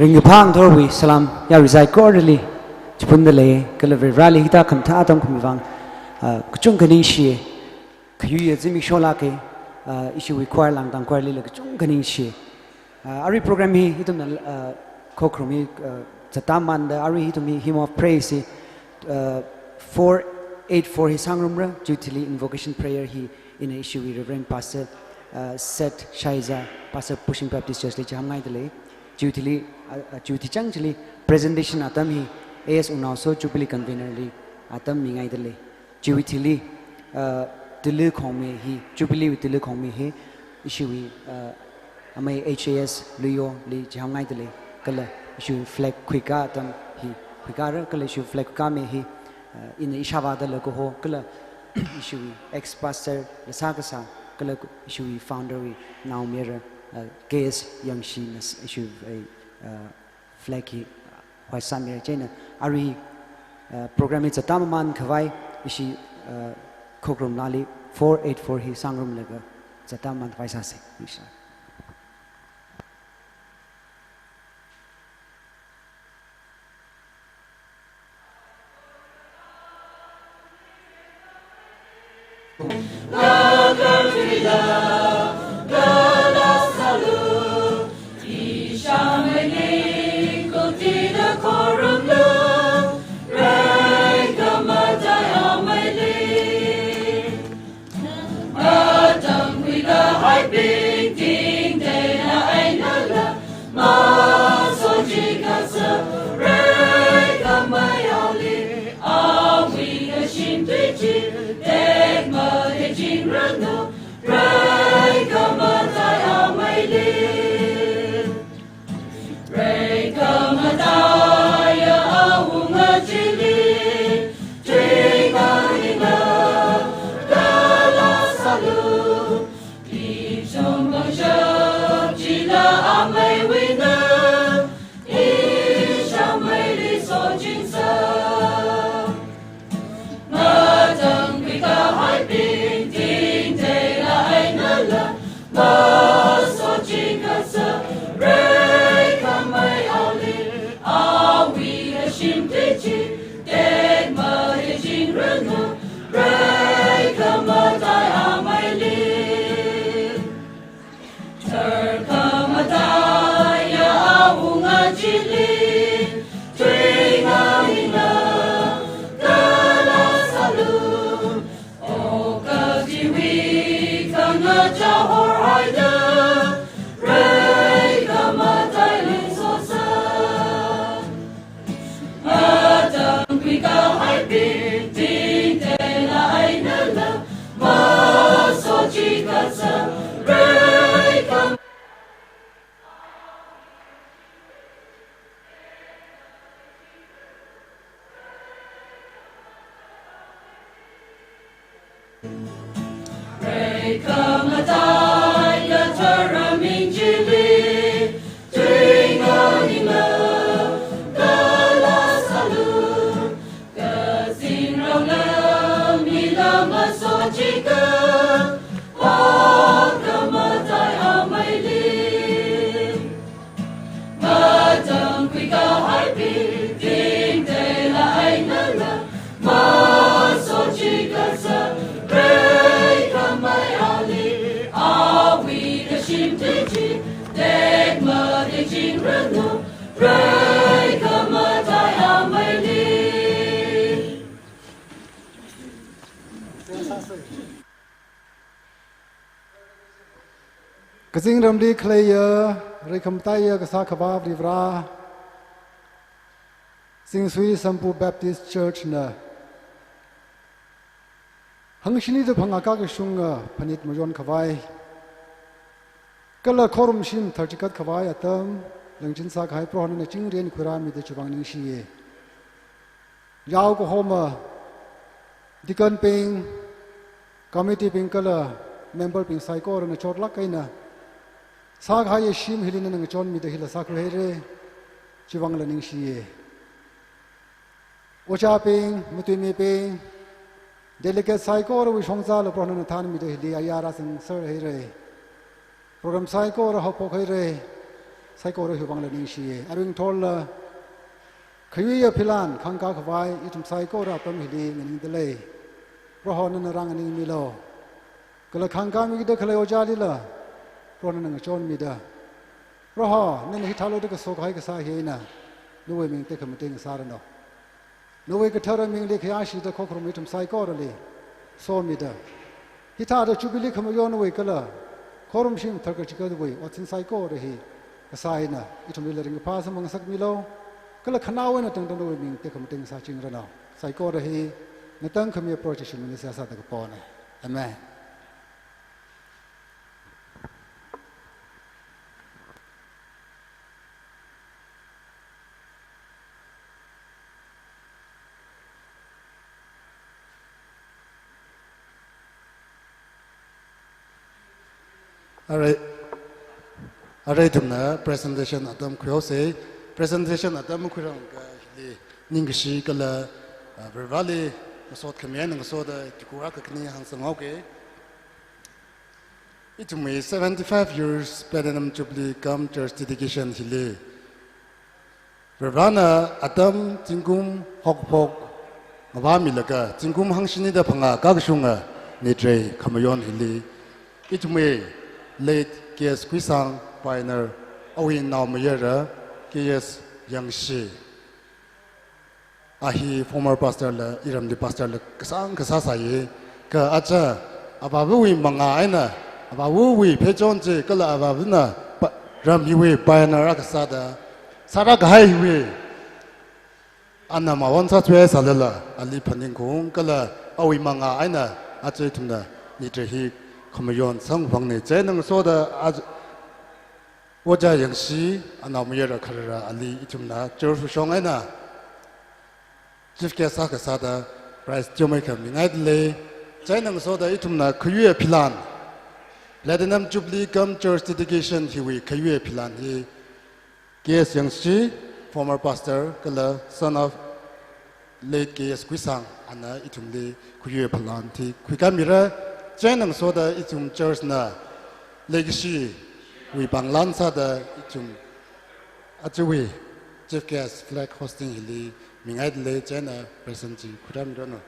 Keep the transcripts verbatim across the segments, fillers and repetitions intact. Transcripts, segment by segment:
Ringkaphā ngathorwui salam yarui saikorali chiphundalei, kala Varivarali hithā khamathā atam khami vang, ah, kachungkha ningshi, khayuiya zimiksho lāka, ah, ishiwui choir Langdang choirlila kachungkha ningshi. Ah, arui program hi ithumna, ah, khokharum hi, ah, zatda mamānda arui ithum hi Hymn of Praise hi, ah, four eight four hi sāngarumra, chiwui thili invocation prayer hi ina ishiwui Reverend Pastor, ah, Seth Shaiza, Pastor Pushing Baptist Church li chihānngaidalei. Chiwui thili, ah, ah, chiwui thichang chili presentation atam hi A S Wungnaoso Jubilee Convener li atam mingaidalei. Chiwui thili, ah, Tili Khongmei hi, Jubilee wui Tili Khongmei hi, ishiwui, ah, amei H A S Luiyo li chihānngaidalei, kala ishiwui flag khuikā atam hi khuikāra, kala ishiwui flag khuikāmei hi, ah, ina ishāvādala kaho, kala ishiwui ex-pastor la sākasā, kala ishiwui founder wui naomayara, ah, K S Yangshina s-, ishiwui, ah, flag hi hoisāmira. Chieina arui, uh, program hi zatda mamānkhavai ishi, uh, khokharum lali four eight four hi sāngarumlaga zatda mamānkhavai sāsa. Ishi. Kazingramli khaleiya, reikhamataiya kasā Akhava Varivara, Zingsui Sampu Baptist Church na hangshini da phangā kakashunga phanit mayonkhavai, kala khorumshim tharchikat khavai atam langchin sākahai Prohona chingri eina khuirāmida chiwuivang ningshiya. Yao kahoma, deacon bing, committee bing kala member bing saikorana chotlāk eina sākahaiya shim hili nana ngachonmida hila sākhuihaira, chiwuivangla ningshiya. Ojābing, matuimibing, delegate saikorawui shongzala Prohona thanmida hili ayar sangserhaira. Program saikora haophokhaira. saikora hiwui vangla ningshiya. Aruihon thorla khayuiya philan khangkā khavai ithum saikora apam hili nganingdalei. Proho nana rānganingmilu. Kala khangkāmida khalei ojālila Proho nana ngachonmida, Proho nana hithālu da kaso kahai kasā hi eina nawui ming tekhamatei ngasāranu. Nawui kathara mingli khayāshida khokharum ithum saikorali somida, hithāda Jubilee khamayon nawui kala khorumshim tharkachikatwui otsin saikora hi kasā eina ithumli ringkaphā samphangngasakmilu. Kala khanaowa eina tangda nawui ming tekhamatei ngasāchingranu. Saikora hi ngatangkhami Proho Jishu mingli seihā sāda kapona. Amen. Arui, arui ithumna presentation atam khuihaosa. Presentation atam khuiranga hili ningkashi kala, ah, Varivarāli masot khami eina ngasoda tukhura kakhane hāngsanghaoga. Ithumwui seventy-five years Platinum Jubilee cum Church Dedication hili Varivarāna atam zingkum hokphok ngavāmilaga zingkum hangshinida phangā kakashunga Nitrei khamayon hili ithumwui late K S Kuisang, pioneer, awui naomayara K S Yangshi. A hi former pastor la, iramli pastor la kasāng kasā sāya. Kha aja avāvawui mangā eina, avāvawui pheichon chi kala avāvana pa-, ram hiwui pioneer akha sāda, sāra kahai hiwui ana mawon sāthuihaisālala, ali phaningkhaung kala awui mangā eina aja ithumna Nitrei hi khamayon samphangna. Chieina ngasoda aj-, Ojā Yangshi, anaomayara kharara ali ithumna church shong eina chief guest akha sāda prize teomeikha mingaidalei. Chieina ngasoda ithumna khayuiya philan, Platinum Jubilee cum Church Dedication hiwui khayuiya philan hi K S Yangshi, former pastor, kala son of late K S Kuisang, ana ithumli khayuiya philan hi khuikāmira. Chieina ngasoda ithum church na legacy wui pānglan sāda ithum ajawui chief guest flag hoisting hili mingaidalei. Chieina president chi khuirāmiranu.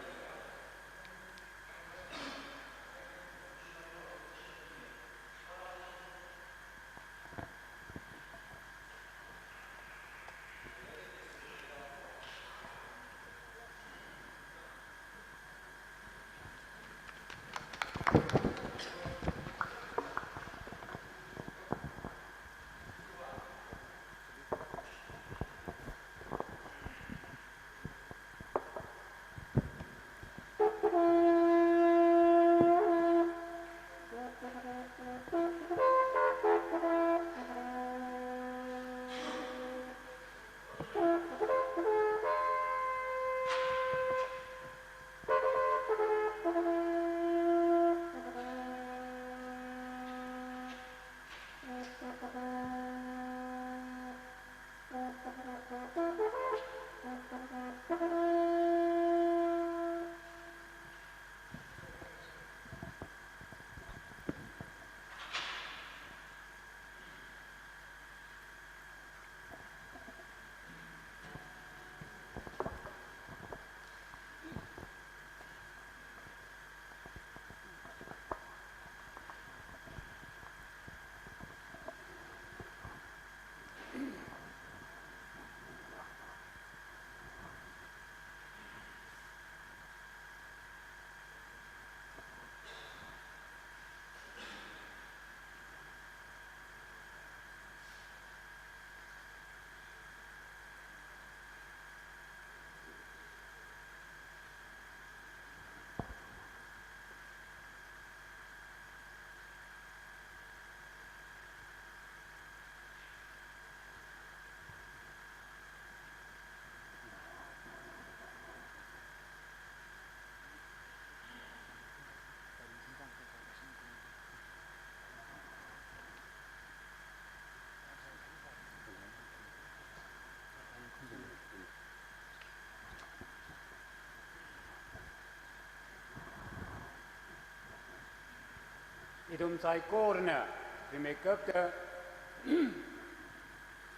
Ithum saikorana rimeikapta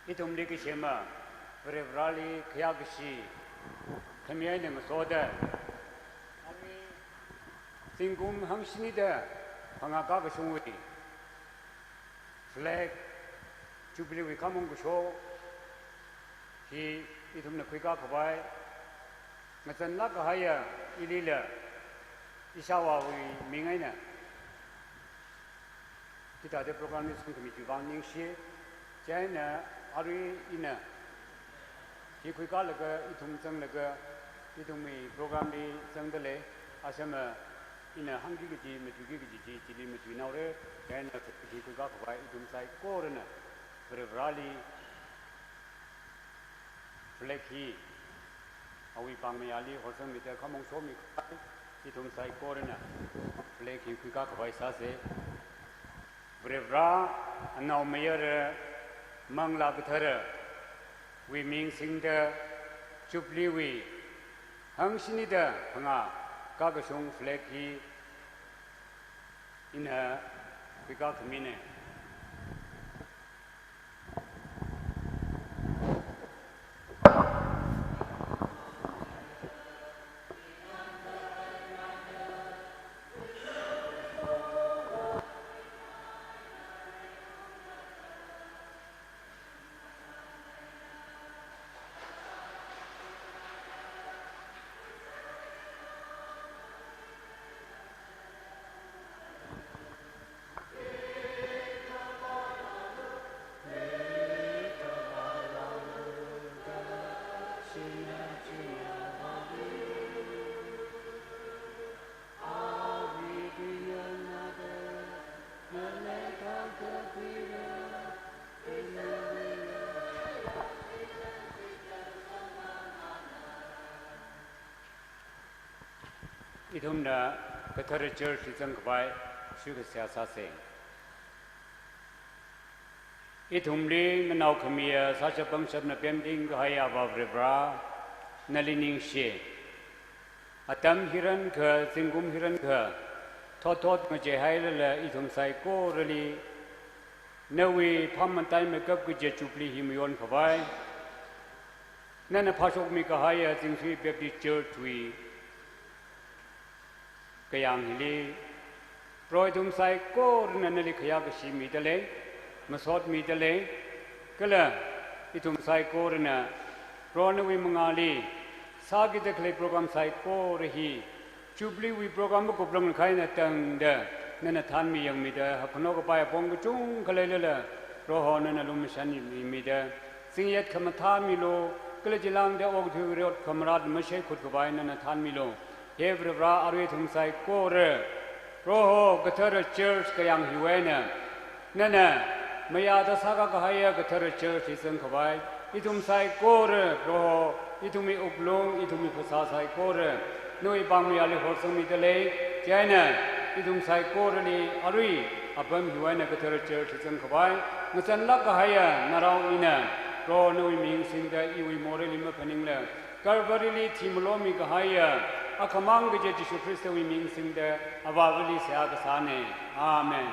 Ithumli kasema, Varivarali khayākashi khami eina ngasoda, zingkum hangshinida phangā kakashungwui flag jubilee wui khamong kasho hi ithumna khuikā khavai, ngazanlāk kahaiya ilila ishāvāwui ming eina hithāda program li sangkhami chiwui vang ningshi. Chieina arui ina hi khuikālaga ithum zanglaga ithumwui program li zangda lei. Asama ina hāngki kaji, matuiki kaji chi, chili matuinaora. Chieina hi khuikā khavai ithum saikorana Varivarali flag hi awui pāngmayāli horsangmida khamong shomi khavai, ithum saikorana flag hi khuikā khavai sāsa. Varivara, Anaomayara, Manglā Katharawui ming singda, jubilee wui hangshinida phangā kakashung flag hi ina khuikā khamina. Ithumna Kathara Church li zangkhavai shuikasā sāsa. Ithumli nganao khamiya sāshap pangshapna pemting kahai Avā Varivara, nali ningshi. Atam hirankha, zingkum hirankha, thot thot ngacheihailala ithum saikorali nawui phāmataimei kap kaja jubilee hi mayon khavai, nana phāshokmi kahaiya Zingsui Baptist Church wui kayāng hili, Proho, ithum saikorana nali khayākashi mida lei, masot mida lei, kala ithum saikorana Proho nawui mangāli sākida khalei program saikora hi, jubilee wui program makupranglakha eina tangda nana thanmi yangmida, hakkhanao kapai apong kachungkha leilala, Proho nana lumashanmi mida, zingyat khamathā milu, kala chilāngda okathui rot khamarat mashei khut khavai nana thanmilu. He Varivara, arui ithum saikora, Proho, Kathara Church kayāng hiwui eina nana mayāda sākā kahaiya Kathara Church hi zangkhavai, ithum saikora, Proho, ithumwui wuklung, ithumwui phasā saikora nawui pāngmayāli horsangmida lei. Chieina ithum saikorali arui apam hiwui eina Kathara Church hi zangkhavai, ngazanlāk kahaiya narao ina, Proho nawui ming singda iwui moreili maphaningla, Calvary li thimalomi kahaiya akhamang kaja Jishu Khristawui ming singda Avāvali seihā kasāna. Amen.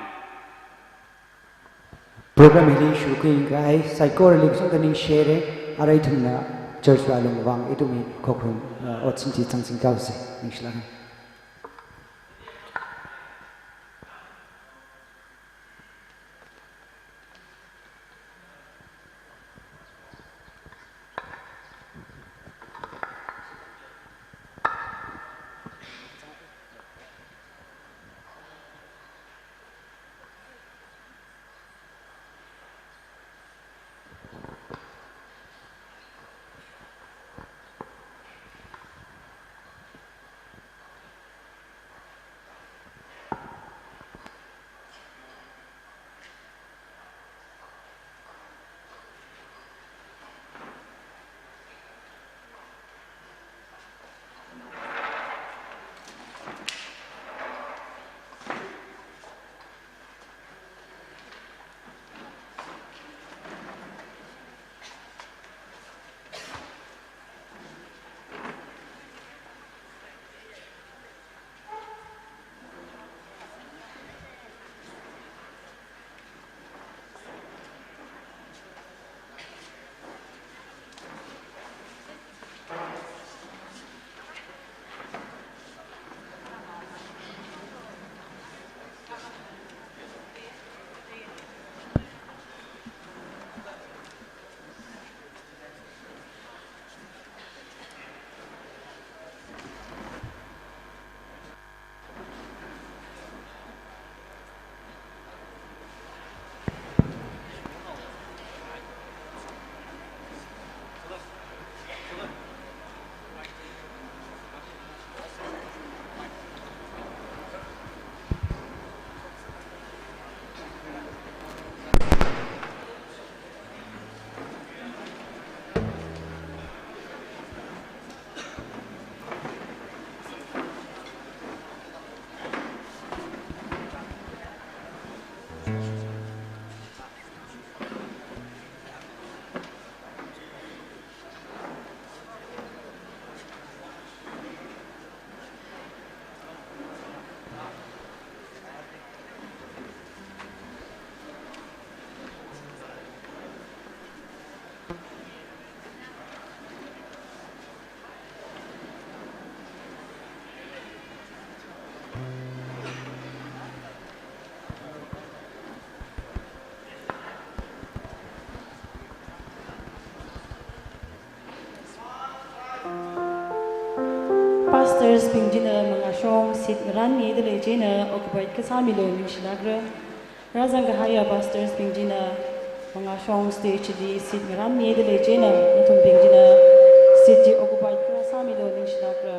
Program hili shurkhui kahai saikorali kachungkha ningshire, arui ithumna church wui alungwui vang ithumwui khokharum, uh, otsin chi changsing kaosa, ningshilāka. Pastors bing china mangāshong seat ngarānmida lei chieina occupied kasāmilu ningshilākra. Rāzang kahaiya pastors bing china mangāshong stage li seat ngarānmida lei chieina nathum bing china seat chi occupied kasāmilu ningshilākra.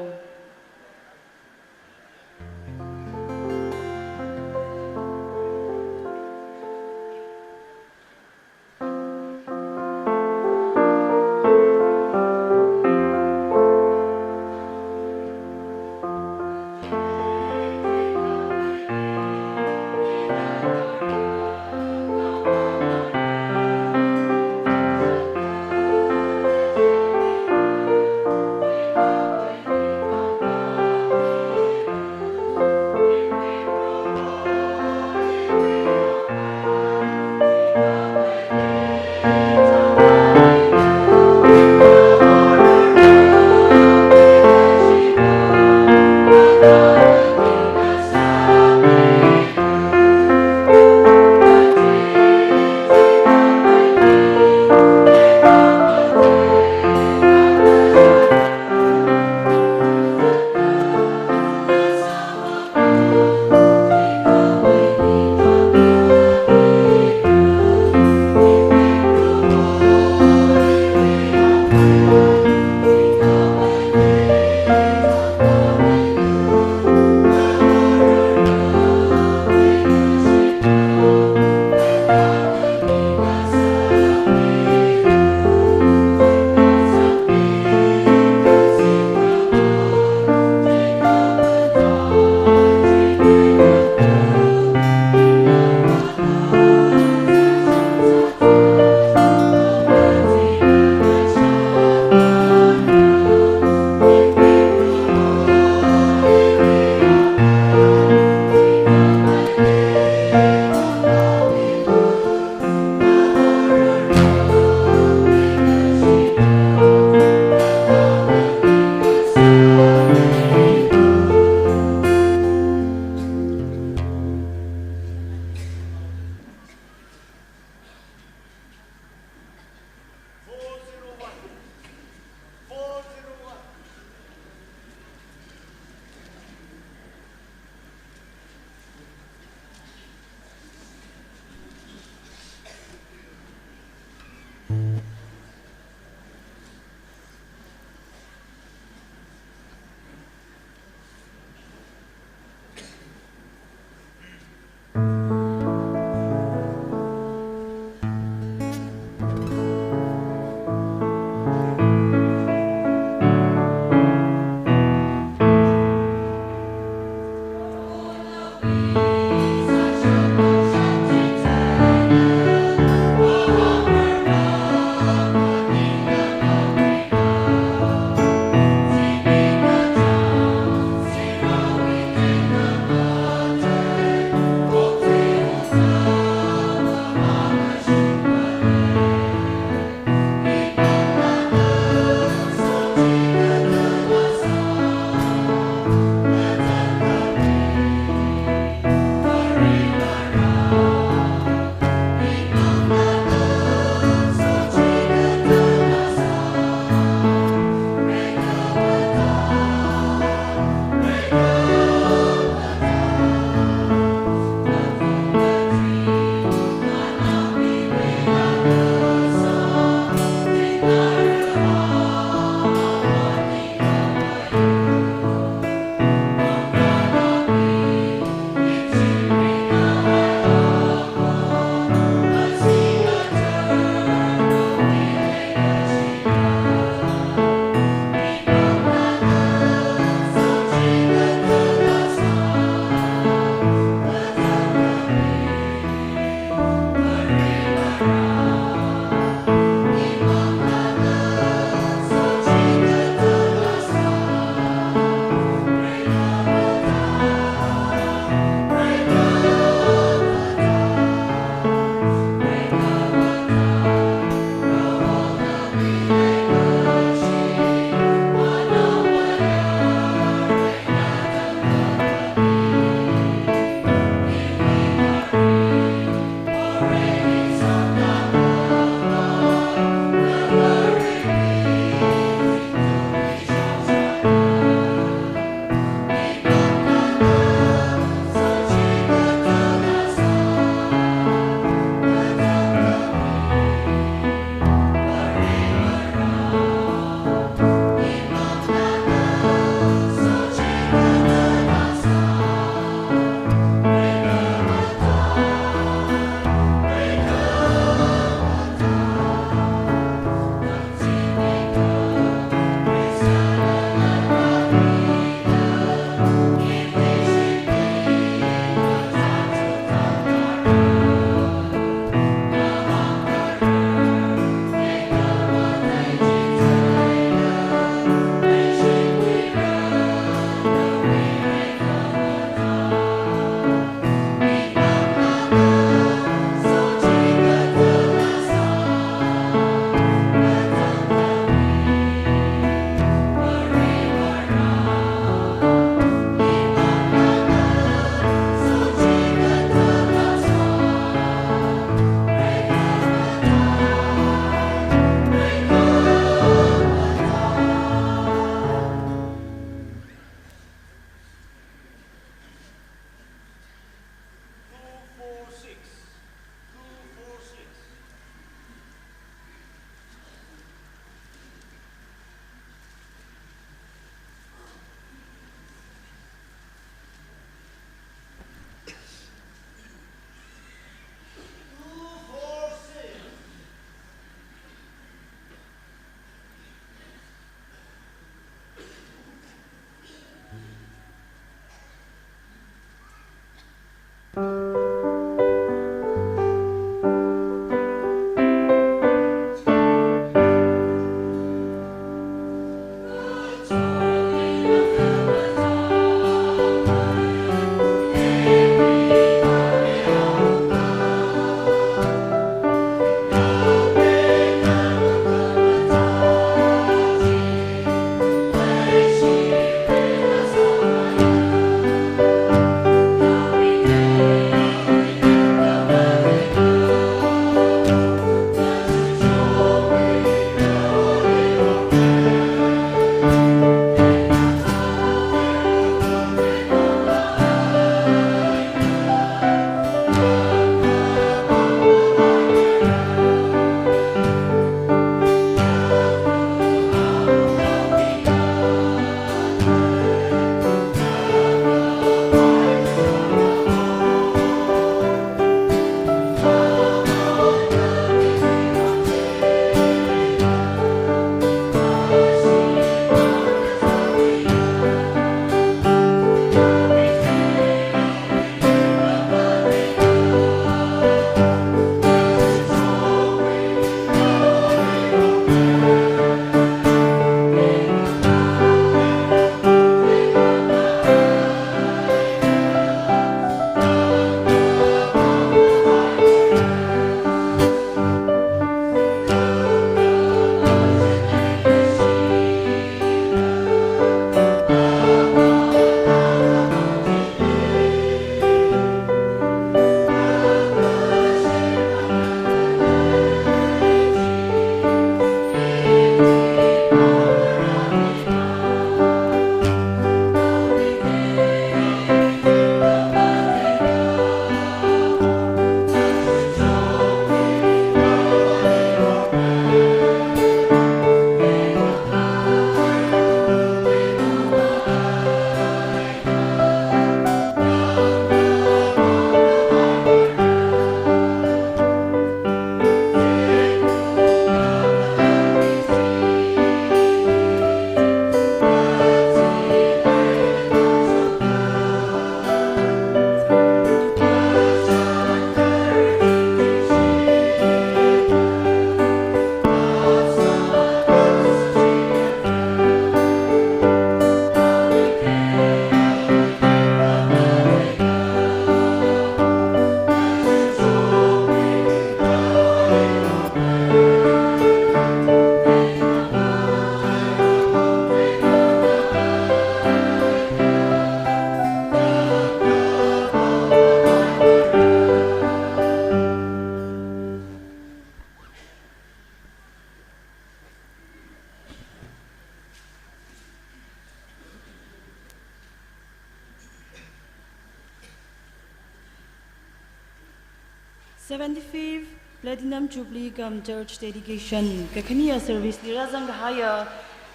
Seventy-fifth Platinum Jubilee cum Church Dedication, kakhaniya service li rāzangkahaiya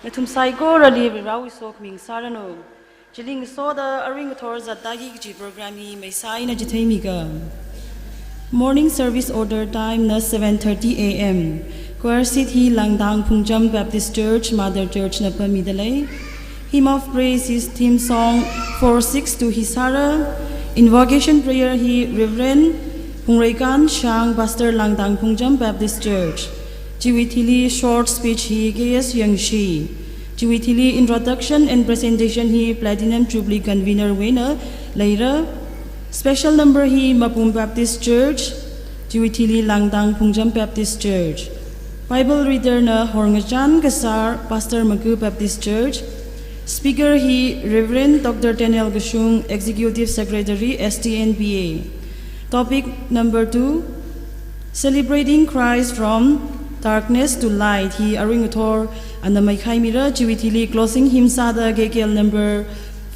nathum saikorali Varewui sokhami sāranu. Chili ngasoda arui ngathor zatdaki kaji program hi maisai eina chitheimiga. Morning service order time na seven thirty A M. Choir seat hi Langdang Phungjam Baptist Church, Mother Church na pamida lei. Hymn of Praise hi theme song four six two hi sāra. Invocation prayer hi Reverend Phungreikan Shang, Pastor Langdang Phungjam Baptist Church. Chiwui thili short speech hi K S Yangshi. Chiwui thili introduction and presentation hi Platinum Jubilee Convener wui eina leira. Special number hi Mapum Baptist Church. Chiwui thili Langdang Phungjam Baptist Church. Bible reader na Horngachan Kasar, Pastor Magu Baptist Church. Speaker hi Reverend Doctor Daniel Kashung, Executive Secretary, S T N B A. Topic number two, Celebrating Christ from Darkness to Light hi arui ngathor ana maikhaimira. Chiwui thili closing hymn sāda K K L number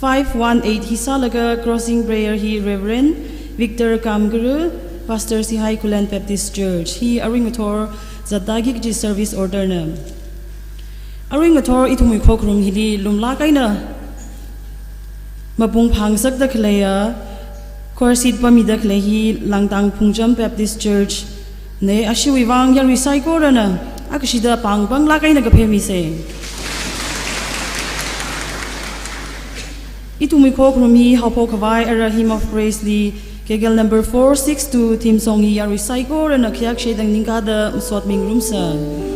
five one eight hi sālaga closing prayer hi Reverend Victor Kamguru, Pastor Sihai Khullen Baptist Church. Hi arui ngathor zatdaki kaji service order na. Arui ngathor ithumwui khokharum hili lumlāk eina mapung phāngasakda khaleiya, choir seat pamida khalei hi Langdang Phungjam Baptist Church na. Ashiwui vang yarui saikorana akashida pāng panglāk eina kaphemisa. Ithumwui khokharum hi haophok khavai ara Hymn of Praise li K K L number four six two theme song hi yarui saikorana khayākshedang ningkāda masot mingarumsa.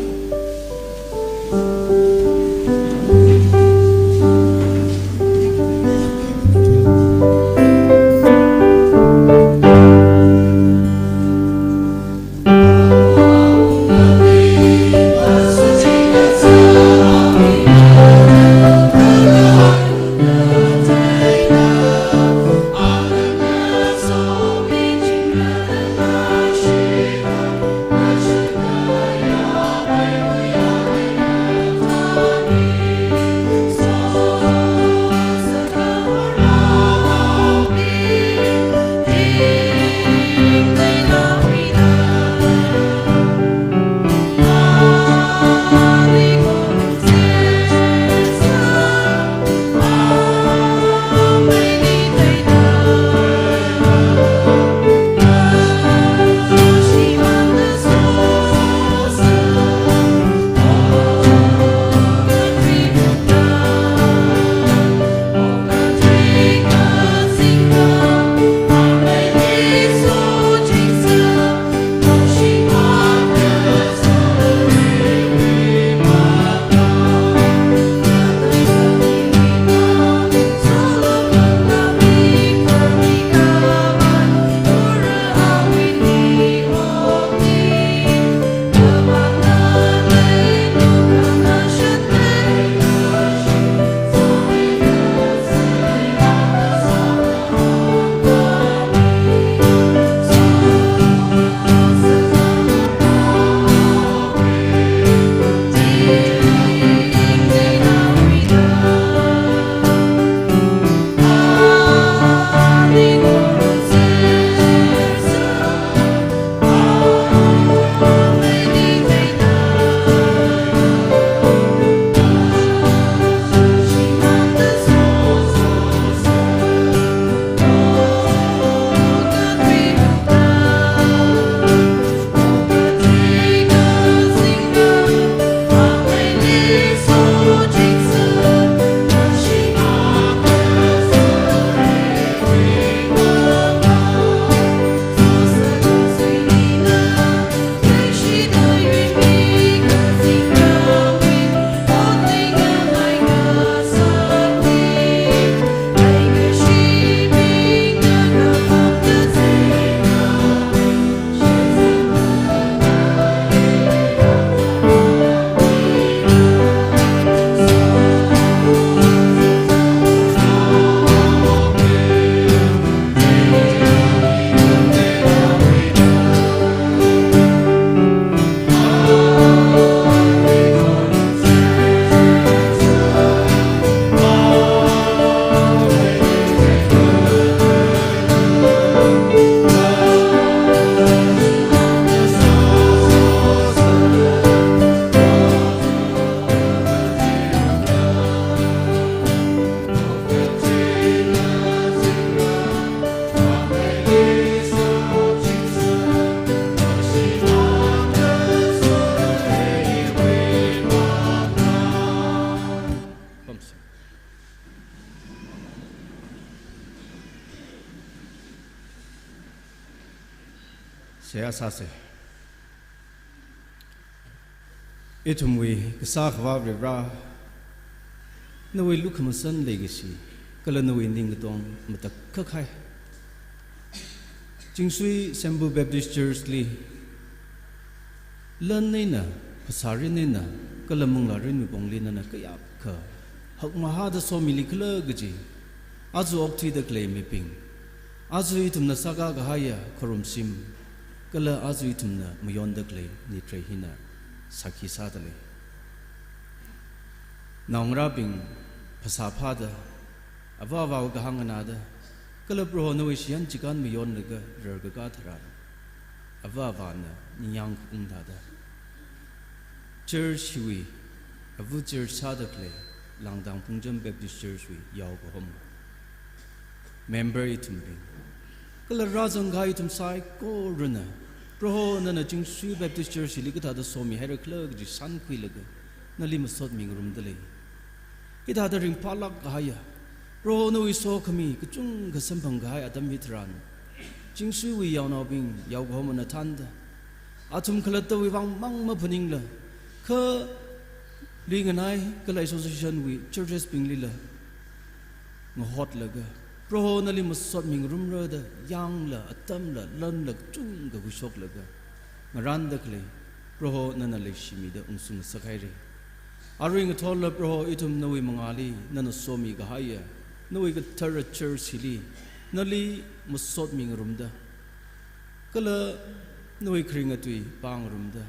Sāsa. Ithumwui kasā Akhava Varivara, nawui lukhamashan leikashi, kala nawui ningkatong matakhak kahai. Chingsui Sembu Baptist Church li, lan eina, phasārin eina, kala manglārin mipongli nana kayākha hakmahāda somili khala kaji, aja okthuida khalei mibing, aja ithumna sākā kahaiya khorumshim, kala aja ithumna mayonda khalei nitrei hina sākhi sādalei. Naongarābing phasā phāda, ava avāwui kahāng nganāda, kala Proho nawui shiyan chikān mayonlaga rarkakā tharan, ava avāna ningyāng kakung thāda, church hiwui, ava church sāda khalei, Langdang Phungcham Baptist Church wui yaokahom, member ithumbing, kala rāzangkahai ithum saikorana, Proho nana Chingsui Baptist Church hili kathāda somihaira khala kaji shānkhuilaga, nali masotmi ngarumdalei. Hithāda ringphālāk kahaiya, Proho nawui sokhami kachungkha samphang kahai atam hitharan, Chingsuiwui yaonaobing yaokahomana thānda, athum khalattawui vāng mang maphaningla, khali nganai kala association wui churches binglila ngahotlaga, Proho nali masotmi ngarumra da yangla, atamla, lanla, kachungkha khuishoklaga, ngarānda khalei, Proho nana leishimida ungshung ngasakhaira. Arui ngathorla Proho ithum nawui mangāli nana somi kahaiya, nawui kathara church hili, nali masotmi ngarumda, kala nawui kharinga tui pāngarumda,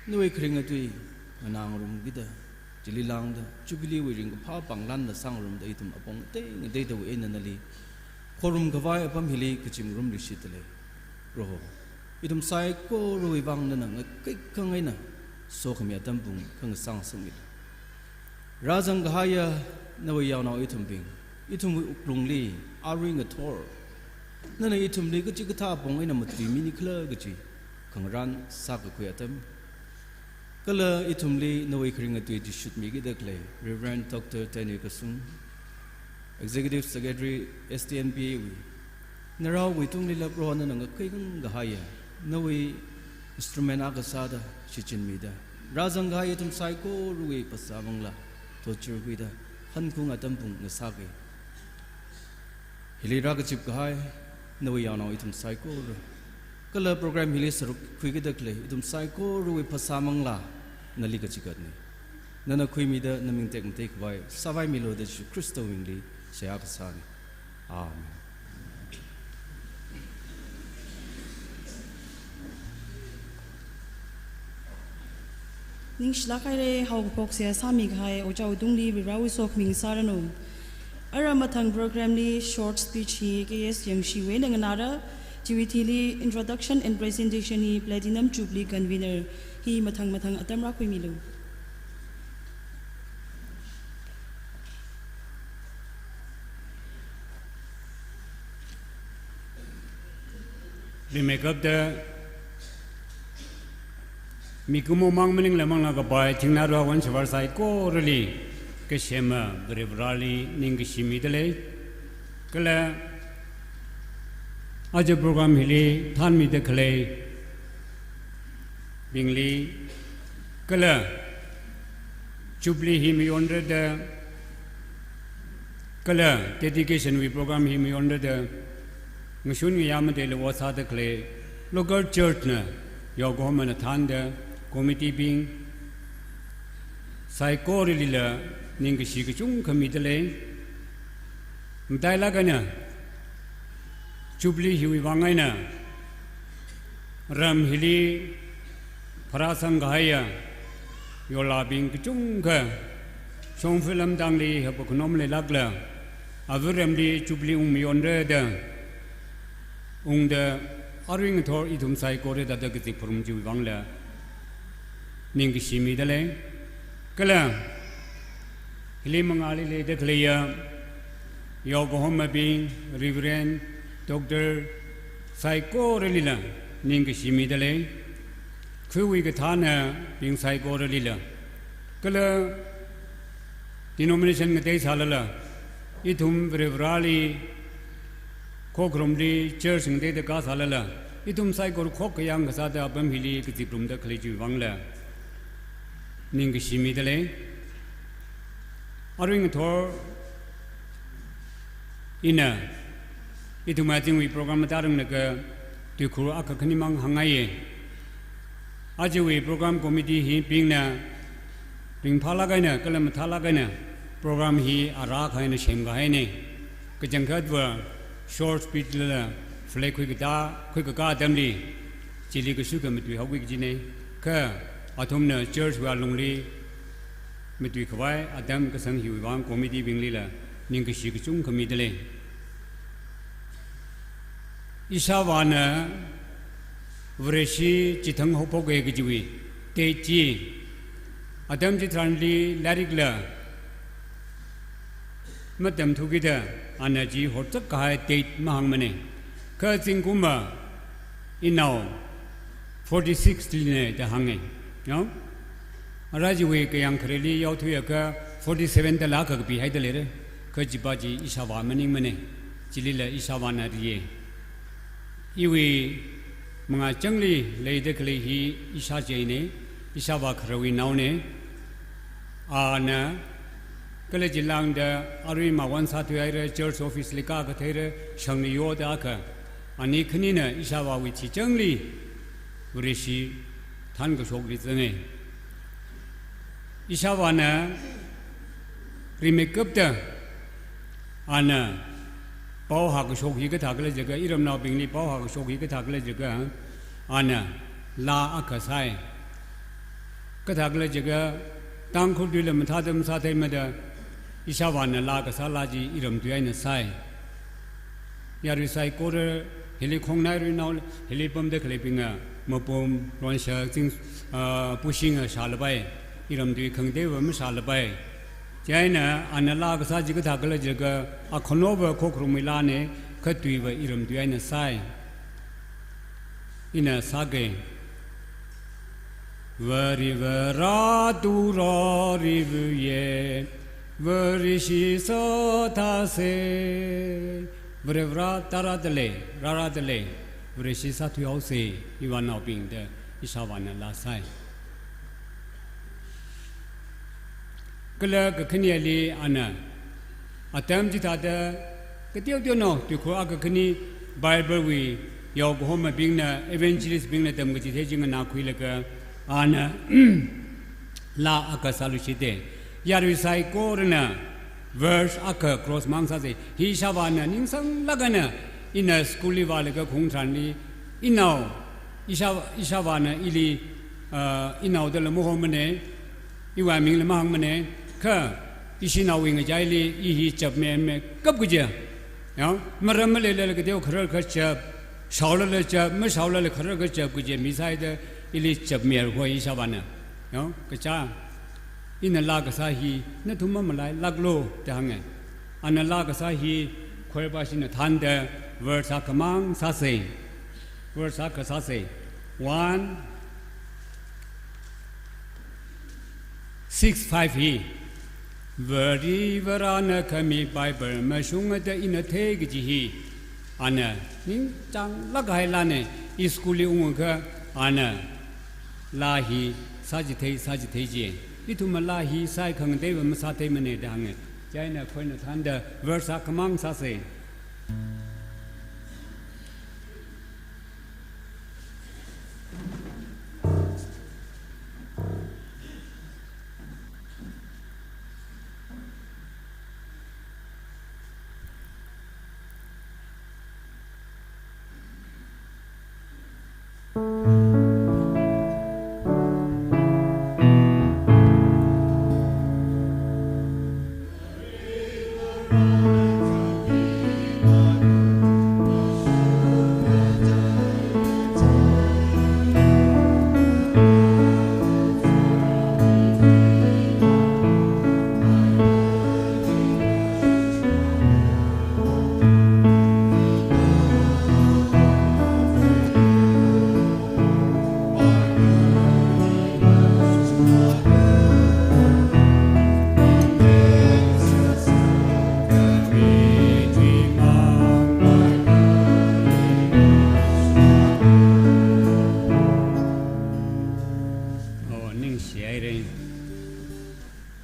nawui kharinga tui nganāngarumkida, chili lāngda, Jubilee wui ringkaphā pānglanla sāngarumda ithum apong ngatei ngateidawui eina nali khorum khavai apam hili kachimngarum leishidalei. Proho, ithum saikorawui vāng nana ngakaikhang eina sokhami atam pung khangasang sangmila. Rāzang kahaiya nawui yaonao ithumbing, ithumwui wuklungli arui ngathor, nana ithumli kachikathā apong eina matuimini khala kaji khangarān sākakhui atam, kala ithumli nawui kharinga tui chishutmikida khalei Reverend Doctor Tainui Kasung, Executive Secretary S T N P A wui, naraowui tunglila Proho nana ngakaikhang kahaiya, nawui instrument akha sāda shichinmida, rāzang kahai ithum saikorawui phasā manglā thotchurkhuida, hankhung atam pung ngasaka. Hili rākazip kahai nawui yaonao ithum saikora, kala program hili sāruk khuikida khalei ithum saikorawui phasā manglā nali kachikatna. Nana khuimida naming tekmatei khavai sāvaimilu da Jishu Khristawui mingli seihā kasāna. Amen. Ningshilāk haira, haokaphok seihā sāmi kahai ojāwui tungli Varivarawui sokhami ngasāranu. Ara mathang program li short speech hi K S Yangshiwui eina nganāra, chiwui thili introduction and presentation hi Platinum Jubilee Convener hi mathang mathang atam rākhuimilu. Rimeikapta mikumo mang maningla manglā kapai thingnā rawan shavar saikorali kasema Varivarali ningkashi midalei. Kala aja program hili thānmida khalei bingli, kala Jubilee hi mayonrada, kala dedication wui program hi mayonrada, ngashun ngayā madeila ot sāda khalei local church na yaokahomana thānda committee bing saikoralila ningkashi kachungkha midalei. Matailāk eina Jubilee hiwui vang eina ram hili pharāsang kahaiya yorlābing kachungkha shongfa lamdangli hapakhanom leilākla, ava ramli Jubilee ungmayonrada, ungda arui ngathor ithum saikora thāda kazip kharum chiwui vangla ningkashi midalei. Kala hili mangāli leida khaleiya yaokahomabing, Reverend, Doctor saikoralila ningkashi midalei. Khuiwui kathānabing saikoralila, kala denomination ngatei sālala, ithum Varivarali khokharumli church ngateida kasālala, Ithum saikora khokkha yang kasāda apam hili kaziprumda khalei chiwui vangla ningkashi midalei. Arui ngathor ina ithum azingwui program matāranglakha tuikhur akha khanimang hāngngaiye. Ajawui program committee hibingna ringphālāk eina kala mathālāk eina program hi arākha eina semkahaine. Kachangkhatva short speech lala flag khuikatā, khuikakā atamli chili kashukha matuihaokhui kajine. Kha athumna church wui alungli matuikhavai atam kasang hiwui vang committee binglila ningkashi kachungkha midalei. Ishāvāna Vareshi chithang haophoke kajiwui date chi, atam chitharanli lairikla matamthukida ana chi horchak kahai date mahāngmane. Kha zingkumva inao forty-six line da hānge. Yao? Ara chiwui kayāng khareli yaothuiakha forty-seven dalā kakapi haida leire. Kha chiva chi ishāvā maningmane. Chilila ishāvāna riye. Iwui mangā changli leida khalei hi ishā chieine, ishāvā kharawui naone. Ana kala chilāngda arui mawon sāthuihaire, church office li kākatheire, shangli yoda akha. Ani khanina ishāvāwui thichangli Vareshi thankashokli zange. Ishāvāna rimeikapta ana pao hākashok hi kathākhala jiakha, iramnaobingli pao hākashok hi kathākhala jiakha, ana laa akha sāi. Kathākhala jiakha, Tangkhul tuila mathāda masātheimada, ishāvāna laa kasā laa chi iram tui eina sāi. Yarui saikora hili khongnairui nao, hili pamda khaleibingna mapum, ronshak, zing, ah, pushing a shālapai, iram tui khangateiva mashālapai. Chieina ana laa kasā chi kathākhala jiakha, akhanova khokharumwui laane, kha tuiva iram tui eina sāi. Ina sāke. Varivarā turarivuye, Vareshi sāthase. Varivarā tārādalei, rārādalei, Vareshi sāthuihaose, ivānaobing da ishāvāna laa sāi. Kala kakhaneli ana, atam chithāda, kateoteonao, tuikhur akha khani Bible wui yaokahomabingna, evangelist bingna tamkachithei chi nganākhuilaga, ana laa akha sāluishite. Yarui saikorana verse akha cross mang sāse. Hi ishāvāna ningsanglāk eina, ina school li vālaga khaung tharanli, inao, ishā, ishāvāna ili, ah, inao dala mahomane, iwui mingla mahāngmane, kha ishinaowui ngachaili i hi chapmemeikap kaje. Yao, maram maleilala kateo khararkha chap, shaolala chap, mashaolala khararkha chap kaje mi sāhaida ili chapmeikhoi ishāvāna. Yao, kacha, ina laa kasā hi nathum mamalailāklu da hānge. Ana laa kasā hi choir pashina thānda verse akhamang sāse. Verse akha sāse. One, six, five hi. Varivarāna khami Bible mashungda ina thei kaji hi. Ana ningchānglāk kahai laane, i school li ungakha ana laa hi sāchithei, sāchithei ji. Ithumva laa hi sāi khangateiva masātheimane da hānge. Chieina choirna thānda verse akhamang sāse. Shihaira.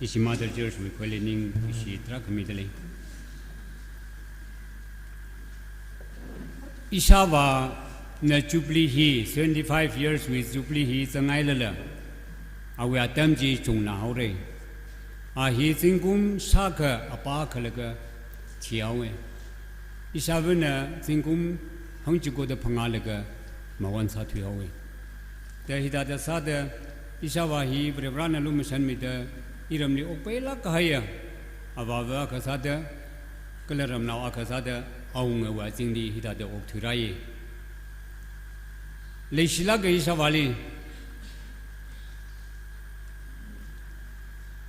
Ishi Mother Church wui khuili ningkashi tarākha midalei. Ishāvāna Jubilee hi, seventy-five years wui Jubilee hi zangngailala, awui atam chi chungna haora. A hi zingkum shākha apā khalaga thihaowa. Ishāvāna zingkum hangchiko da phangālaga mawan sāthuihaowa. Da hithāda sāda, ishāvā hi Varivarāna lumashanmida, iramli okpailāk kahaiya avāva akha sāda, kala ramnao akha sāda, awungawui azingli hithāda okthuirāya. Leishilāka ishāvāli.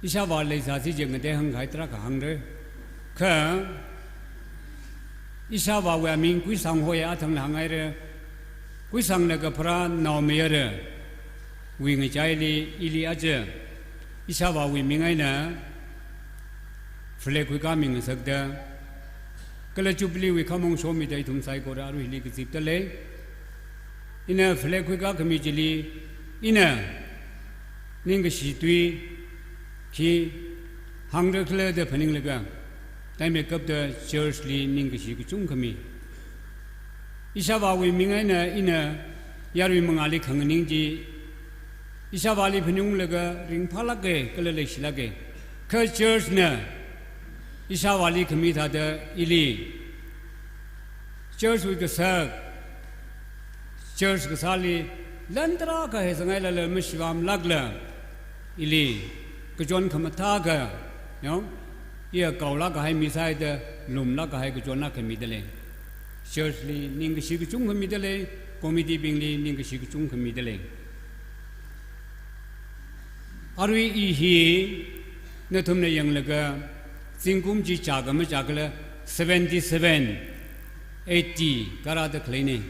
Ishāvā leisāsi je ngatei hāngkahai tarākha hāngra. Kha ishāvāwui aming Kuisang hoya, athangla hānghaira. Kuisangna kapharā naomayarawui ngachaili ili aja ishāvāwui ming eina flag khuikāmi ngasakda, kala Jubilee wui khamong shomida ithum saikora aruili kazipdalei. Ina flag khuikākhami chili, ina ningkashi tui khi hāngra khala da phaninglaga, theimeikapta church li ningkashi kachungkha mi. Ishāvāwui ming eina ina yarui mangāli khanganing chi, ishāvāli phaningunglaga ringphālāka, kala leishilāka. Kha church na ishāvāli khami thāda ili, church wui kasak, church kasāli lan tarākha hei zangngailala mashivāmlākla, ili kachon khamathā akha, you know, iya kaolāk kahai mi sāhaida lumlāk kahai kachon akha midalei. Church li ningkashi kachungkha midalei, committee bingli ningkashi kachungkha midalei. Arui i hi nathumna yanglaga, zingkum chi chākha machākhala, seventy-seven, eighty kārāda khaleina.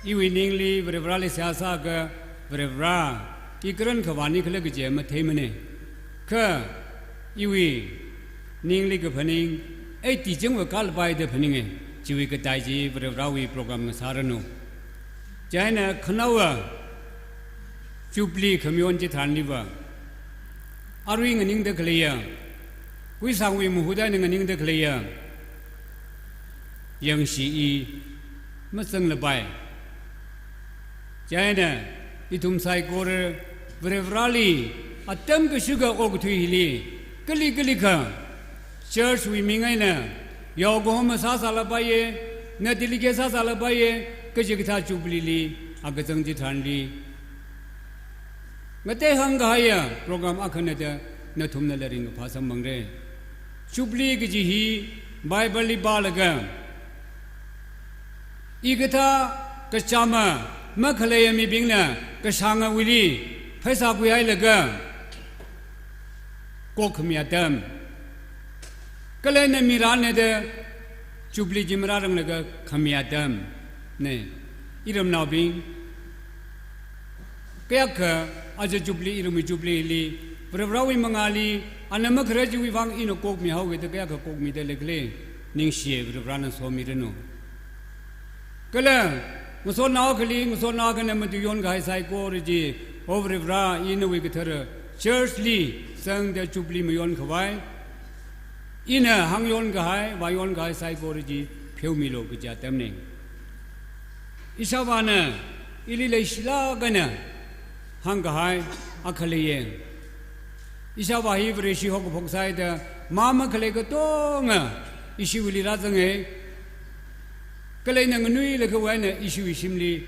Iwui ningli Varivarāli seihā sākha, Varivarā, i karan khavāni khala kaji matheimana. Kha iwui ningli kaphaning eighty changva kālapai da phaninga. Chiwui katai chi Varivarāwui program ngasāranu. Chieina khanaowa Jubilee khamayon chitharanliva, arui nganingda khaleiya, Kuisangwui mahut eina nganingda khaleiya, yangshi i mazanglapai. Chieina ithum saikora Varivarāli atam kashikha okathui hili, kali kalikha church wui ming eina yaokahoma sāsālapaiya, na delegate sāsālapaiya, kachikathā Jubilee li akazang chitharanli ngatei hāngkahaiya program akhana da nathumnala ringkaphā samphangra. Jubilee kaji hi Bible li pālaga, hikathā kachama makhaleiya mibingna kashāngawuili pheisā khuihailaga kokkhami atam, kala na mirāna da Jubilee chi marāranglaga khami atamna. Iramnaobing, kayākha aja Jubilee, iramwui Jubilee li, Varivarāwui mangāli, ana makharā chiwui vang ina kokmihaowa da kayākha kokmida leikhala, ningshiya, Varivarāna somiranu. Kala ngasotnao akhali, ngasotnao akhana matuiyon kahai saikora chi, O Varivarā, i nawui kathara church li zangda Jubilee mayon khavai, ina hāngyon kahai, vāyon kahai saikora chi pheomilu kaja atamna. Ishāvāna ili leishilāk eina hāngkahai akha leiya. Ishāvā hi Vareshi haokaphok sāhaida, mā makhalei katonga ishiwuili rāzanga. Kala ina nganuilakhawui eina ishiwui shimli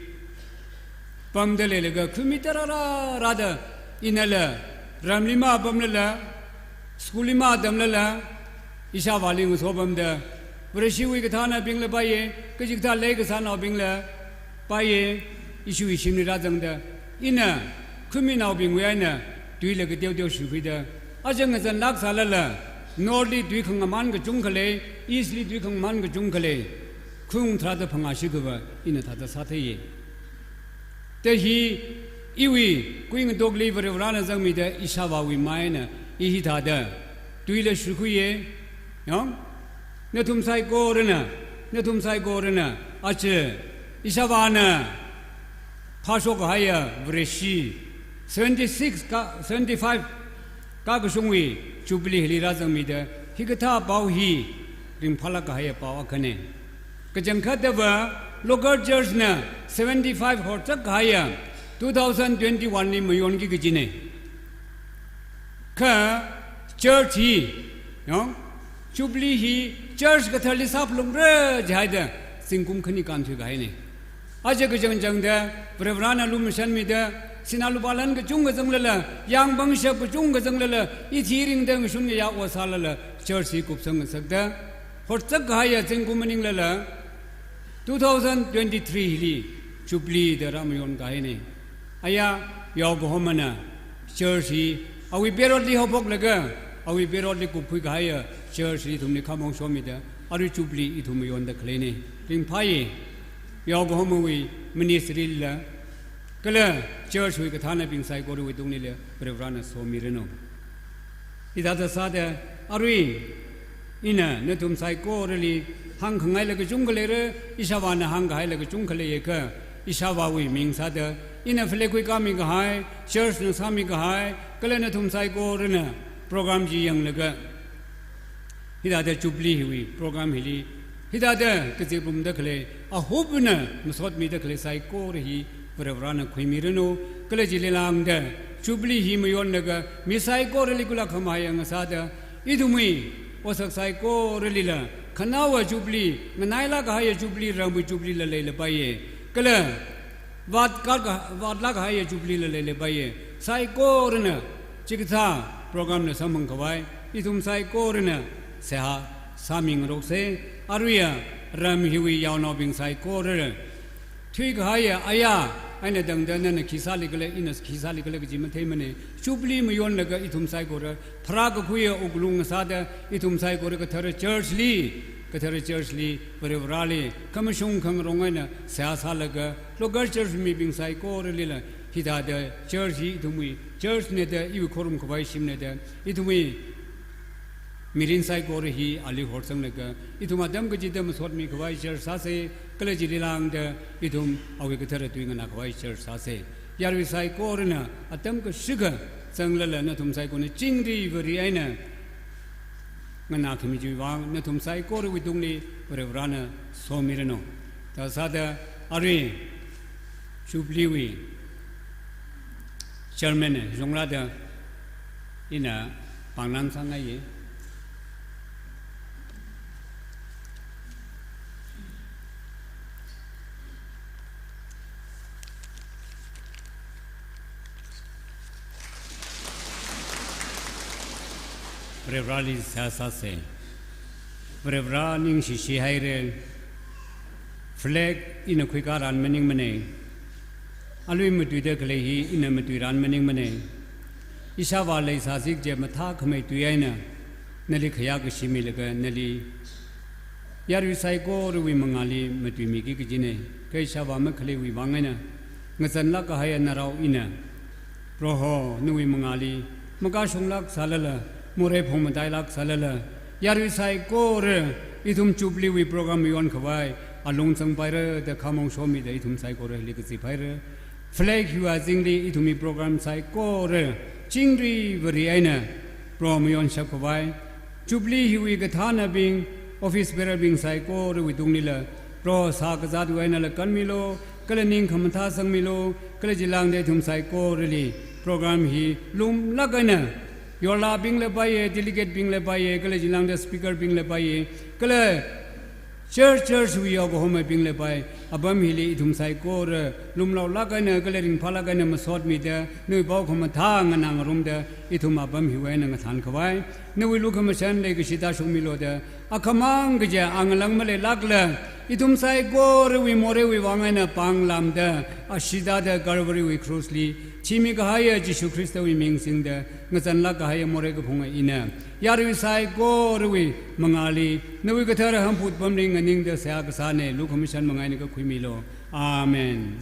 pamda leilaga, khami tarārā rāda, inala ramli mapamlala, school li matamlala, ishāvāli ngasopamda, Vareshiwui kathānabingla paiya, kachikathā lei kasānaobingla paiya, ishiwui shimli rāzangda, ina khaminaobingwui eina tuila kateoteo shukhuida, aja ngazanlāk sālala, North li tui khangamān kachungkha lei, East li tui khangamān kachungkha lei, khung tharāda phangā shikhava ina thāda sātheiya. Da hi iwui kuingatokli Varivarāna zangmida ishāvāwui mā eina i hithāda tuila shukhuiya. Yang, nathum saikorana, nathum saikorana, aja ishāvāna phāshok kahaiya Vareshi, seventy-six ka, seventy-five kakashungwui Jubilee hili rāzangmida, hikathā pao hi ringphālāk kahaiya pao akhana. Kachangkhatva local church na seventy-five horzak kahaiya two thousand twenty-one li mayonki kajina. Kha church hi, you know, Jubilee hi church katharali sāphalungra jihaida zingkum khani kānthui kahaina. Aja kachangchangda, Varivarana lumashanmida, sinā lupā lan kachungkha zanglala, yāng pangshap kachungkha zanglala, ithi ringda ngashun ngayā ot sālala, church hi kupsang ngasakda, horzak kahaiya zingkum maninglala, two thousand twenty-three hili Jubilee da rāmayon kahaina. Aya, yaokahomana church hi awui perotli haophoklaga, awui perotli kupkhui kahaiya church hi ithumli khamong shomida, arui Jubilee ithum mayonda khaleina. Ringphāya, yaokahomawui ministry lila, kala church wui kathānabing saikorawui tunglila Varivarana somiranu. Hithāda sāda, arui ina nathum saikorali hāngkhangaila kachungkha leira, ishāvāna hāngkahaila kachungkha leiakha, ishāvāwui ming sāda, ina flag khuikāmi kahai, church na sāmi kahai, kala nathum saikorana program chi yanglaga, hithāda Jubilee hiwui program hili, hithāda kaziprumda khalei, ahupna masotmida khalei saikora hi Varivarana khuimiranu, kala chili lāngda Jubilee hi mayonlaga mi saikorali kulak khamahai yang sāda, ithumwui otsak saikoralila khanaowa Jubilee, nganailāk kahaiya Jubilee, ramwui Jubilee la leilapaiya. Kala vātkā, vātlāk kahaiya Jubilee la leilapaiya. Saikorana chikathā program na samphang khavai, ithum saikorana seihā sāmingaroksa. Aruiya ram hiwui yaonaobing saikora thuikahaiya aya eina tangda nana khi sālikhala, ina khi sālikhala kaji matheimana. Jubilee mayonlaga ithum saikora pharā kakhuiya wuklung sāda, ithum saikora kathara church li, kathara church li, Varivarali khamashung khangarong eina seihā sālaga, local church mibing saikoralila hithāda church hi ithumwui church na da, iwui khorum khavai shim na da, ithumwui mirin saikora hi ali horsanglaga, ithum atam kachida masotmi khavai church sāsa, kala chili lāngda ithum awui kathara tui nganā khavai church sāsa. Yarui saikorana atam kashikha zanglala nathum saikorana chingri vari eina nganākhami chiwui vang nathum saikorawui tungli Varivarana somiranu. Thāda sāda arui Jubilee wui chairman na zungrāda ina pānglam sāngaiya. Varivarali seihā sāsa. Varivara ningshishi haira. Flag ina khuikāran maningmana. Alui matuida khalei hi ina matuiran maningmana. Ishāvā leisāsi kaje mathākhamei tui eina nali khayā kashi milaga nali yarui saikorawui mangāli matuimiki kajina. Kha ishāvā makhaleiwui vang eina ngazanlāk kahaiya narao ina, Proho, nawui mangāli makashunglāk sālala, morei phongmatailāk sālala, yarui saikora ithum Jubilee wui program yon khavai alung zangpaira da khamong shomida ithum saikorali kazip haira. Flag hiwui azingli ithumwui program saikora chingri vari eina Proho mayonshap khavai, Jubilee hiwui kathānabing, office bearer bing saikorawui tunglila, Proho sā kazātwui einala kanmilu, kala ning khamathā sangmilu, kala chili lāngda ithum saikorali program hi lumlāk eina, yorlābing leipaiya, delegate bing leipaiya, kala chili lāngda speaker bing leipaiya, kala church, church wui yaokahomabing leipai, apam hili ithum saikora lumlaolāk eina kala ringphālāk eina masotmida, nawui pao khamathā nganāngarumda, ithum apam hiwui eina ngathān khavai, nawui lukhamashan leikashi tāshungmilu da, akhamang kaja angalang maleilākla, ithum saikorawui moreiwui vang eina pānglamda, ashee tāda Calvary wui cross li thimi kahaiya Jishu Khristawui ming singda, ngazanlāk kahaiya morei kaphunga ina yarui saikorawui mangāli nawui kathara hanphut pamli nganingda seihā kasāna, lukhamashan manga eina kakhuimilu. Amen.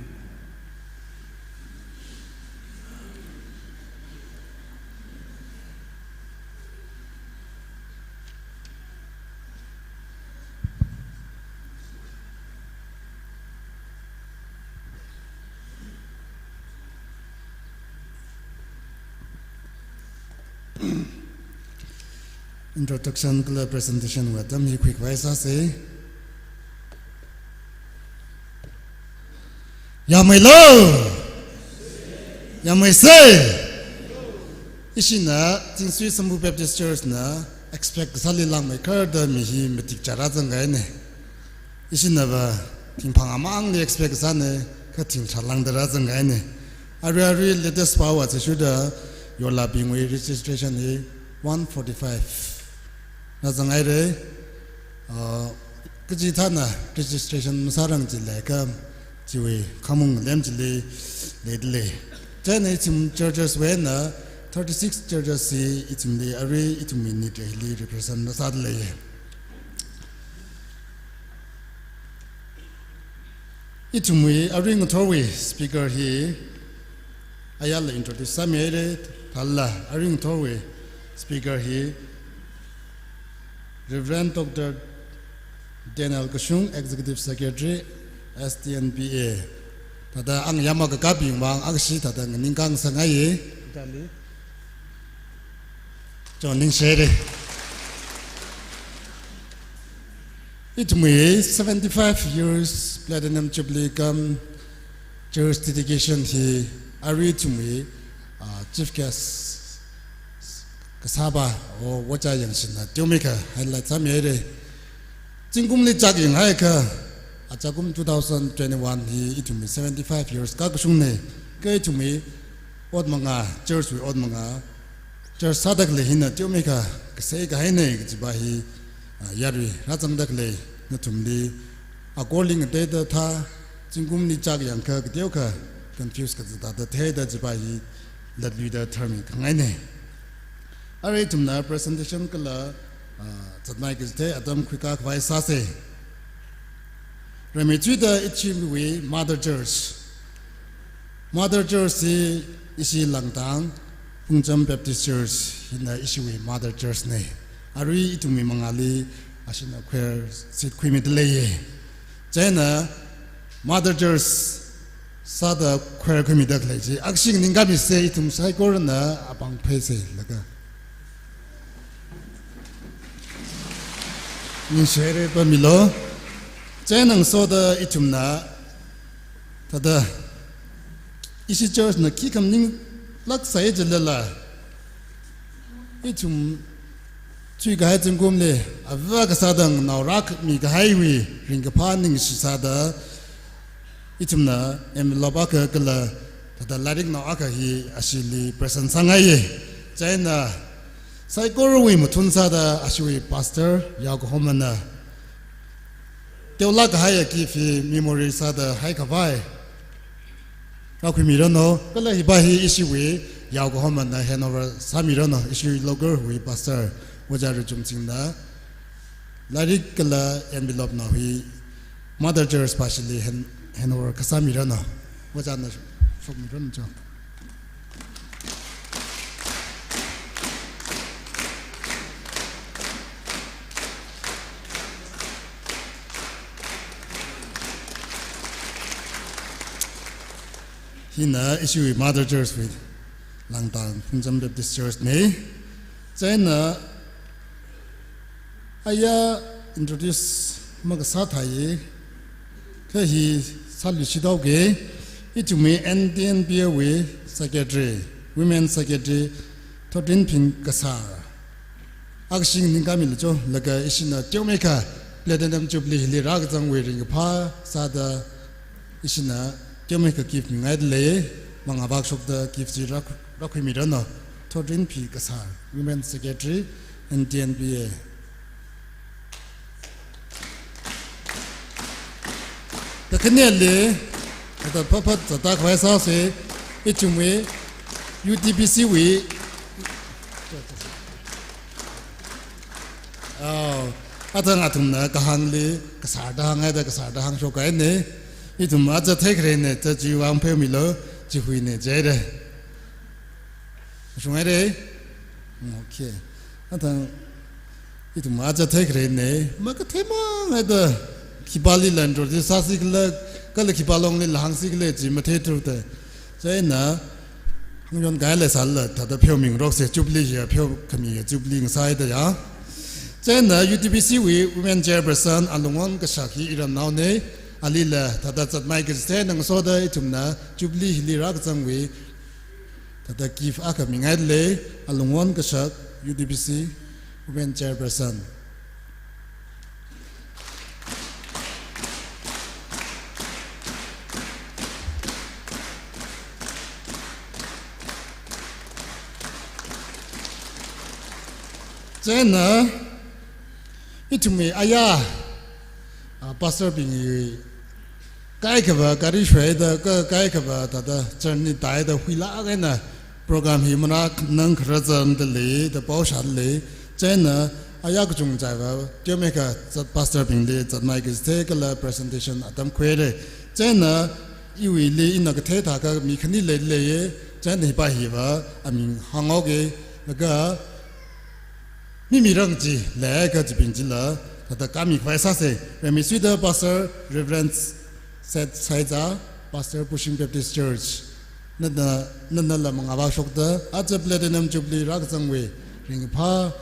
Introduction kala presentation wui atam hi khuikhavai sāsa. Yāmeilo! Yāmeisa! Ishina, Chinsui Sambu Baptist Church na expect kasāli langmeikharda mi hi matik chara zangkahaina. Ishinava thingphang amangli expect kasāna, kha thingtharā langda rāzangkahaina. Arui arui latest pao athishurda yorlābingwui registration hi one forty-five rāzanghaira. Uh, kachithāna registration masārang jilaga chiwui khamong lem chili leidalei. Chieina ithum churches wui eina thirty-six churches hi ithumli arui ithumwui nit hili represent masādalei. Ithumwui arui ngathorwui speaker hi ayala introduce sāmihaira, thālala arui ngathorwui speaker hi Reverend Doctor Daniel Kashung, Executive Secretary, S T N B A. Thāda ang yama kakābing vang akhashi thāda nganingkasāngaiya. Chon ningshire. Ithumwui seventy-five years Platinum Jubilee cum church dedication hi arui ithumwui, ah, chief guest kasāva, o, Ojā Yangshina teomeikha highlight sāmihaira. Zingkumli chak yanghaiakha, achakum two thousand twenty-one hi ithumwui seventy-five years kakashungna, kha ithumwui ot manga, church wui ot manga, church sāda khalei hina teomeikha kasei kahaina kajiva hi, ah, yarui rāzangda khalei nathumli, akorli ngateida thā, zingkumli chak yangakha kateokha confuse kazatda theida kajiva hi latluida tharmikhangaina. Arui ithumna presentation kala, ah, zatnai kachithei atam khuikakhavai sāsa. Rimeithuida ithumwui Mother Church. Mother Church hi ishi Langdang, Phungcham Baptist Church hina ishiwui Mother Church na. Arui ithumwui mangāli ashina choir seat khuimidalei. Chieina Mother Church sāda choir khuimida khalei chi akhashi nganingkāmisa, ithum saikorana apāng pheisa laga. Ningshire pāmilo. Chieina ngasoda ithumna thāda ishi church na khikha maninglāk sāya jilala, ithum thuikahai zingkumli ava kasā tangda nao rākhami kahaiwui ringkaphā ningshi sāda, ithumna envelope akha kala thāda lairiknao akha hi ashili present sāngaiya. Chieina saikorawui mathun sāda ashiwui pastor yaokahomana teolāk kahaiya gift hi memory sāda haikhavai rākhuimiranu, kala hiva hi ishiwui yaokahomana handover sāmiranu, ishiwui local wui pastor Ojā Ruchumchingna lairik kala envelope nao hi Mother Church pāshili hand, handover kasāmiranu. Ojāna shokmiranu cho. Hina ishiwui Mother Church wui Langdang Phungcham Baptist Church na. Chieina aya introduce makasā thai, kha hi sāluishit haoga, ithumwui N T N B A wui secretary, women secretary, Thotrin Phing Kasar. Akhashi nganingkāmilu cho, laga ishina teomeikha Platinum Jubilee hili rākazangwui ringkaphā sāda ishina teomeikha gift mingaidalei, mangā vākashokda gift chi rā, rākhuimiranu, Thotrin Phing Kasar, Women Secretary, N T N B A. Kakhaneli, kata phapat zatakhavai sāsa, ithumwui U T B C wui. Oh, athang athumna kahāngli, kasārda hānghaida, kasārda hāngshokkahaina. Ithum aja theikharena, cha chi vang pheomilu, chi huina jira. Shunghaira? Okay. Athang ithum aja theikharena, makatheimang haida, khipāli lan roti sāsi khala, kala khipā longli lan hāngsi khala, chi matheithuda. Chieina, Hangyon kahaila sālala, thāda pheomingarokse, Jubilee hiya pheokhami hiya Jubilee ngasāhaida ya. Chieina U T B C wui Women Chairperson Alungwon Kashak hi iramnaone, alila thāda zatmei kachithei eina ngasoda ithumna Jubilee hili rākazangwui thāda gift akha mingaile, Alungwon Kashak, U T B C Women Chairperson. Chieina, ithumwui aya, ah, pastor bing kaikhava gari shuida, ka-, kaikhava thāda journey tāida huilāk eina program hi manā nang kharar zangda lei, da pao shāda lei. Chieina aya kachungchaiva, teomeikha zat pastor bingli zatmei kachithei kala presentation atam khuire. Chieina iwuili ina kathei thākha mi khani leileiye, chieina hipa hiva aming hāngaoke, laga mi mirang chi, leiakha chibing chila, thāda khami khavai sāse, Remisuida Pastor Reverend Seth Saiza, Pastor Pushing Baptist Church, nana, nanala mangāva shokda, aja Platinum Jubilee rākazangwui ringphā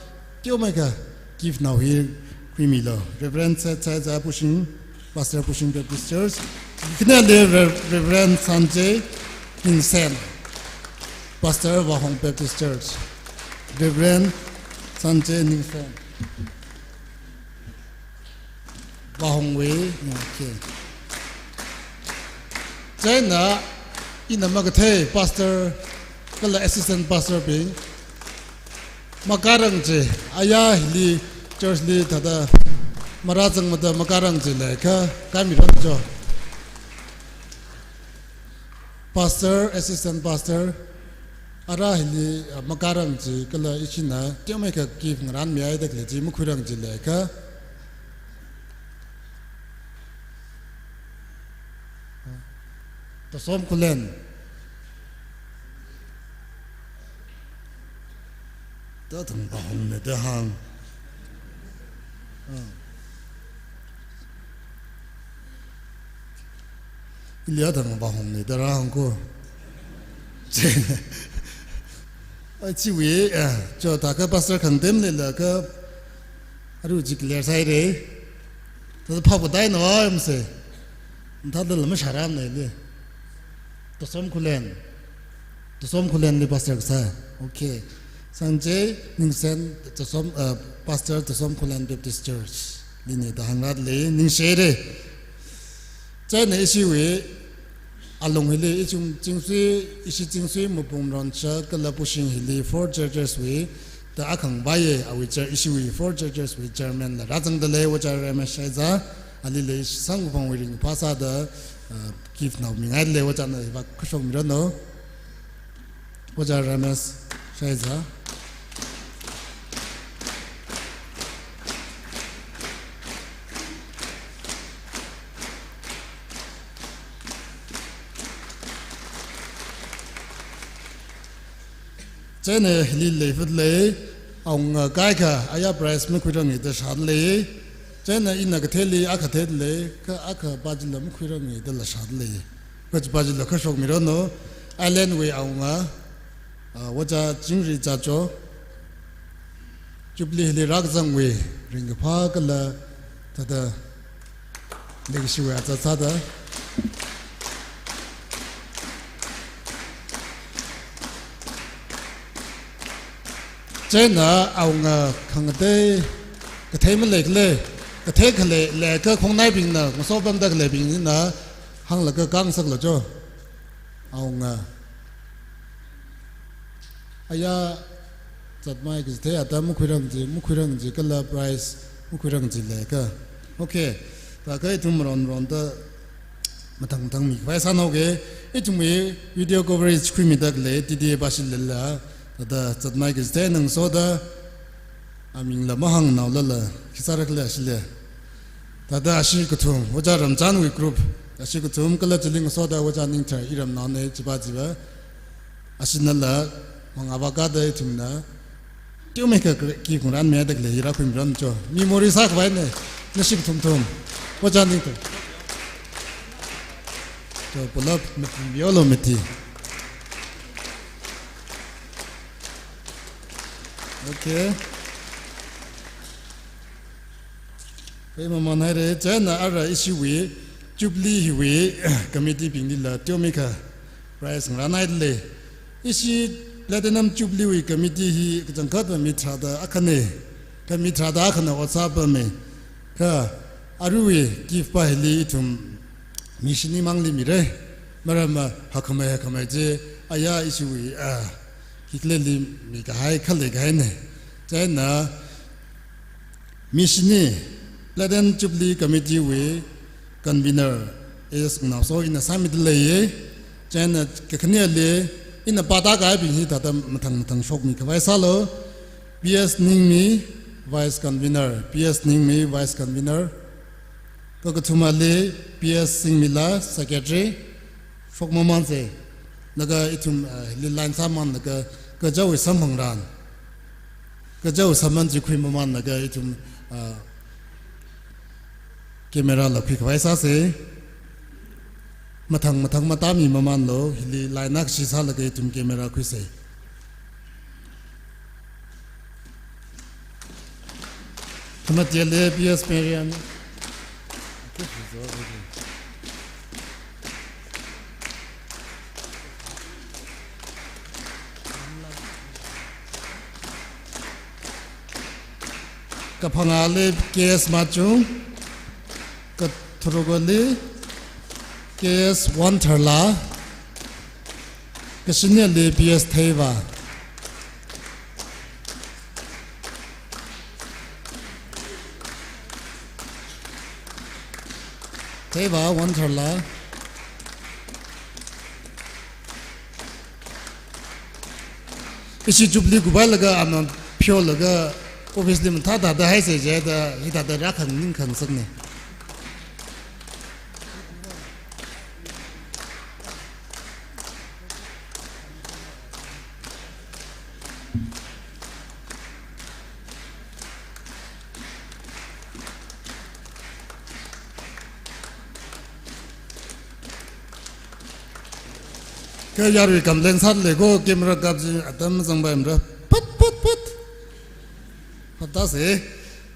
teomeikha gift nao hi khuimilo. Reverend Seth Saiza Pushing, Pastor Pushing Baptist Church. Khaneli Re-, Reverend Sanjay Ningsen, Pastor Vahong Baptist Church. Reverend Sanjay Ningsen. Vahongwui, okay. Chieina, ina makathei pastor, kala assistant pastor bing, makārang chi, aya hili church li thāda marāzangmada makārang chi leiakha, khami rācho. Pastor, assistant pastor, ara hili, ah, makārang chi kala ishina teomeikha gift ngaranmihaida khalei chi makhuirang chi leiakha. Tosom Khullen. Thāda thang Vahongne da hāng. Ah. Ili athang Vahongne da rāhāng ko. Ai, chiwui, eh, cho thākha pastor khangateimaleilakha, aru chi clear sāhaire. Thāda phap kateina va yamse. Thādala mashārāmana ili. Tosom Khullen. Tosom Khullenli pastor kasā. Okay. Sanjay Ningsen, Tosom, uh, Pastor Tosom Khullen Baptist Church lina da hāngra lei, ningshire. Chieina ishiwui alung hili ichung Chingsui, ishi Chingsui Mapum Ronsha kala Pushing hili Four Churches wui da akhangvaiye, awui chair, ishiwui Four Churches wui chairman la rāzangda lei, Ojā Ramesh Shaiza, alila ishi Sangphangwui ringphā sāda, uh, gift nao mingaile, Ojāna hiva khuishokmiranu. Ojā Ramesh Shaiza. Chieina hili leifut lei, awunga kaikha aya prize makhuirangki da shāda lei. Chieina ina katheili akha theida lei, kha akhapa chila makhuirangki dala shāda lei. Kha chipa chila khuishokmiranu, Island wui awunga, ah, Ojā Chingri Chacho, Jubilee hili rākazangwui ringkaphā kala thāda leikashiwui azat sāda. Chieina awunga khangatei, kathei maleikhala, kathei khalei, leiakha khongnaibingna, ngasopamda khaleibingna, hānglaga kāngasaklacho. Awunga. Aya zatmei kachithei atam makhuirang chi, makhuirang chi, kala prize makhuirang chi leiakha. Okay. Thākha ithum ron ronda mathang mathang mikhavai sānaoke. Ithumwui video coverage khuimida khalei T D A pāshilala, thāda zatmei kachithei eina ngasoda, amingla mahāngnaolala, khi sāra khala ashila. Thāda ashi kathum, Ojā Ramchanwui group, ashi kathum kala chili ngasoda Ojā Ningthar iramnaone chipa chiva. Ashinala, mangāva kada ithumna, teomeikha kre-, ki khungran meda khalei rākhuimirancho. Memory sākhavaine, nashi kathum thum. Ojā Ningthar. Cho pulap mati, yolo mati. Okay. Pei maman haire, chieina ara ishiwui Jubilee hiwui committee bingli la teomikha prize ngarānhaile. Ishi Platinum Jubilee wui committee hi kachangkhatva mi tharāda akhane. Kha mi tharāda akhana ot sāpame. Kha aruiwui gift pa hili ithum mi shini mangli mire. Maramva hakhamei hakhamei chi aya ishiwui, ah, hikhaleli mikahai khalei kahaine. Chieina mi shini Platinum Jubilee Committee wui convener A S Nganaoso ina sāmida leiye. Chieina kakhaneli ina pāda kahaibing hi thāda mathang mathang shokmi khavai sālu. P S Ningmi, vice convener, P S Ningmi, vice convener. Kakathumali P S Singmila, secretary, shok mamanse. Laga ithum, ah, hili line sāmang laga kajawui samphangrān. Kajawui samphang chi khui maman laga ithum, ah, camera la khui khavai sāse. Mathang mathang matāmi mamanlu, hili line akhashi sālaga ithum camera khuise. Khamateli P S Marian. Kaphangāli K S Machung, katharukali K S Wantharla, kashinili P S Theiva. Theiva Wantharla. Ishi Jubilee kuphailaga ama pheolaga office li mathāda da haise jida hithāda rākhang ningkhangsakne. Kha yarui complain sālei ko camera kap chi atam zangpaimara. Pat, pat, pat. Pat da se.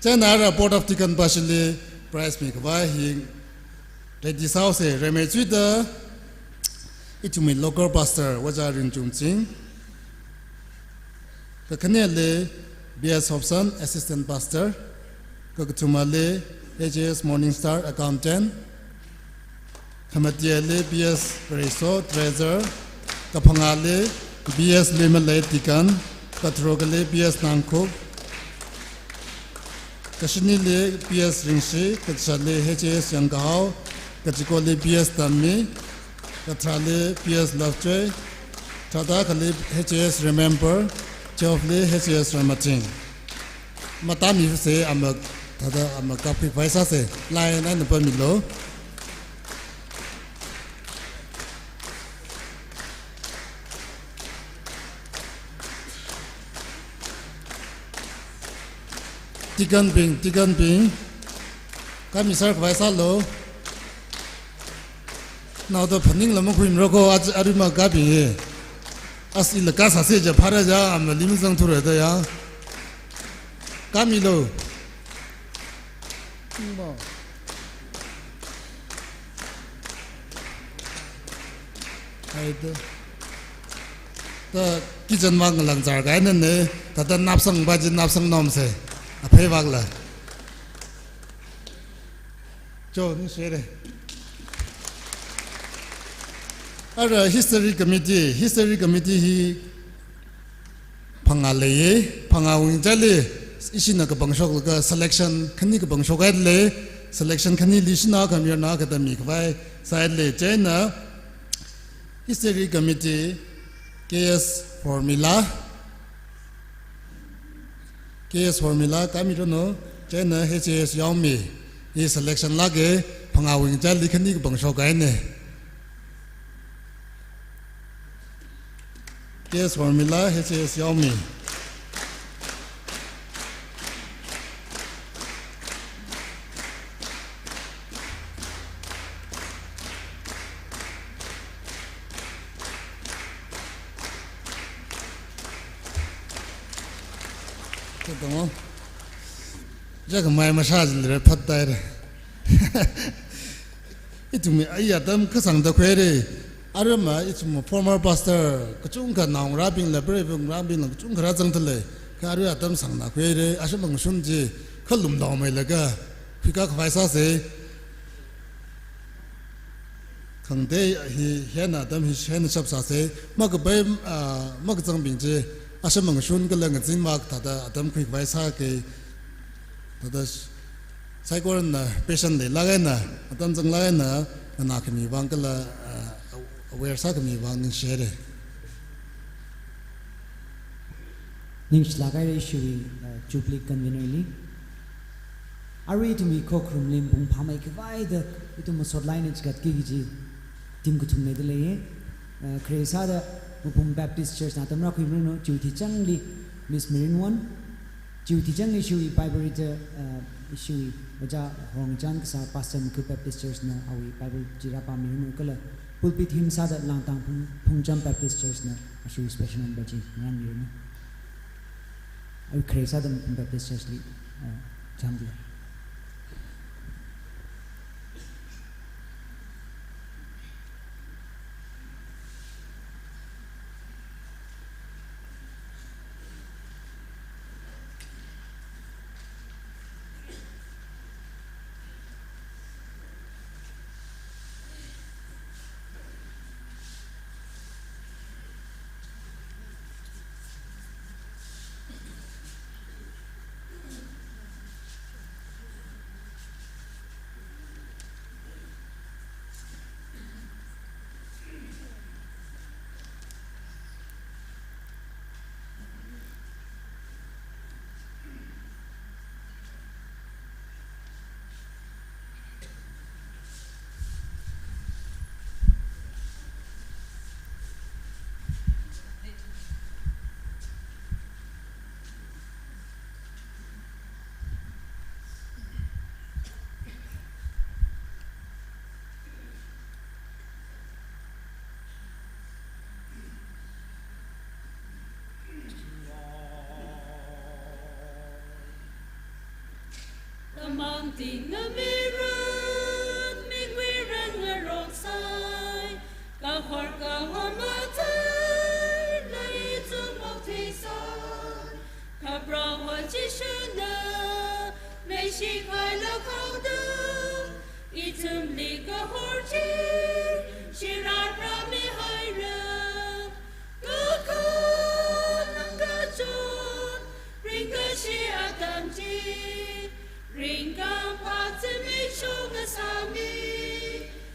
Chieina ara Board of Deacon pāshili prize mikhavai hi ready sāhaose, remei chuida ithumwui local pastor Vaja Rinchungching. Kakhaneli B S Hobson, assistant pastor. Kakathumali H A S Morningstar, accountant. Khamateli B S Reiso, treasurer. Kaphangāli B S Luimalei, deacon. Katharukali B S Nangkhup. Kashinili B S Ringshi, kachāli H A S Yangkahao, kachikoli B S Tammi, katharāli B S Lovejoy, tharāda akhali H A S Remember, twelve li H A S Ramaching. Matāmi se ama thāda ama kapkhui khavai sāse, line eina pāmilu. Deacon bing, deacon bing. Kami sir khavai sālu. Naoda phaningla makhuimara ko, a-, arui makapi. As ila kasāse ja phara ja, ama lim zangthura da ya. Kamilu. Haida. Ta kitchen vak ngalang zar kahainane, tata napsang baji napsang nomse. Aphei vakla. Jo, ni share. Ara history committee, history committee hi phangā leiye, phangāwui ngachaili, ishina kapangshoklaga selection khani kapangshok haile, selection khanili ishina khamirna kata mikhavai sāhaile, chieina History Committee, K S Formula, K S Formula, kami rono, chieina H A S Yaomi, hi selection lāke, phangāwui ngachaili khani kapangshok haine. K S Formula, H A S Yaomi. Tangong. Jakhamai masha jilre phat taire. Ithumwui atam kasāngda khuire. Arui ma ithum former pastor kachungkha naongarābingla, preivangarābingla kachungkha rāzangda lei. Kha arui atam sāngna khuire. Ashee mangshun chi khalumdao meilaga khuikakhavai sāse. Khangatei hi hina atam hi hina shap sāse, makapai, ah, makazangbing chi, ashee mangshun kala ngazin makathāda atam khuikhavai sāke, thāda saikorana patient leilāk eina, atam zanglāk eina, nganākhami vang kala, ah, aware sākhami vang ningshi haire. Ningshilāk haire ishiwui, uh, Jubilee Convener li. Arui ithumwui khokharum lem pung phāmeikhavaida ithum masot laina chigatki kaji team kathum leida leiye. Uh, khare sāda Mapum Baptist Church na atam rākhuimiranu, chiwui thichanli Miss Mirinwon, chiwui thichanli ishiwui Bible reader, uh, ishiwui Ojā Horngchan kasā Pastor Mikhup Baptist Church na awui Bible chi rāpāmiranu kala pulpit hymn sāda Langtang Phung-, Phungcham Baptist Church na ashiwui special number chi nganāmiranu. Awui khare sāda Mapum Baptist Church li, uh, chāmda lei. Tamang ting ngamirun, mingwirang ngarok sai, kahor kahor mathei, lai tsumok thei sai, kaprao ho Jishuna, meishi khailāk haoda, ithumli kahor chi, shira rāmihaira, kakhanang kachot, ringkashi atam chi, ringkaphā zimiksho ngasāmi,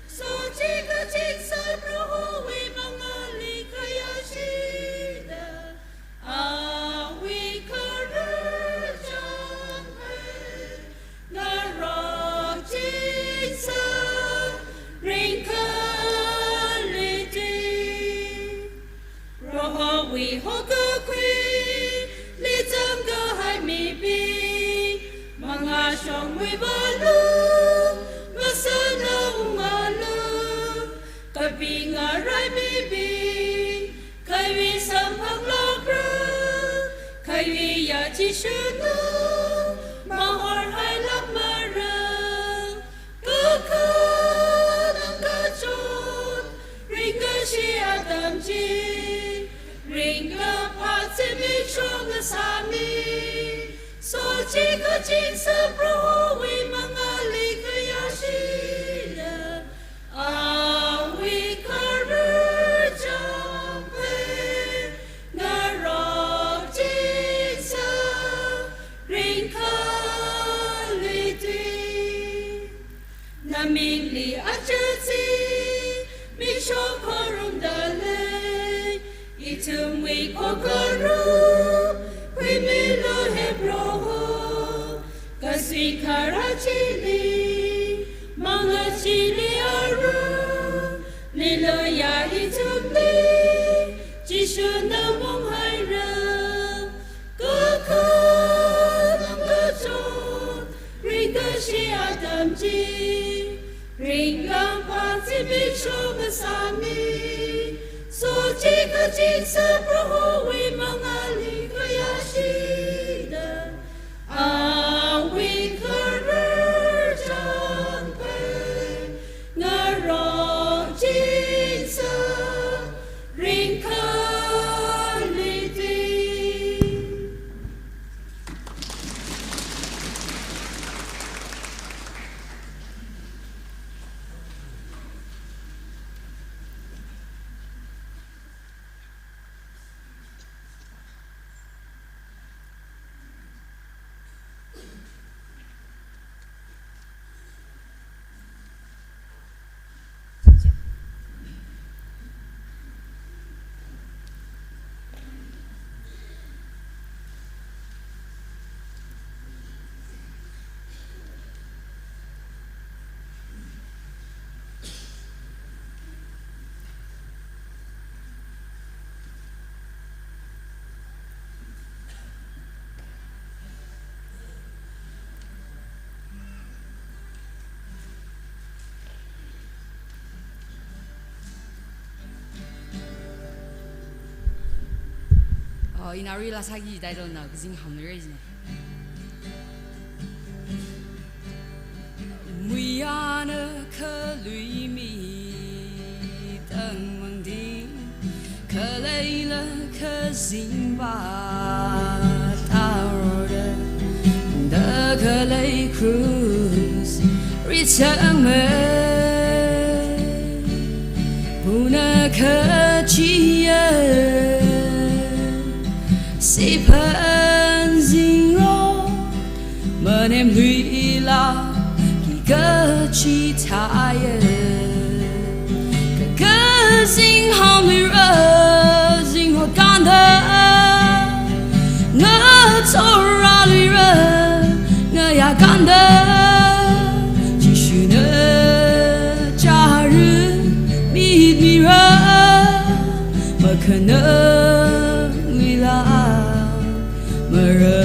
sochikachin sā Prohowui mangāli khayāshida, awui khararchān phei, ngarok chitsa ringkhaliti. Prohowui hokakhuili zangkahai mibing, mangāshongwui vālu, masāna ungalu, kapinga rai mibing, khayui samphanglākra, khayuiya Jishuna mahorhailākmara, kakhanang kachot, ringkashi atam chi, ringkaphā zimiksho ngasāmi, sochikachin sā Prohowui mangāli khayāshida, awui khararchān phei, ngarok chitsa ringkhaliti. Namingli aja zimiksho khorumda lei, ithumwui khokharum khuimilu he Proho. Kasui kharā chili, mangā chili aru, liloya ithumli, Jishuna munghaira, kakhanang kachot, ringkashi atam chi, ringkaphā zimiksho ngasāmi, sochikachin sā Prohowui mangāli khayāshida, Oh, ina rila sāki dai dona kazing hamluira jina. Muiyana khalui mi tangmangding, khaleila kazingva tarora, da khalei krus ritsangmei, puna kachiya siphan zingro, manemluila ki kachithāya. Ka kazing hamluira, zingrot kanda, ngathorāluira, ngayā kanda, Jishuna chara mitmira, makhanangluila mara.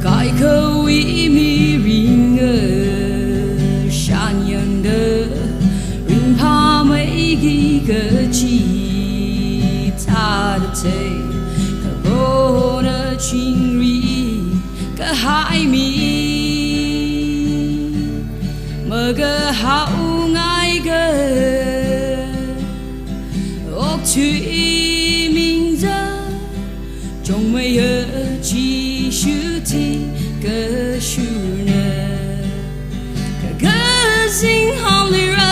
Kaikhawui miringa shanyangda, ringphāmeiki kachithāda thei, kavona chingri kahai mi, makahaongaika okthui mingza, chongmeiya Jishu thikashurna. Ka kazing hamluira,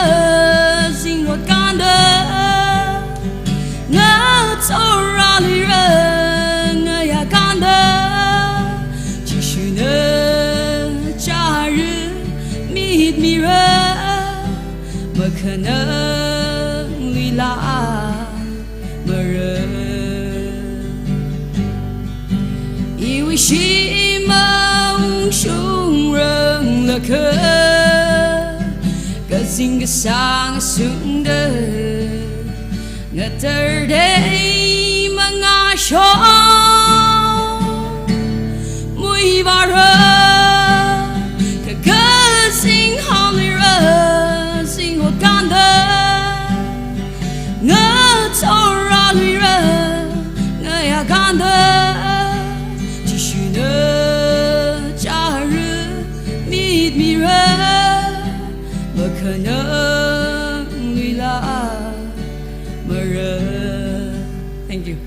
zingrot kanda, ngathorāluira, ngayā kanda, Jishuna chara mitmira, makhanangluila mara. Iwui shim ungshung ranglakha, kazing kasang sungda, ngatar dei mangashong muivāra. Ka kazing hamluira, zingrot kanda, ngathorāluira, ngayā kanda, Jishuna chara mitmira, makhanangluila mara. Thank you.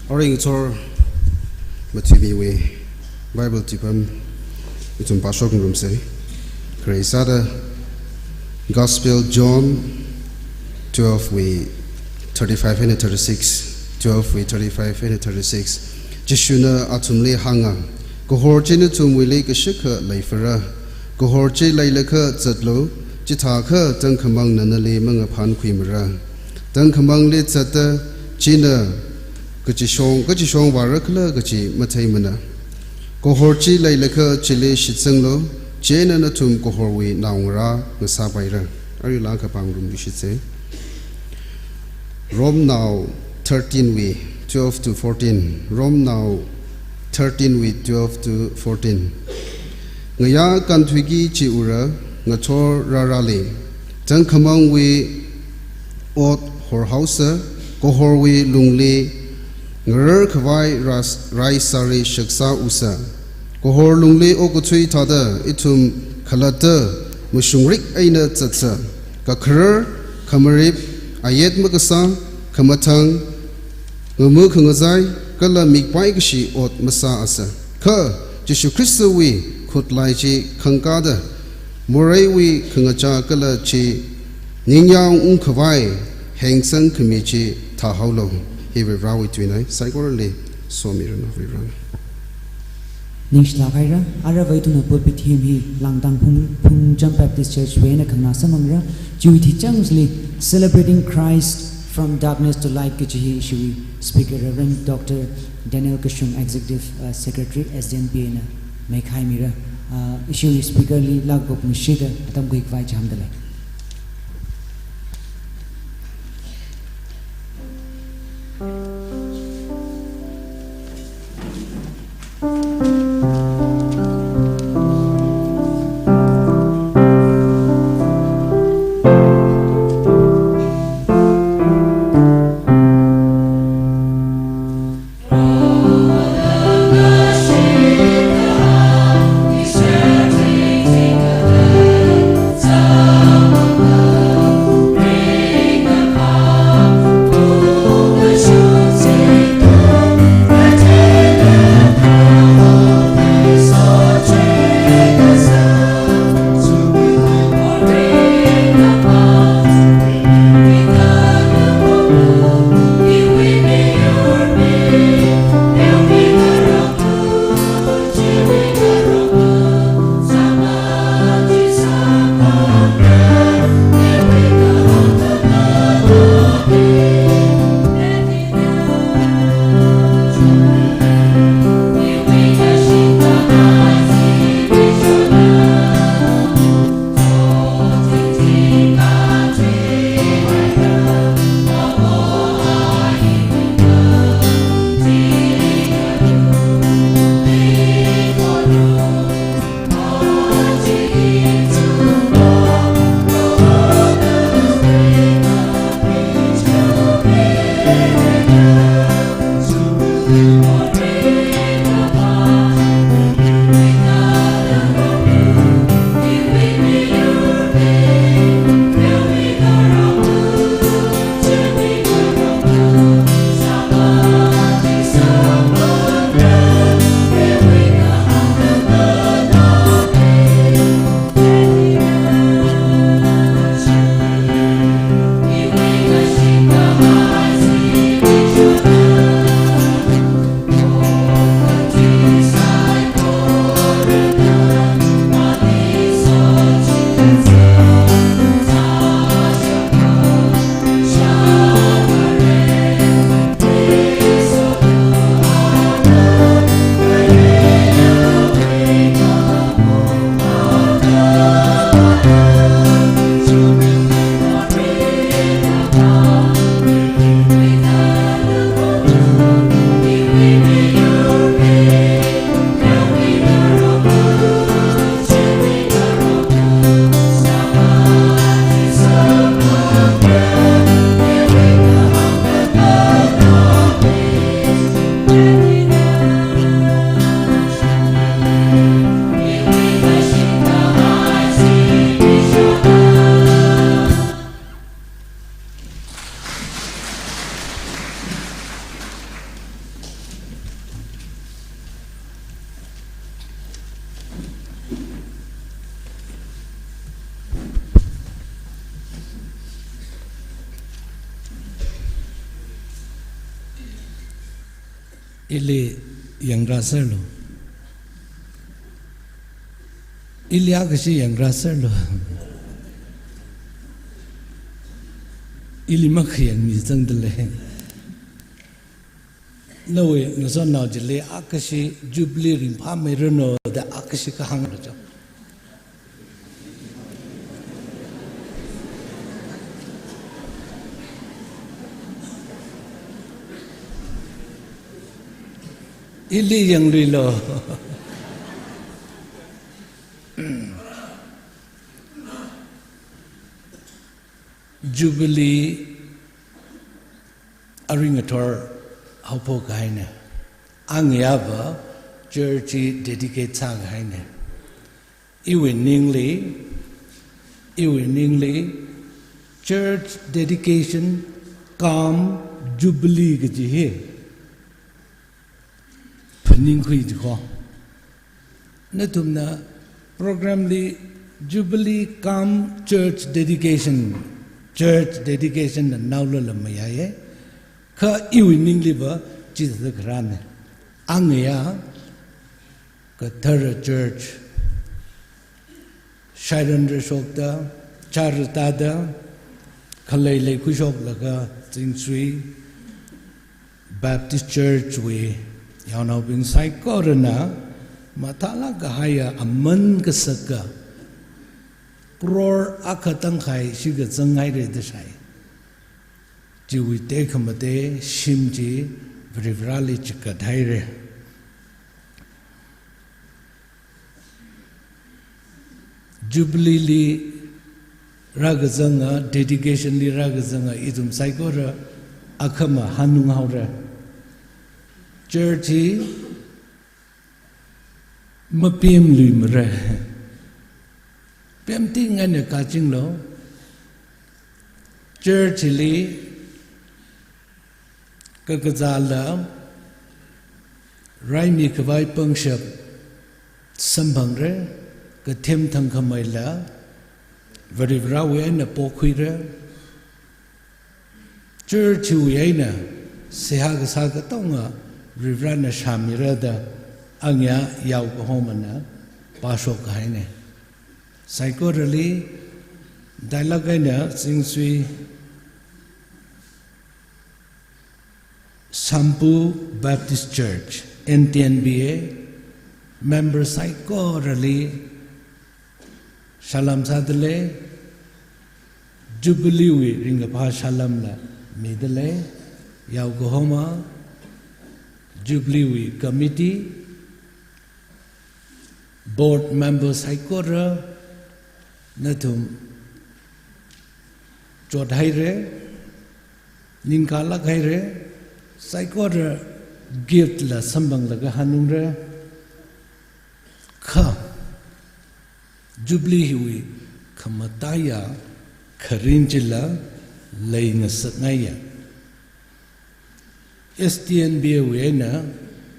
Aring chor matui miwui Bible tuipam ithum pāshok ngarumsa. Khare sāda Gospel John twelve wui thirty-five and thirty-six, twelve wui thirty-five and thirty-six. Jishuna athumli hānga, kahor chi nathumwuili kashikha leifara. Kahor chi leilakha zatlu, chithākha tangkhamang nanali mangaphan khuimara. Tangkhamangli zatta, china kachishong, kachishong vārakhala kachi matheimana. Kahor chi leilakha chili shitsanglu, chieina nathum kahorwui naongarā ngasāpaira. Arila kapāngarumluishitsa. Romnao thirteen wui twelve to fourteen. Romnao thirteen wui twelve to fourteen. Ngayā kānthuiki chi ura, ngathor rārāli, tangkhamangwui ot horhaosa, kahorwui lungli ngarar khavai ras-, rai sāri shaksā usa. Kahor lungli okathui thāda ithum khalatta mashungrik eina zatsa. Kakharar, khamarip, ayet makasā, khamathang, ngamu khangazai, kala mikpai kashi ot masāasa. Kha Jishu Khristawui khutlai chi khangkāda, moreiwui khangachā kala chi ningyāng ungkhavai hengsang khami chi thāhaolu. Hi Varivarāwui tuina, saikorali somiranu Varivarāna. Ningshilāk haira, aruiva ithumna pulpit hymn hi Langdang Phung, Phungcham Baptist Church wui eina khanganā sāmangra, chiwui thuichang chili Celebrating Christ from Darkness to Light kachi hi ishiwui speaker Reverend Doctor Daniel Kashung, Executive, uh, Secretary, S D N P A na meikhai mira. Uh, ishiwui speaker li lākakhup ngashida atam khuikhavai chāmda lei. Ili yangra serlu. Ili akashi yangra serlu. Ili makhayang mi zangdalei. Nawui ngasotnao chili akashi Jubilee ringphāmeiranu da akashi kahāng lo cho. Ili yangluilu. Jubilee arui ngathor haophok kahaina. Angayāva church hi dedicate sākahaina. Iwui ningli, iwui ningli, church dedication cum Jubilee kaji hi phaningkhui jiko. Nathumna program li Jubilee cum church dedication, church dedication na naolala mayāya. Kha iwui ningliva chithāda kharāna. Angayā kathara church, shairan rāshokta, chara tāda, khalei leikhuishoklaga Chingsui Baptist Church wui yaonaobing saikorana mathālāk kahaiya aman kasaka crore akha tangkhai shikazang haira da shai. Chiwui tekhamatei shim chi Varivarali chikat haira. Jubilee li rākazanga, dedication li rākazanga, ithum saikora akhama hanung haora. Church hi mapemluimara. Pemtingaina kachinglo. Church li kakazāla raimi khavai pangshap samphangra, kathem thangkhameila Varivarawui eina pokhuira. Church wui eina seihā kasā katonga Varivarana shāmira da angayā yaokahomana pāshok kahaina. Saikorali, dailāk eina Chingsui Sampu Baptist Church, N T N B A, member saikorali salam sādalei, Jubilee wui ringkaphā salamla midalei, yaokahoma, Jubilee wui committee, board member saikora, nathum chot haira, ningkalāk haira, saikora gift la samphanglaga hanungra. Kha Jubilee hiwui khamataiya kharing chila leingasakngaiya. S T N B A wui eina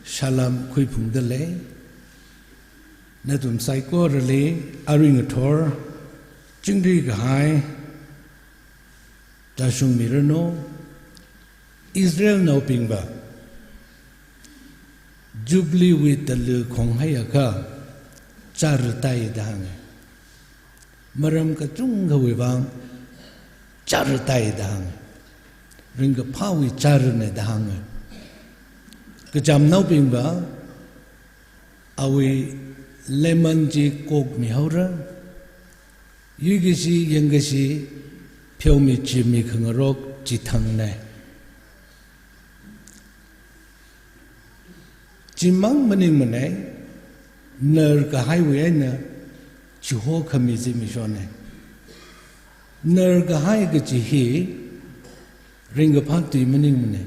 salam khuiphungdalei. Nathum saikorali arui ngathor chingri kahai tāshungmiranu. Israelnaobingva Jubilee wui tala khonghaiakha charatai da hānga. Maram kachungkhawui vang charatai da hānga. Ringkaphāwui charana da hānga. Kachamnaobingva awui lemon chi kokmihaora. Yuikashi, yangkashi, pheomi chimi khangarok chithangna. Chimang maningmana, narkahaiwui eina chihokhami zimikshona. Narkahai kaji hi ringkaphā tui maningmana,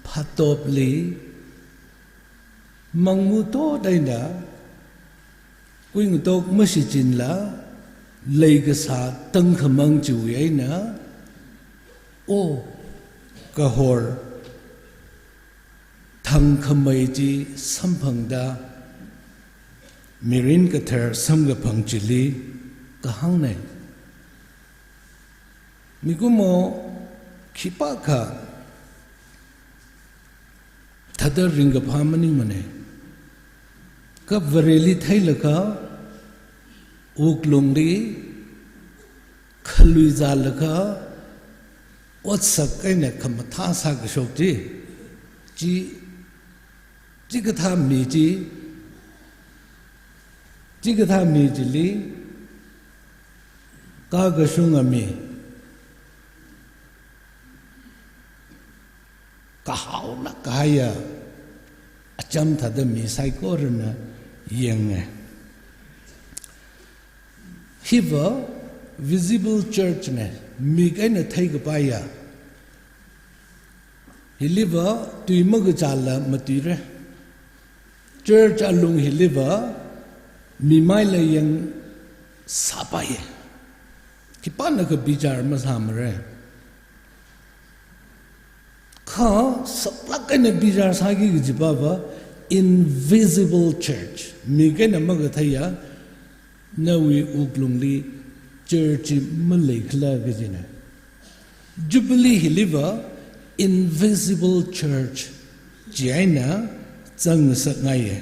phatopli mangmu totaina, kuingatok mashichinla, leikasā tangkhamang chiwui eina, o, kahor thangkhamei chi samphangda, mirin kathar samkaphang chili kahāngna. Mikumo khipākha Thāda ringkaphā maningmana. Kha Vareli theilakha, wuklungli khaluizālakha, otsak eina khamathā sākashok chi, chi, chikathā mi chi, chikathā mi chili kakashunga mi, kahaolāk kahaiya acham thāda mi saikorana yanga. Hiva visible church na, mik eina theikapaiya. Hiliva tui makachāla matuira. Church alung hiliva mimaila yangsāpaiya. Khipānakha bichar masāmara. Kha saklāk eina bichar sāki kajipava invisible church, mik eina makatheiya, nawui wuklungli church chi maleikhala kajina. Jubilee hiliva invisible church chieina zangngasakngaiya.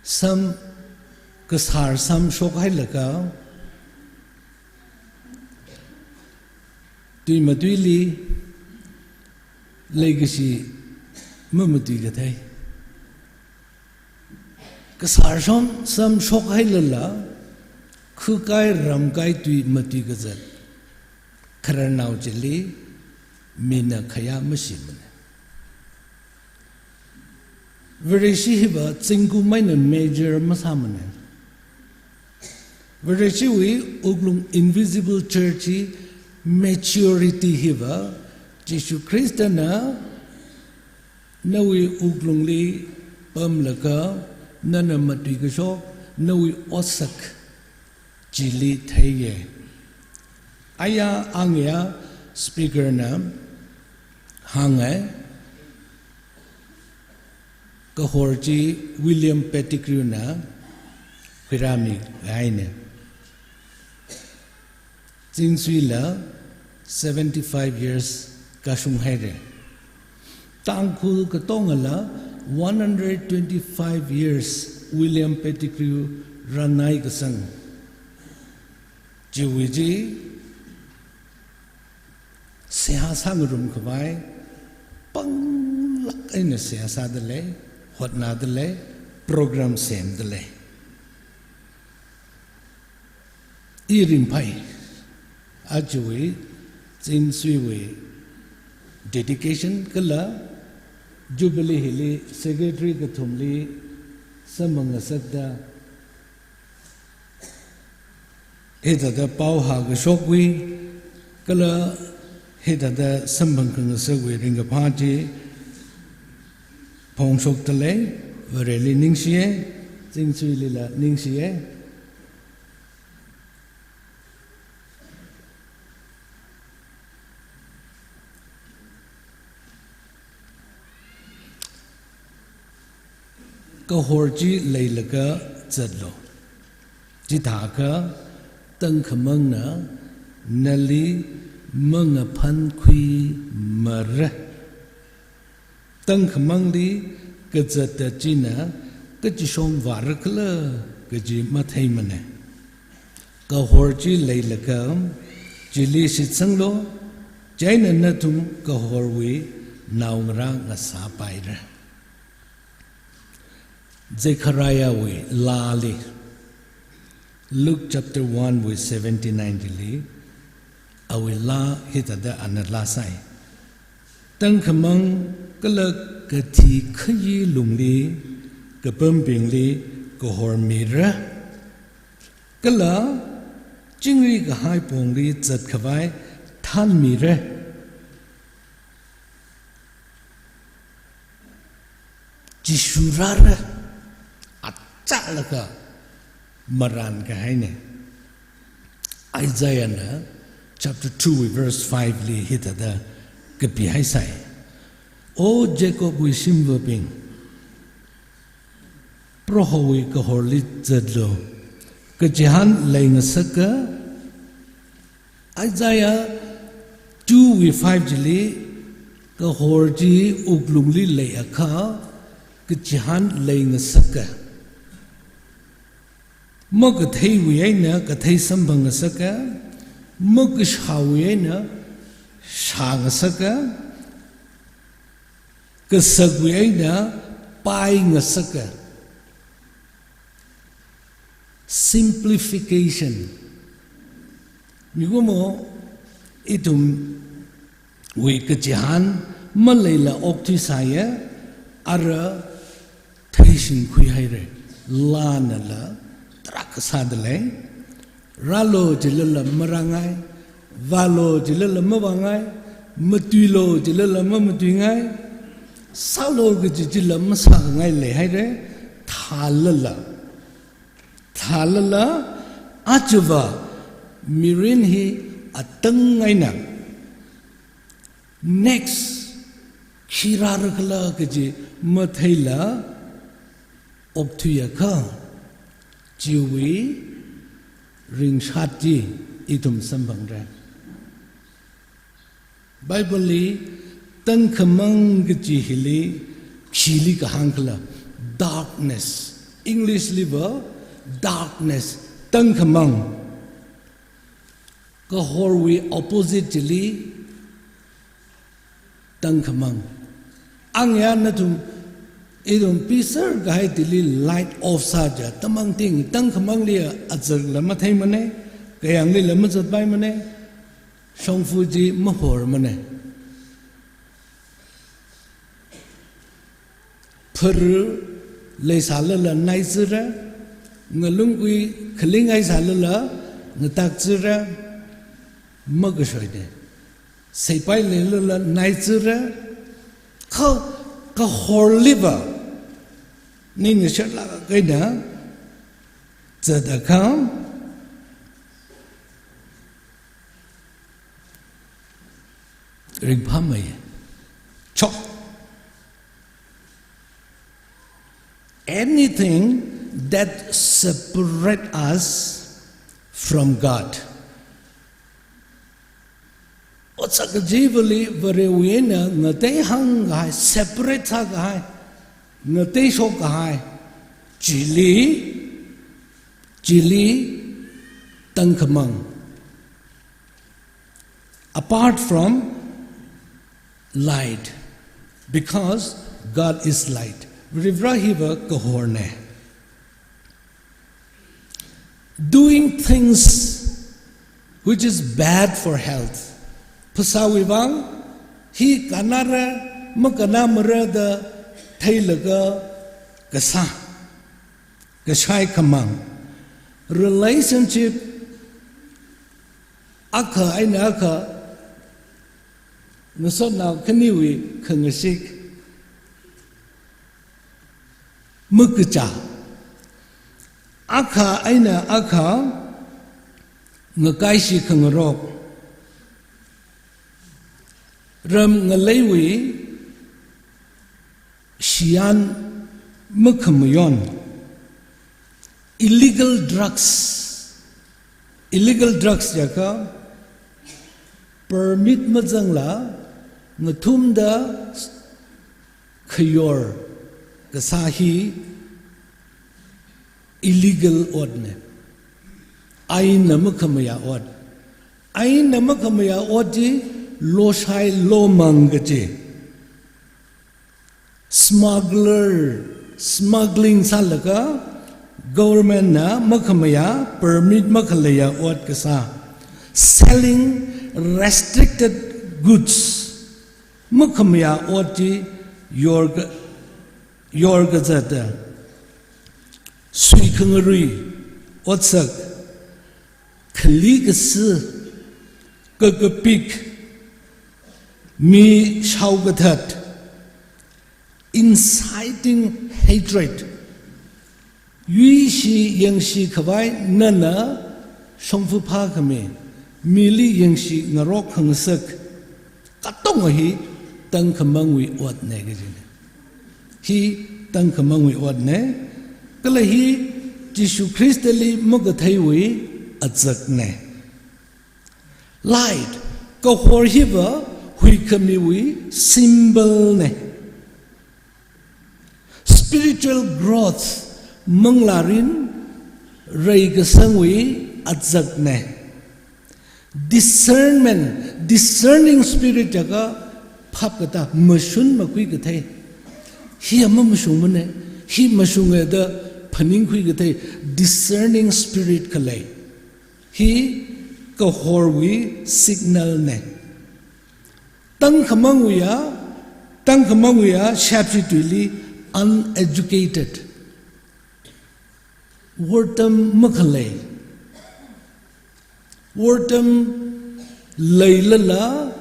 Sam, kasār sam shokhailaga, tui matuili leikashi mamatui kathei. Kasār sam, sam shokhailala, khukai ramkai tui matui kazat khararnao chili mina khayā mashimana. Vareshi hiva zingkum eina measure masāmana. Vareshiwui wuklung invisible church hi maturity hiva, Jishu Khristana nawui wuklungli pamlaga, nana matuikashok, nawui otsak chili theiya. Aya angya speaker na hānga, kahor chi William Pettigrew na khuirāmi kahaina. Zingsuila seventy-five years kashung haira. Tangkhul katongala one hundred twenty-five years William Pettigrew rānai kasang. Chiwui chi seihā sāngarum khavai panglāk eina seihā sādalei, hotnādalei, program semdalei. I ringphai, ajawui zingsuiwui dedication kala Jubilee hili secretary kathumli samphang ngasakda, hithāda pao hākashokwui, kala hithāda samphang khangasakwui ringkaphā chi phongshokdalei, Vareli ningshiya, zingsuilila ningshiya. Kahor chi leilaga zatlu. Chithākha tangkhamangna nali mangaphankhuimara. Tangkhamangli kazata china kachishong vārakhala kaji matheimana. Kahor chi leilaga chili shitsanglu, chieina nathum kahorwui naongarā ngasāpaira. Zechariahwui laali, Luke chapter one verse seventy-nine chili, awui laa hithāda ana laa sai. Tangkhamang kala kathi khayi lungli kapambingli kahor mira, kala chingri kahai pongli zatkhavai thanmira. Jishu rāra, achālakha marān kahaina. Isaiahna chapter two verse five li hithāda kapihaisai. O Jacobwui shimvabing, Prohowui kahorli zatlu, Kachihān leingasaka. Isaiah two wui five chili, kahor chi wuklungli leiakha, kachihān leingasaka. Makatheiwui eina kathei samphangngasaka, makashāwui eina shāngasaka, kasakwui eina paingasaka. Simplification. Mikumo ithumwui kachihān maleila okthuisāya, ara theishingkhuihaira. Laanala tarākha sādalei. Rālo jilala marāngai, vālo jilala mavāngai, matuilo jilala mamatuingai, sālo kaji jila masāngai leihaira. Thālala, thālala, ajava mirin hi atang eina next khi rārakhala kaji matheila okthuiakha, chiwui ringshat chi ithum samphangra. Bible li tangkhamang kaji hili khili kahāngkhala? Darkness. English liva darkness, tangkhamang. Kahorwui opposite chili tangkhamang. Angya nathum, ithum piser kahai thili light off sāja, tamang ting tangkhamangli azakla matheimana, kayanglila mazatpaimana, shongfa chi mahormana. Phara leisālala naizara, ngalungkui khaling haisālala ngatakzara, makashoida. Seipai leilala naizara, kha kahorliva ningasharlāk eina zatakha, ringphāmei. Chok. Anything that separate us from God. Otsak kajivali Varewui eina ngateihāngkahai, separate sākahai, ngateishokkahai, chili, chili tangkhamang. Apart from light, because God is light. Varivara hiva kahorna. Doing things which is bad for health. Phasāwui vang hi kannara, makanna mara da theilaga kasā, kashai khamang. Relationship, akha eina akha, ngasotnao khaniwui khangashik, makachā, akha eina akha ngakaishi khangarok, ram ngaleiwui shiyan makhamayon, illegal drugs, illegal drugs jiakha permit mazangla ngathumda khayor kasā hi illegal otna. Ainna makhamayā ot. Ainna makhamayā ot chi loshai lomang kaji. Smuggler, smuggling sālaga government na makhamayā, permit makhaleiya ot kasā. Selling restricted goods. Makhamayā ot chi yorka, yorkazata. Suikhangarui, otsak, khali kasi, kakapik, mi shaokathat, inciting hatred. Yuishi yangshi khavai nana shongfa phākhami, mili yangshi ngarok khangasak, katonga hi tangkhamangwui otna kajina. Hi tangkhamangwui otna, kala hi Jishu Khristali makatheiwui azakna. Light, kahor hiva huikhamiwui symbol na. Spiritual growth, manglārin reikasangwui azakna. Discernment, discerning spirit jiakha phap kata, mashun makhui kathei. Hi ama mashungmana, hi mashunga da phaningkhui kathei, discerning spirit khalei. Hi kahorwui signal na. Tangkhamangwuiya, tangkhamangwuiya shapshi tuili uneducated. Wortam makhalei. Wortam leilala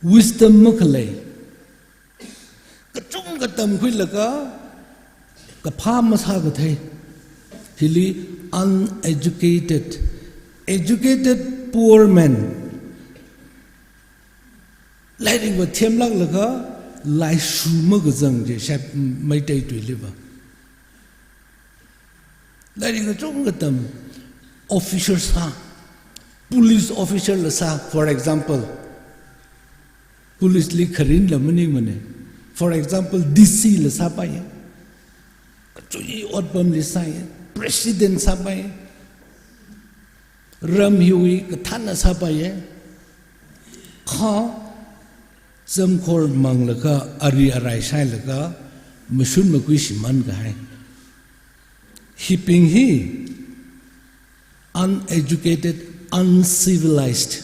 wisdom makhalei. Kachungkha tamkhuilaga kaphā masā kathei. Hili uneducated. Educated poor man. Lairik va themlaklaga laishu makazang je shap Meitei tuiliva. Lairik kachungkha tam, officer sā, police officer la sā, for example. Police li kharinla maningmana. For example, D C la sāpaiya. Kachui otpamli sāya. President sāpaiya. Ram hiwui kathānna sāpaiya. Kha zamkhor manglaga, ari arai shailaga, mashun makhui shimān kahai. Hibing hi uneducated, uncivilized.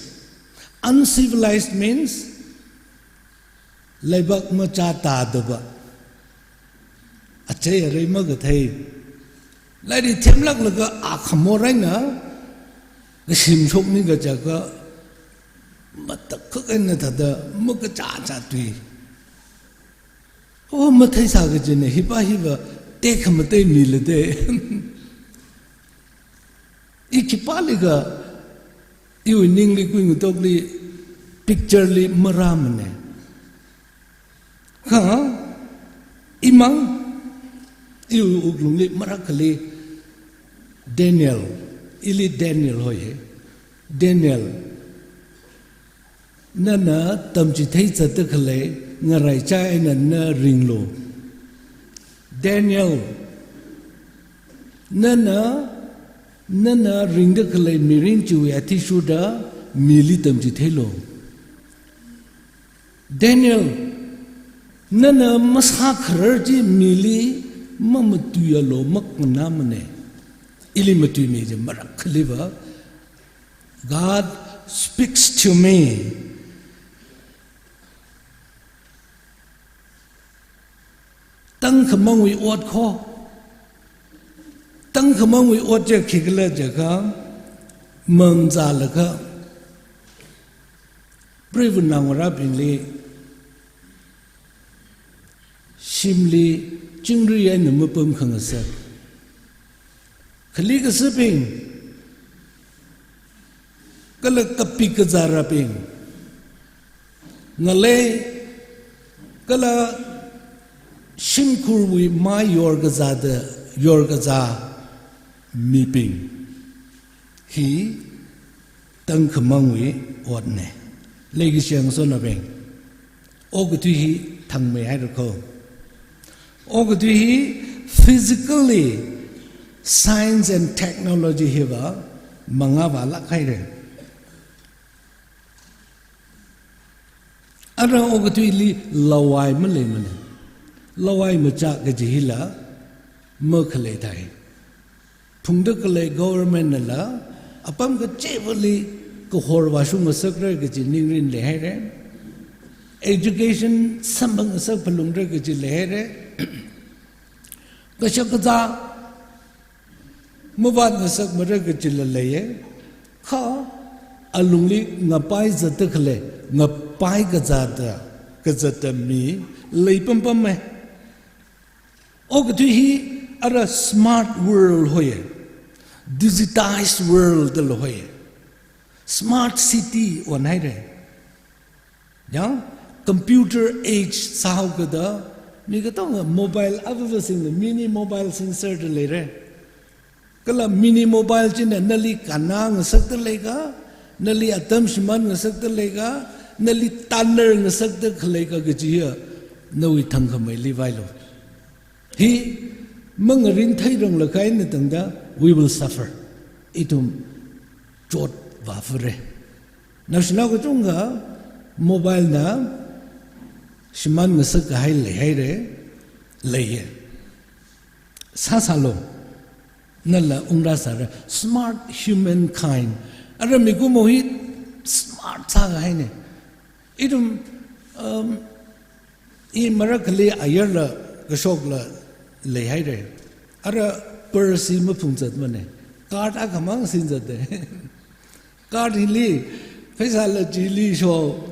Uncivilized means leibak machā tādava. Achei arei makathei. Lairik themlaklaga akhamo raina, kashim shokni kajiakha, matakhak eina thāda, makachāchā tui. O, matheisā kajina, hipa hiva, tekhamatei mila de. I khipālikha, iwui ningli kuingatokli, picture li marāmana. Kha, imang, iwui wuklungli marākhali, Daniel, ili Daniel hoiya. Daniel, nana tamchithei zatda khalei, ngaraichā eina na ringlu. Daniel, nana, nana ringda khalei mirin chiwui athishurda mili tamchitheilu. Daniel, nana masākharar chi mili mamatuialu, maknganāmana. Ili matuimi je marākhaliva, God speaks to me. Tangkhamangwui ot kho. Tangkhamangwui ot je khikhala jiakha, mangzālaga, preiva naongarābingli, shimli, chingri eina mapam khangasak. Khali kasābing, kala kapi kazārabing, ngalei, kala shimkhurwui mai yorkazāda, yorkazā mibing. Hi tangkhamangwui otna. Leikashi yangshonabing. Okathui hi thangmeihaira kho. Okathui hi physically, science and technology hiva mangāvālāk haira. Ara okathuili lawai maleimana. Lawai machā kaji hila makhalei thai. Phungda khalei government nala, apam kachivali kahor vāshung ngasakra kaji ningrin leihaira. Education samphang ngasak phalungra kaji leihaira. Kashak kazā mavāt ngasakmara kajila leiya. Kha alungli ngapai zatda khalei, ngapai kazāda, kazata mi leipampamma. Okathui hi ara smart world hoiya, digitized world la hoiya, smart city onhaira. Ya, computer age sāhaokada, Mi katonga mobile avāvāsingna mini mobile singserda leira. Kala mini mobile china nali kannā ngasakda leika, nali atam shimān ngasakda leika, nali tanner ngasakda khaleika kajiya, nawui thangkhameili vālu. Hi mangarin theirang lakai na tangda, we will suffer. Ithum chot vāfure. Naoshinao kachungkha mobile na shimān ngasak kahai leihaira, leiya. Sāsālu, nala ungrāsāra, smart humankind. Ara mikumo hi smart sākahaina. Ithum, um, i marakhali ayarla kashokla leihaira. Ara purse hi maphungzatmana. Card akhamang singzata. Card hili, pheisāla chili sho.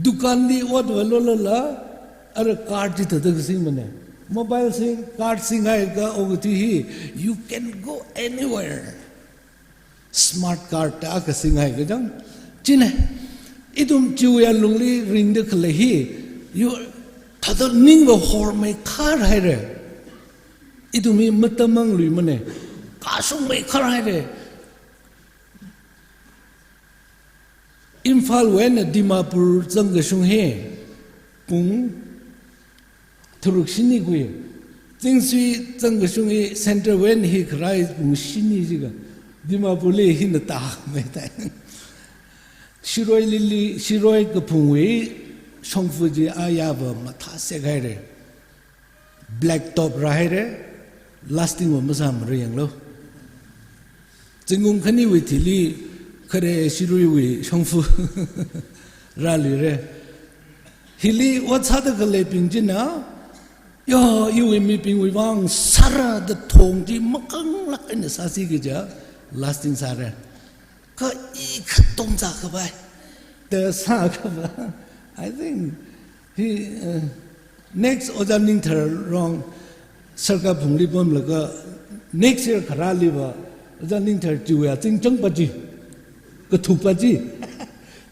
Dukanli ot vālolala, ara card chithāda kasingmana. Mobile sing, card singhaiakha okathui hi, you can go anywhere. Smart card da kasinghaika jang. China, ithum chiwui alungli ringda khalei hi, you, thāda ningva hormeikhar haira. Ithum hi matamangluimana. Kashungmeikhar haira. Imphalwui eina Dimapur zangkashung hi pung tharuk shini kui. Zingsui zangkashung hi Centrewui eina hi kharā hi pung shini jiakha, Dimapurli hina tāmeitai. Shirui lili, Shirui kaphungwui shongfa chi ayāva mathāsek haira. Black top rāhaira, lasting va masāmara yanglu. Zingkum khaniwui thili khare Shiruiwui shongfa rāluira. Hili ot sāda khaleibing china, yo, iwui mibingwui vang sāra da thong chi makanglāk eina sāsi kaja, lasting sāra. Kha i khatonga sākhavai, da sākhava. I think hi, uh, next Ojā Ningthar rong sarkar phungli pamlaga next year kharāliva Ojā Ningthar chiwui azingchangpa chi, kathukpa chi,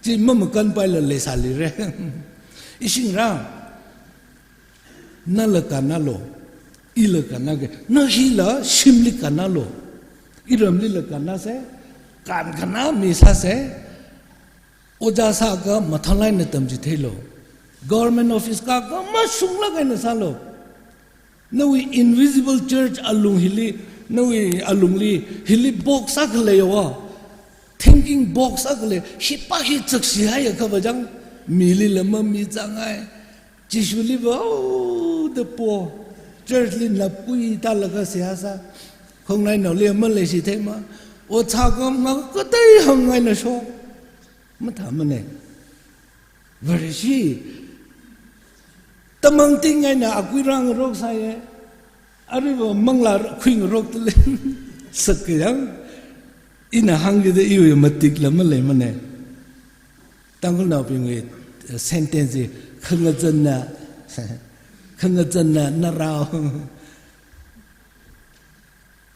chi mamakanpaila leisālira. Ishingra, nala kannālu, ila kannāki, na hila shimli kannālu, iramlila kannāsa, kankhanā mi sāsa, ojā sāakha mathālāk eina tamchitheilu, government office kāakha mashunglāk eina sālu. Nawui invisible church alung hili, nawui alungli, hili box akha leiva, thinking box akha lei, hipa hi chakshihaiakhava jang, milila mamichāngai, Jishuliva, oh, the poor. Church li napkui tālaga seihā sā. Khongnainaoli maleishitheima. Ot sāakha ngakatei hāngngaina sho. Mathāmana. Vareshi. Tamang tingngaina akui rāngarok sāya. Aruiva manglā khuingarokta lei. Sakkayang. Ina hāngkida iwui matikla maleimana. Tangkhulnaobingwui, eh, sentence hi, khangazanna, khangazanna narao.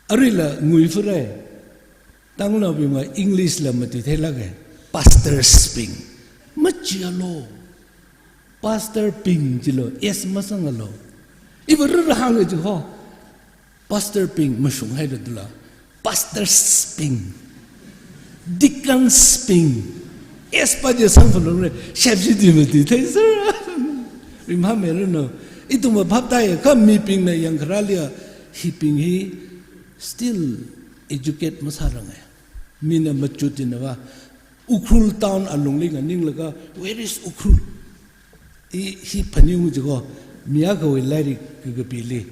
Aruila nguifura. Tangkhulnaobingva English la matuitheilāka. Pastors bing. Machialu. Pastor bing jilu. S masangalu. Iva rara hānga jiho. Pastor bing mashunghaira dula. Pastors bing. Deacons bing. S pa je samphanglu re. Shepshi di matuithei sir. Rimhamiranu. Ithumva phaptāya, kha mibingna yangkharāliya, hibing hi still educate masāranga. Mina machutinava. Ukhrul town alungli nganinglaga, "Where is Ukhrul?" I hi phaningung jiko, mi akhawui lairik kakapili.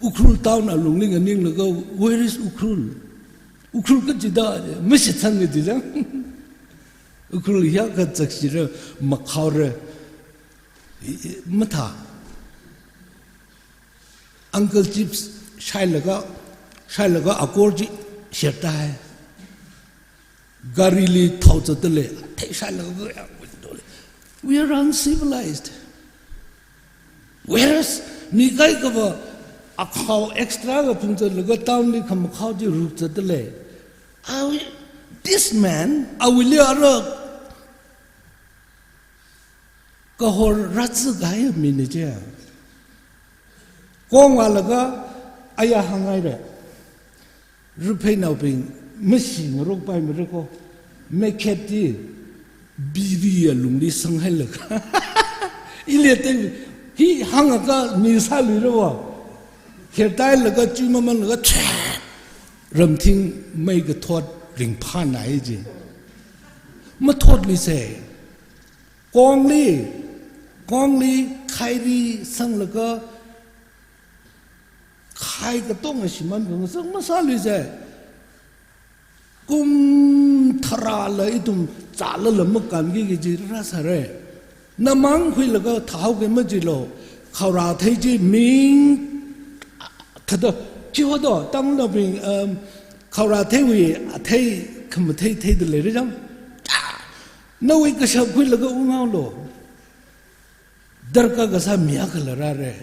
Ukhrul town alungli nganinglaga, "Where is Ukhrul? Ukhrul kachida?" Mashitsanga jijang. Ukhrul hiyākha chakshira, makhaora. I, i, mathā. Uncle Chips shailaga, shailaga akor chi shertai. Garili thao zatdalei, thei shailaga, we are uncivilized. Whereas, mi kaikhava akhao extra kaphung zatlaga town li khamakhao chi ruk zatdalei. Awi, this man, awuili ara Kahor rātsi kahai mina je. Kong vālaga aya hānghaira. Ruphei naobing, mashi ngarokpai mara ko. Mekhet di, biri alungli sanghailaga. Ili te, hi hāngakha mi sāluira va. Khertailaga, chui mamanlaga, chhat. Ramthing mei kathot ringphānai je. Mathotluisei. Kongli, kongli, khairi sanglaga, khai katonga shimān khangasang masāluisei. Kum tharāla ithum zālala makānki kaji rāsāra. Namang khuilaga thāhaoki majilo. Khaorā thei chi ming thāda, chihodo, Tangkhulnaobing, um, khaorā theiwui athei khamathei theida leira jang. Nawui kashap khuilaga unghaolu. Darkar kasā mi akhala rāra.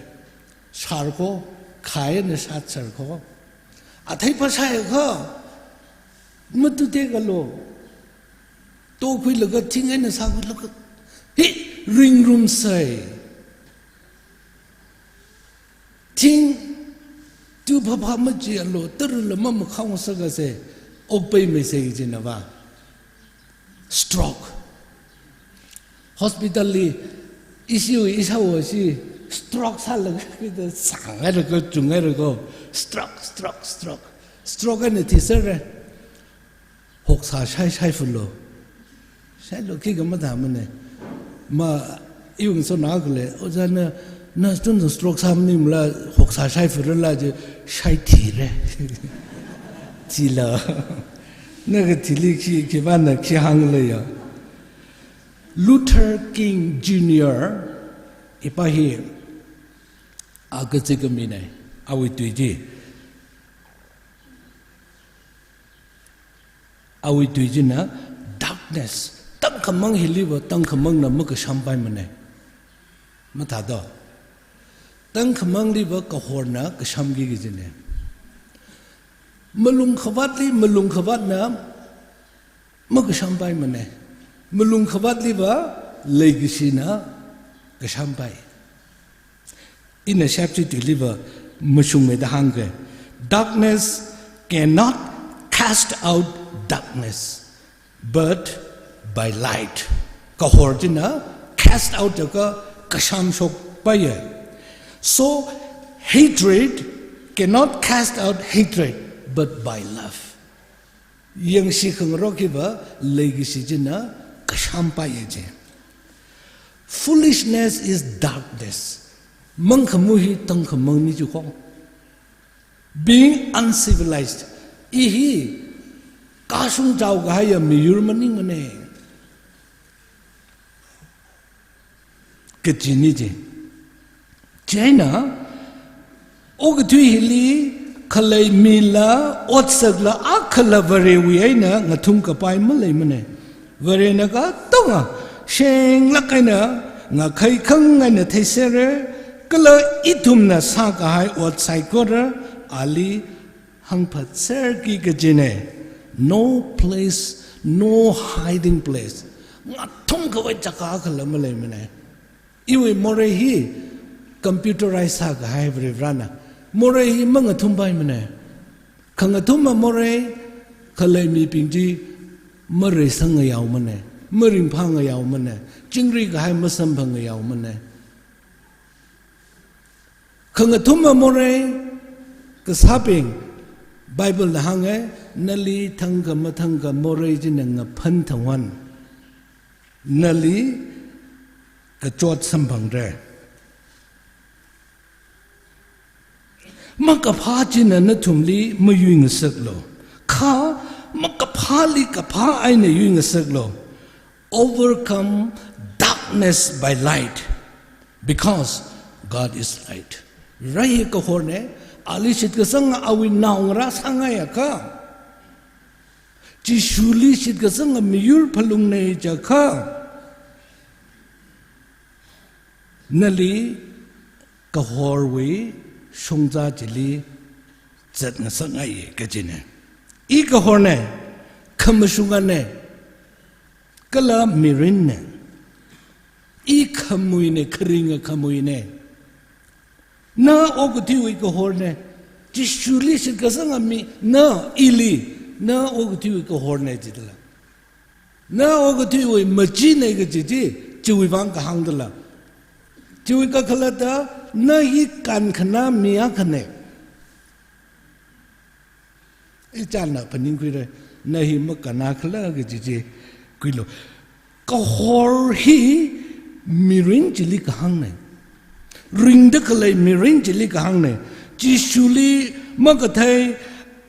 Sharko, khai eina shat sharko. Athei phāshaiakha, matute kalo. Tokhuilaga, thing eina sākhuilaga. Hi, ringrumsei. Thing, tu phapha majialu, tarala mamakhaung sākasei, okpaimeisei jinava. Stroke. Hospital li, ishiwui ishāwo shi, stroke sālaga, kida sāngairako, chungairako, stroke, stroke, stroke. Stroke eina thiserra. Hoksā shai shaifulo. Shailu khikha mathāmana. Ma, iwui ngasotnao akhali, ojā na, na chun stroke sāmaningmala, hoksā shaifuirala je, shaithira. Thila. Na kathili khi, khipāna khi hāngla ya. Luther King Junior, ipā hi, a kazika mina, awui tui chi. Awui tui china darkness, tangkhamang hiliva tangkhamangna makashampaimana. Mathādo. Tangkhamangliva kahorna kashamki kajina. Malungkhavātli malungkhavātna makashampaimana. Malungkhavātliva leikashina kashampai. Ina shepchi tuiliva mashungmeida hāngke. Darkness cannot cast out darkness, but by light. Kahor china cast out jiakha kashamshokpaiya. So, hatred cannot cast out hatred, but by love. Yangshi khangarok hiva leikashi china kashampaiya je. Foolishness is darkness. Mangkhamu hi tangkhamangna jiko. Being uncivilized. I hi kashung chaokahaiya miyur maningmana. Kajina je. Chieina, okathui hili khalei mila, otsakla, akhala Varewui eina ngathumkapai maleimana. Varena katonga, shenglāk eina, ngakhaikhang eina theisera, kala ithumna sākahai ot saikora, ali hāngphatserki kajina. No place, no hiding place. Ngathumkhavai jaka akhala maleimana. Iwui morei hi computerize sākahai Varivarana. Morei hi mangathumpaimana. Khangathuma morei, khalei mibing chi mareisangngayāomana. Maringphāngayāomana. Chingri kahai masamphangngayāomana. Khangathuma morei, kasābing, Bible na hānga, nali thangkha mathangkha morei china ngaphan thangwan, nali kachot samphangra. Makaphā china nathumli mayuingasaklu. Kha makaphāli kaphā eina yuingasaklu. Overcome darkness by light, because God is light. Rai hi kahorna, ali shitkasanga awui naongarā sāngaiakha, Jishuli shitkasanga miyur phalungna jiakha, nali kahorwui shongza chili zatngasakngai kajina. I kahorna, khamashungana, kala mirinna. I khamuine, kharinga khamuine. Na okathuiwui kahorne. Jishuli shitkasanga mi, na ili, na okathuiwui kahorne jidala. Na okathuiwui machine kaji chi, chiwui vang kahāng dala. Chiwui kakhalatta, na hi kankhana mi akhane. Ichāna phaningkhuire, na hi makana khala kaji chi khuilu. Kahor hi mirin chili kahāngne. Ringda khalei mirin chili kahāngne. Jishuli makathei,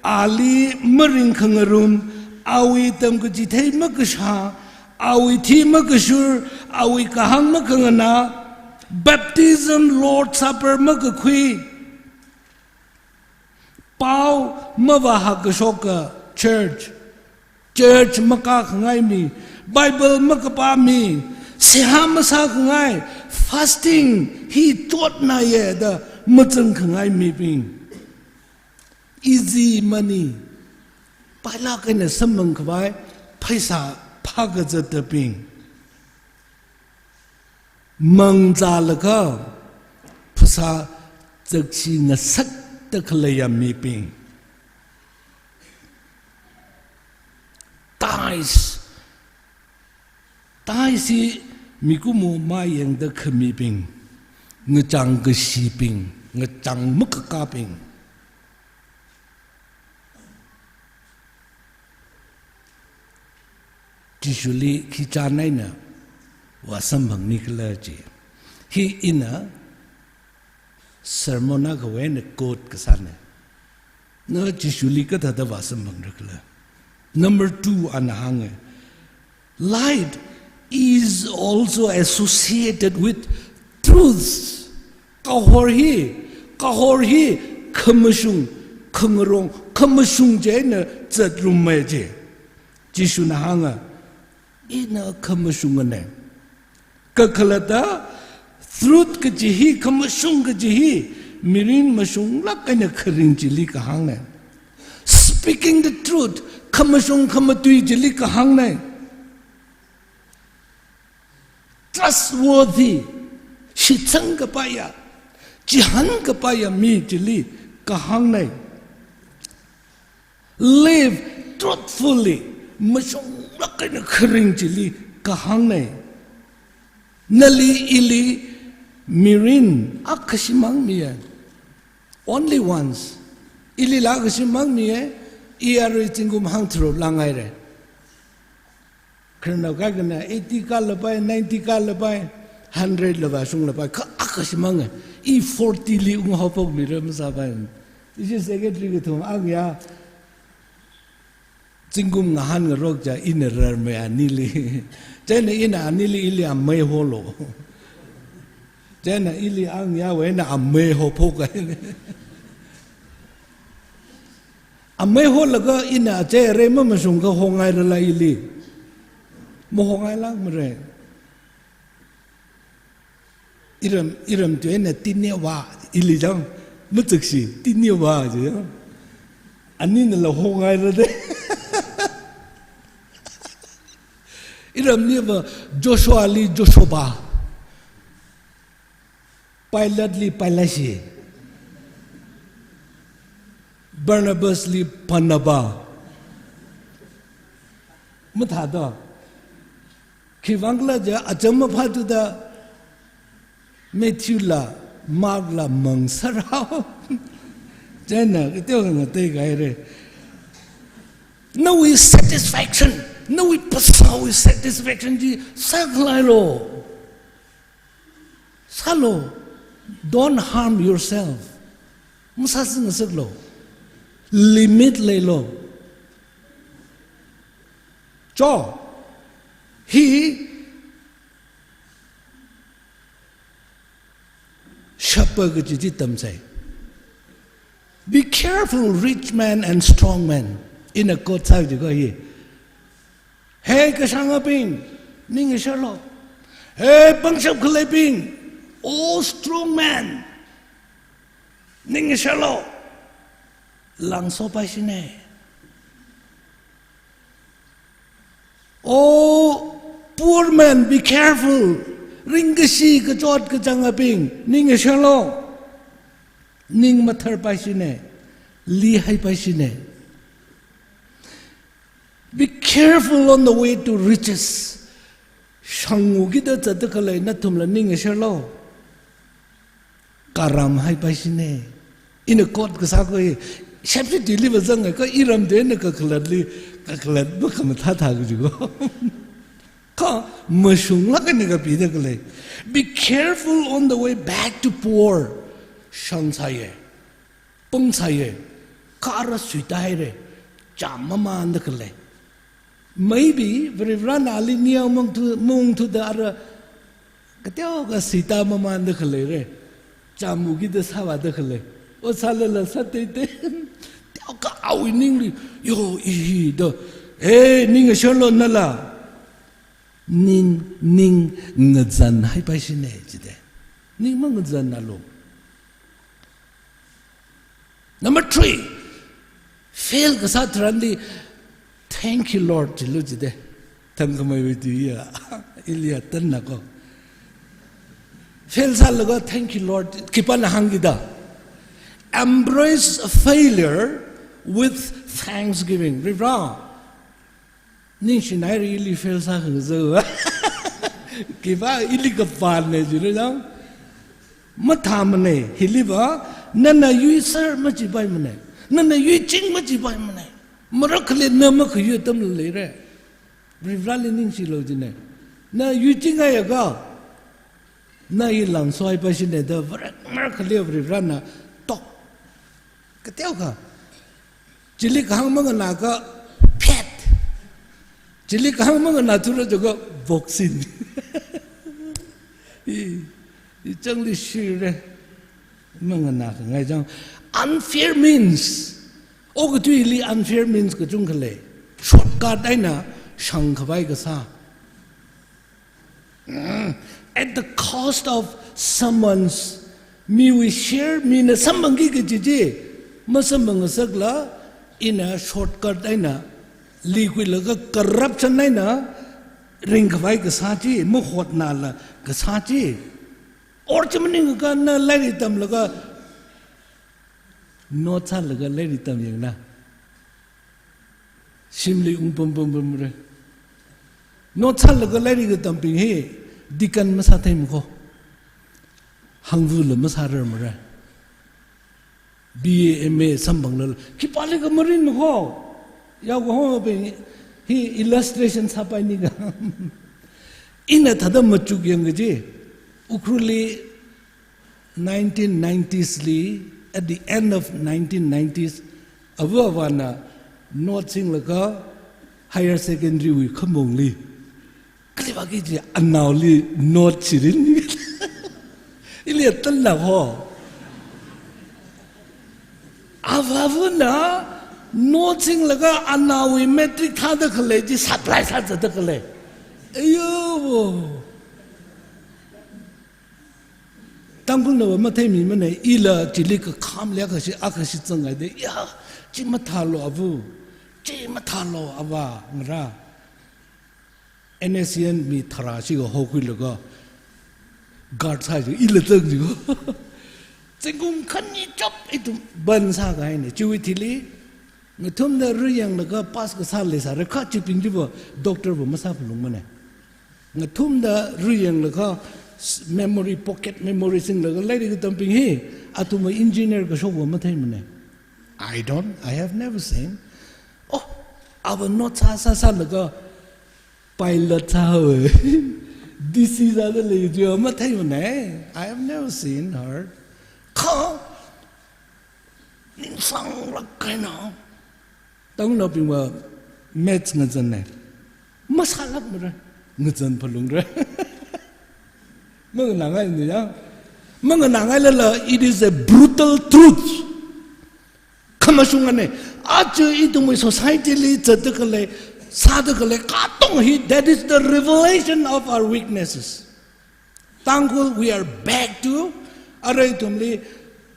ali maringkhangarum, awui tamkachithei makashā, awui thi makashur, awui kahāng makhanganā, baptism, Lord Supper makakhui, pao mavāhakashoka church, church makākhangai mi, Bible makapā mi, seihā masākhangai, fasting hi chotnaye da mazangkhangai mibing. Easy money. Pailāk eina samphangkhavai, pheisā phākazattabing. Mangzālaga phasā zakshi ngasakta khaleiya mibing. Tithes. Tithes hi mikumo mayangda khamibing, ngachang kashibing, ngachang makakābing. Jishuli khi chān eina vāsamphangni khala chi. Hi ina sermon akhawui eina quote kasāne. Na Jishuli kathāda vāsamphangra khala. Number two ana hānge. Light is also associated with truths. Kahor hi, kahor hi, khamashung, khangarong, khamashung chieina zatrumma chi. Jishuna hānga, ina khamashungane. Kakhalatta, truth kaji hi, khamashung kaji hi, mirin mashunglāk eina kharing chili kahāngne. Speaking the truth, khamashung khamatui chili kahāngne. Trustworthy, shitsang kapaiya, chihān kapaiya mi chili kahāngne. Live truthfully, mashunglāk eina kharing chili kahāngne. Nali ili mirin akha shimāng miya. Only once. Ilila akha shimāng miya, i arui zingkum hangtharuk langhaire. Khararnao kaikhana eighty kālapai, ninety kālapai, hundred la vāshunglapai, kha akha shimānga, i forty li unghaophokmira masāpai. Ishi secretary kathum angya, zingkum ngahānngarok chiakha ina rarmei anili. Chieina ina anili ili amei holo. Chieina ili angyawui eina amei hophoka. Amei holaga ina achei arei mamashungakha hongairala ili. Mahongailākmare. Iram, iram tui eina Tineva, ili chang, machakshi, Tineva chi chang. Aninala hongairade. Iramniva Joshua li Joshoba. Pilate li Pilashi. Barnabas li Barnaba. Mathāda. Khivangkhala chiakha acham maphāthuda Matthew la, Mark la mangsārao. Chieina, kateo ngatei kahaire. Nawui satisfaction, nawui phasāwui satisfaction chi sākhalailu. Sālu, don't harm yourself. Masāsingasaklu. Limit leilu. Cho, hi shapa kaji chi tamsai. Be careful, rich man and strong man. Ina quote sāki kaji hi. Hey, kashāngabing, ning ngasharlu. Hey, pangshap khaleibing, oh strong man, ning ngasharlu. Langsopaishine. Oh poor man, be careful. Ringkashi kachot kachāngabing, ning ngasharlu. Ning mathar paishine, li hai paishine. Be careful on the way to riches. Shangwui kida zatda khalei nathumla ning ngasharlu. Karam hai paishine. Ina quote kasā ko hi, shepshi dili bazang ko iram de na kakhalatli, kakhalat ba kamathā thā kaji ko. Kha mashunglāk eina kapida khalei. Be careful on the way back to poor. Shang sāye. Pung sāye. Kha ara suitāhaire. Chām mamānda khalei. Maybe, Varivarana ali nia mungthu, mungthuda ara, kateokha sita mamānda khaleire. Chāmwui kida sāvāda khalei. Ot sālala sāteitei. Teokha awui ningli, yo, i hi da. Hey, ning ngasharlu nala. Ning, ning ngazan hai paishine, jide. Ning mangazannalu. Number three, fail kasā tharanli, "Thank you, Lord," jilu jide. Thangkhamei wui tui ya, ili ya tanna ko. Fail sālaga, "Thank you, Lord," khipāna hāngkida. Embrace failure with thanksgiving. Varivara, ningshinaire ili fail sākhangasak. Khipā ili kapānne jilu jang. Mathāmane, hiliva, nana yuiser majipaimane. Nana yuiching majipaimane. Marakhali na makhayu atamla leire. Varivarali ningshilu jine. Na yuiching haiakha, na hi langsoi paishine da, Vare, marakhali Varivarana tok. Kateokha. Chili kahāng manganāakha phet. Chili kahāng manganāthura jiakha voksin. I, i changli shire. Manganākhangai jang. Unfair means. Okathuili unfair means kachungkha lei. Shortcut eina shangkhavai kasā. Mm, at the cost of someone's, miwui share, mina samphangki kaji chi, masamphangngasakla, ina shortcut eina, likhuilaga corruption eina, ringkhavai kasā chi, mahotnala kasā chi. Or chi maningakha na lairik tamlaga, note sālaga lairik tamyangna. Shimli ungpam pam pamra. Note sālaga lairik katamping hi, deacon masāthei makho. Hangvula masārar mara. B A, M A samphanglala. Khipālikha marin makho. Yaokahomabing hi illustration sāpaini ka. Ina thāda machukyang kaji. Ukhrulli nineteen nineties li, at the end of nineteen nineties, ava avāna note singlaga higher secondary wui khamongli. Kali vāki ji anaoli note chirin. Ili atanna ho. Avāvana note singlaga anaowui matric thāda khalei chi supply sāzatda khalei. Ayo. Tangkhulnava matheimimane, ila chili kakhamli akhashi, akhashi zangngaide, ya, chi mathālu ava, chi mathālu avā, ngara. N S C N mi tharā shikha hokhuilaga, guard sāji, ila zangjigo. Zingkum khani chap ithum ban sākahaine, chiwui thili, ngathumda riyanglaga pass kasā leisāra, kha chibing chiva doctor va masāphalungmane. Ngathumda riyanglaga s-, memory, pocket memory singlaga lairik katamping hi, athumva engineer kashokva matheimane. I don't, I have never seen. Oh, ava note sā, sā, sālaga pilot sāhaowe. D C sāda lei chiva matheimane. I have never seen her. Kha, ningsanglāk kahaina. Tangkhulnaobingva maths ngazanne. Masālākmara. Ngazan phalungra. Manganāngaine ya. Manganāngailala, it is a brutal truth. Khamashungane. Aja ithumwui society li zatda khalei, sāda khalei, katonga hi, that is the revelation of our weaknesses. Tangkhul, we are back to, arui ithumli,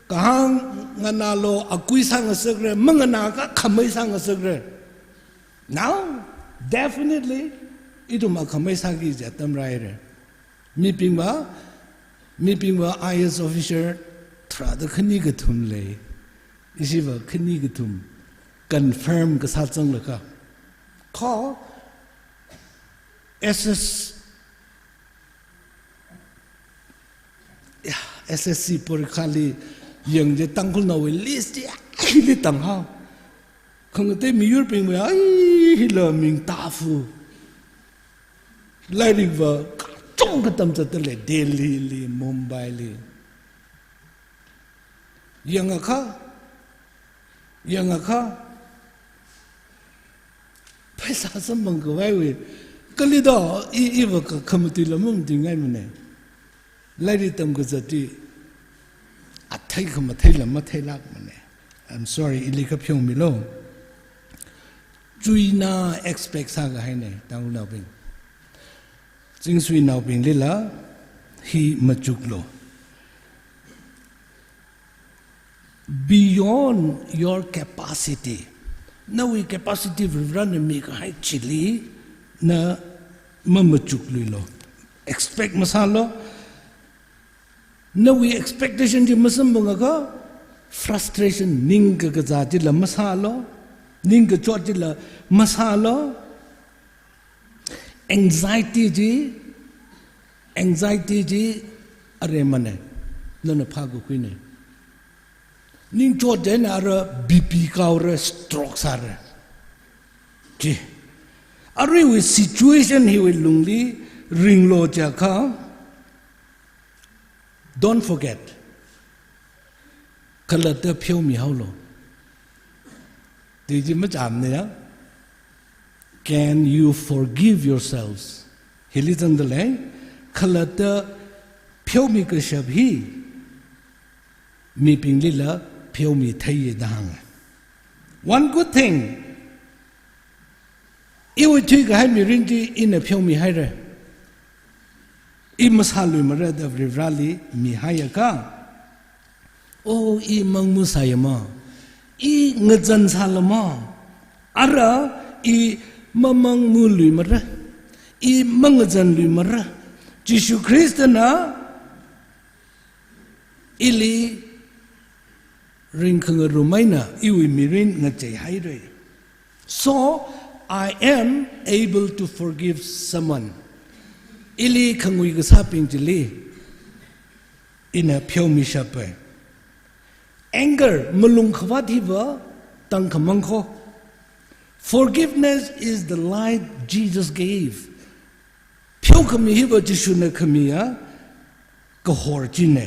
kahāng nganālu, akui sāngasakra, manganāakha khamei sāngasakra. Now, definitely, ithum akhamei sāki kaji atam rāhaira. Mibingva, mibingva I A S officer tharāda khani kathum lei. Ishiva khani kathum confirm kasā zanglakha. Kha S S, ya, S S C porikhali yangda Tangkhulnaowui list chi aili tanghao. Khangatei miyurbingwui aila ming tāfu. Lairikva kachungkha tamzatda lei, Delhili, Mumbaili. Yangakha, yangakha, pheisā samphang khavaiwui, kali da, i, iva kha, khamatuila mamatuingaimana. Lairik tamkazat chi, athei khamatheila matheilākmana. I'm sorry, ili kha pheomilu. Chuina expect sākahaina, Tangkhulnaobing. Zingshuinaobinglila hi machuklu. Beyond your capacity. Nawui capacity Varivarana mikahai chili na mamachukluilu. Expect masālu. Nawui expectation chi masamphangakha frustration, ning kakazā chila masālu, ning kachot chila masālu. Anxiety chi, anxiety chi aremana, nana phākakhuina. Ningchot chieina ara B P kāhaora, stroke sāra. Chi. Aruiwui situation hiwui lungli ringlu jiakha, don't forget. Khalatta pheomihaolu. Ti chi machamna ya. Can you forgive yourselves? Hili zangda lei, khalatta pheomi kashap hi mibinglila pheomitheiya da hānga. One good thing, iwui thuikahai mirin chi ina pheomihaira. I masāluimara da Varivarali mihaiakha, oh, i mangmu sāyama, i ngazan sālama, ara i mamangmuluimara, i mangazanluimara. Jishu Khristana ili ringkhangarum eina iwui mirin ngacheihaira. So, I am able to forgive someone. Ili khangui kasābing chili ina pheomishapa. Anger, malung khavāt hiva tangkhamang kho. Forgiveness is the light Jesus gave. Pheokhami hiva Jishuna khamiya kahor china.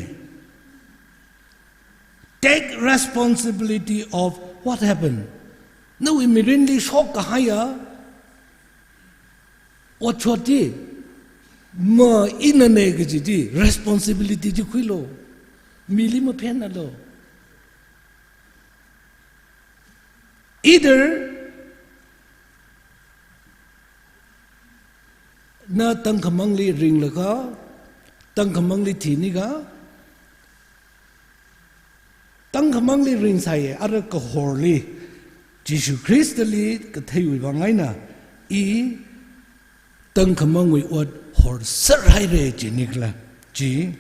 Take responsibility of what happened. Nawui mirinli shokkahaiya otshot chi, ma inana kaji chi, responsibility chi khuilu. Mili maphenalu. Either na tangkhamangli ringlakha, tangkhamangli thinika, tangkhamangli ringsāya, ara kahorli, Jishu Khristali katheiwui vang eina, i tangkhamangwui ot horserhaira jinikhala, chi,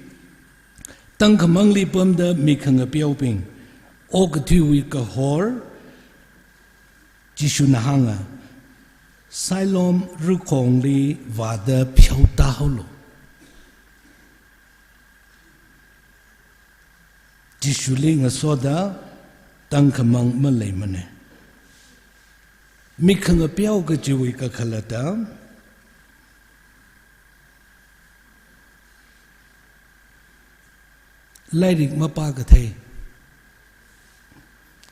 tangkhamangli pamda mikhangapeobing, okathuiwui kahor, Jishuna hānga, Siloam rukhongli vāda pheotāhaolu. Jishuli ngasoda tangkhamang maleimana. Mikhangapeo kajiwui kakhalatta, lairik mapā kathei,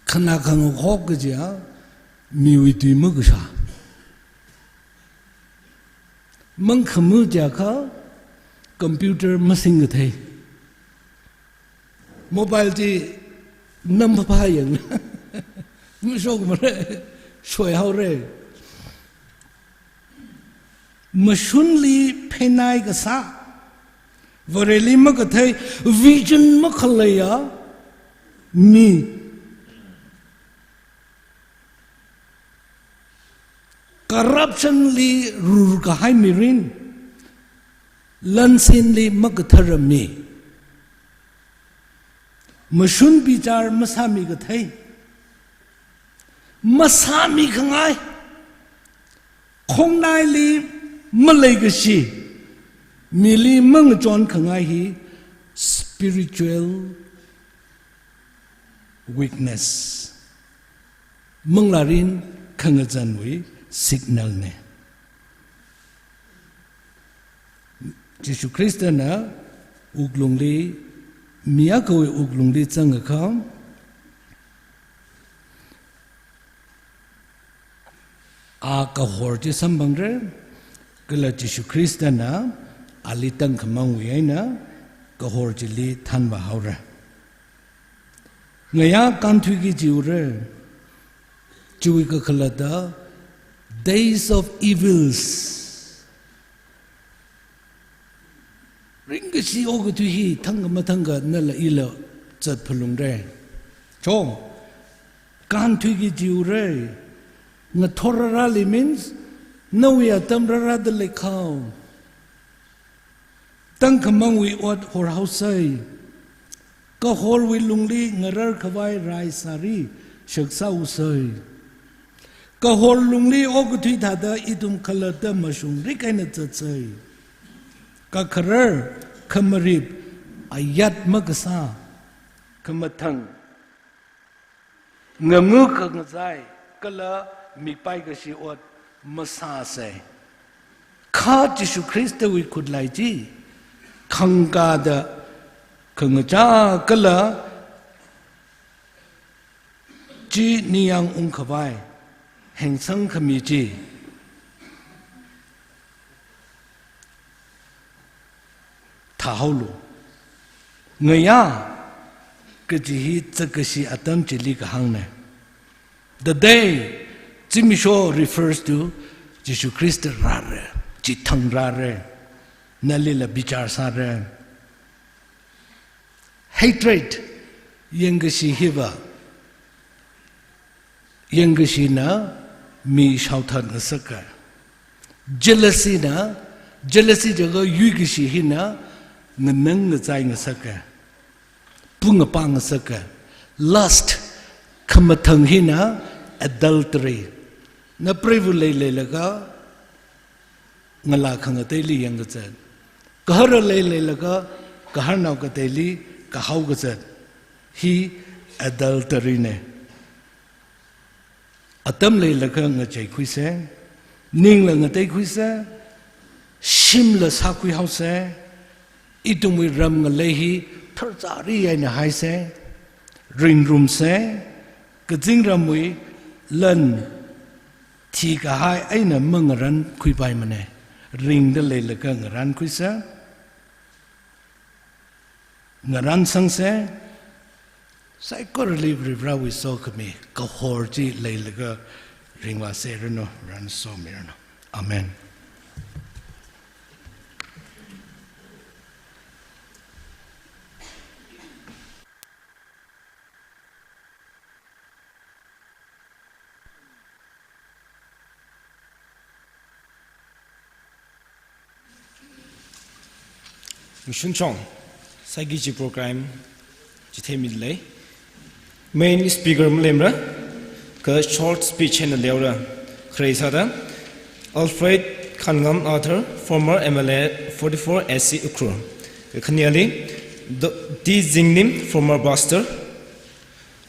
khanā khangakhok kajiya, miwui tui makashā. Mangkhamu jiakha, computer masing kathei. Mobile chi nam phapha yang. Mashokmara, shoihaora. Mashunli phenai kasā, Vareli makathei, vision makhaleiya mi, corruption li rurkahai mirin, Lansinli makathara mi, mashun bichar masāmi kathei, masāmi khangai, khongnaili maleikashi, mili mangachon khangai hi spiritual weakness, manglārin khangazanwui signal ne. Jishu Khristana wuklungli, mi akhawui wuklungli zangakha, a kahor chi samphangra, kala Jishu Khristana ali tangkhamangwui eina kahor chili thanvāhaora. Ngayā kānthuiki jiura, chiwui kakhalatva days of evils. Ringkashi okathui hi thangkha mathangkha nala ila zatphalungra. Cho, kānthuiki jiura, ngathor rārāli means, nawui atam rārāda leikhao. Tangkhamangwui ot horhaosei. Kahorwui lungli ngarar khavai rai sāri shaksāusei. Kahor lungli okathui thāda ithum khalatta mashungrik eina zatsei. Kakharar, khamarip, ayat makasā, khamathang, ngangu khangazai, kala mikpai kashi ot masāsei. Kha Jishu Khristawui khutlai chi khangkāda khangachā kala chi ningyāng ungkhavai hengsang khami chi thāhaolu. Ngayā kaji hi zakkashi atam chili kahāngna. The day, zimiksho refers to Jishu Khrista rāra, chithang rāra, nalila bichar sāra. Hatred, yangkashi hiva, yangkashina mi shaothat ngasaka. Jealousy na, jealousy jiakha yuikashi hina nganang ngazai ngasaka, pungapa ngasaka. Lust, khamathang hina adultery. Na preiva̱ leileilaga ngalā khangateili yangkazat. Gaharnao leileilaga gaharnao kateili kahao kazat. Hi adultery na. Atam leilakha ngacheikhuisa, ningla ngateikhuisa, shimla sākhuihausa, ithumwui ram ngalei hi tharchari eina haisa, ringrumsa, kazingramwui lan thikahai eina mangarānkhuipaimana, ringda leilakha ngarānkhuisa, ngarānsangsa, saikorali Varivarāwui sokhami kahor chi leilaga ringvāseranu, rānsomiranu. Amen. Ngashan chong, sagi chi program chitheimilei. Main speaker malemra, kha short speech eina leora. Khare sāda, Alfred Khanngam Arthur, former M L A forty-four S C Ukhrul. Kha khaniali, Do-, T Zingnim, former pastor.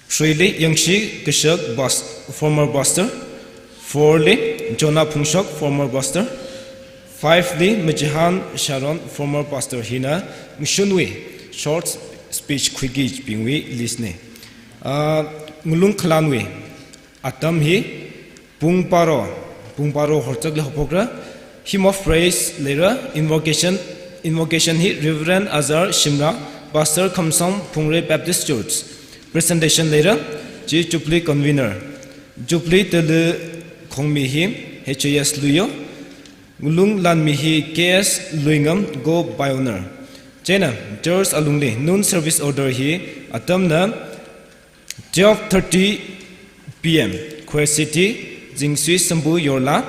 Threeli Yangshi Kashak, pas-, former pastor. Fourli Jonah Phungshok, former pastor. Fiveli Majihan Sharon, former pastor, hina ngashanwui short speech khuikibingwui list na. Ah, ngalung khalanwui atam hi pung baro, pung baro horchakli haophokra. Hymn of praise leira, invocation, invocation hi Reverend Azar Shimrah, Pastor Khamsong Phungre Baptist Church. Presentation leira, chi Jubilee Convener. Jubilee tala khongmi hi H A S Luyo, ngalung lanmi hi K S Luingam, Go Pioneer. Chieina, church alungli noon service order hi atamna twelve thirty P M, Khursiti, Zingsui Sambu Yorla,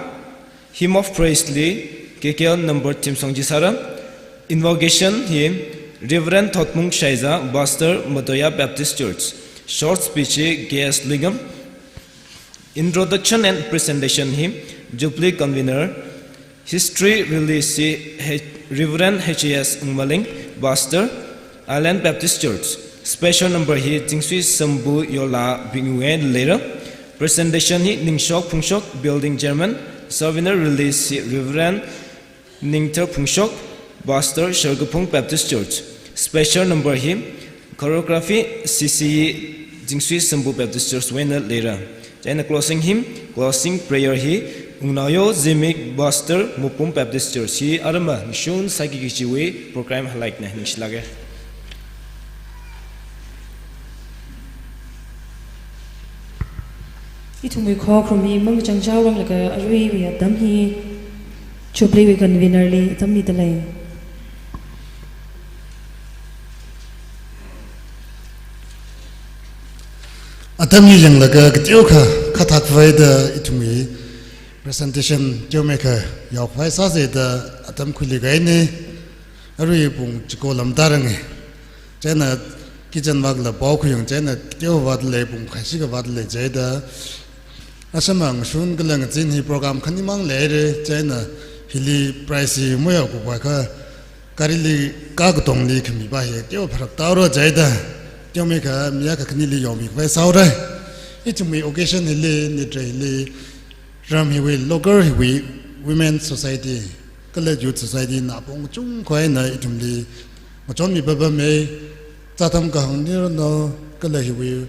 Hymn of Praise li, K K L number themsang chi sāra, Invocation hi Reverend Thotmung Shaiza, Pastor, Matoya Baptist Church. Short speech hi K S Lingam. Introduction and presentation hi Jubilee Convener, History release hi H-, Reverend H A S Ngmaling, Pastor, Island Baptist Church. Special number hi Zingsui Sambu Yola Bingwen Lera. Presentation hi Ningshok Phungshok, Building Chairman. Souvenir release hi Reverend Ningthar Phungshok, Pastor, Sharkaphung Baptist Church. Special number hi choreography C C E Zingsui Sambu Baptist Church wui eina Lera. Chieina closing hymn, closing prayer hi Wungnaoyo Zimik, Pastor, Mupum Baptist Church. Hi arama ngashun sāki kajiwui program highlight na, ningshilāka. Ithumwui khokharum hi mangachang chaoranglaga aruiwui atam hi Jubilee wui convener li atam mida lei. Atam hi yanglaga kateokha khathak vaida ithumwui presentation teomeikha yaokhavai sāsa da atam khuili kahaina. Arui pung chiko lam taranga. Chieina kitchen work la pao khuyang chieina kateo vāda lei, pung khaishika vāda lei chida. Asama ngashun kala ngazin hi program khanimang leira, chieina hili prize hi muya kupaikha gari li kakatongli khami pa hi teo pharak taora chida. Teomeikha mi akha khanili yomikhavai sāora. Ithumwui occasion hili, nitra hili, ram hiwui, local hiwui Women Society kala Youth Society na apong chungkha eina ithumli ngachonmi papam mei, zātam kahāng nirano, kala hiwui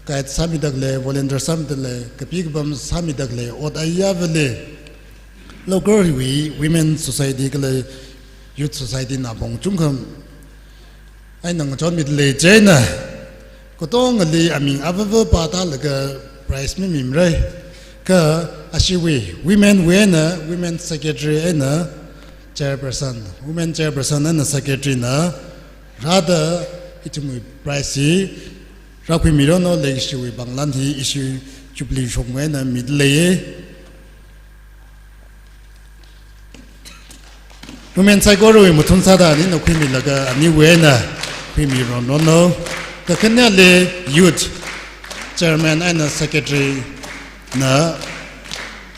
guide sāmida khalei, volunteer sāmida khalei, kapi kapam sāmida khalei, ot ayāvali local hiwui Women Society kala Youth Society na apong chungkha eina ngachonmida lei chieina, katongali aming avava pātālaga prize mimimara. Kha ashiwui women wui eina, women secretary eina chairperson, women chairperson eina secretary na rāda ithumwui prize hi rākhuimirano, leikashiwui pānglan hi ishi Jubilee shokmei eina mida lei. Women saikorawui mathun sāda anina khuimilaga aniwui eina khuimirano. Kakhaneli youth chairman eina secretary na,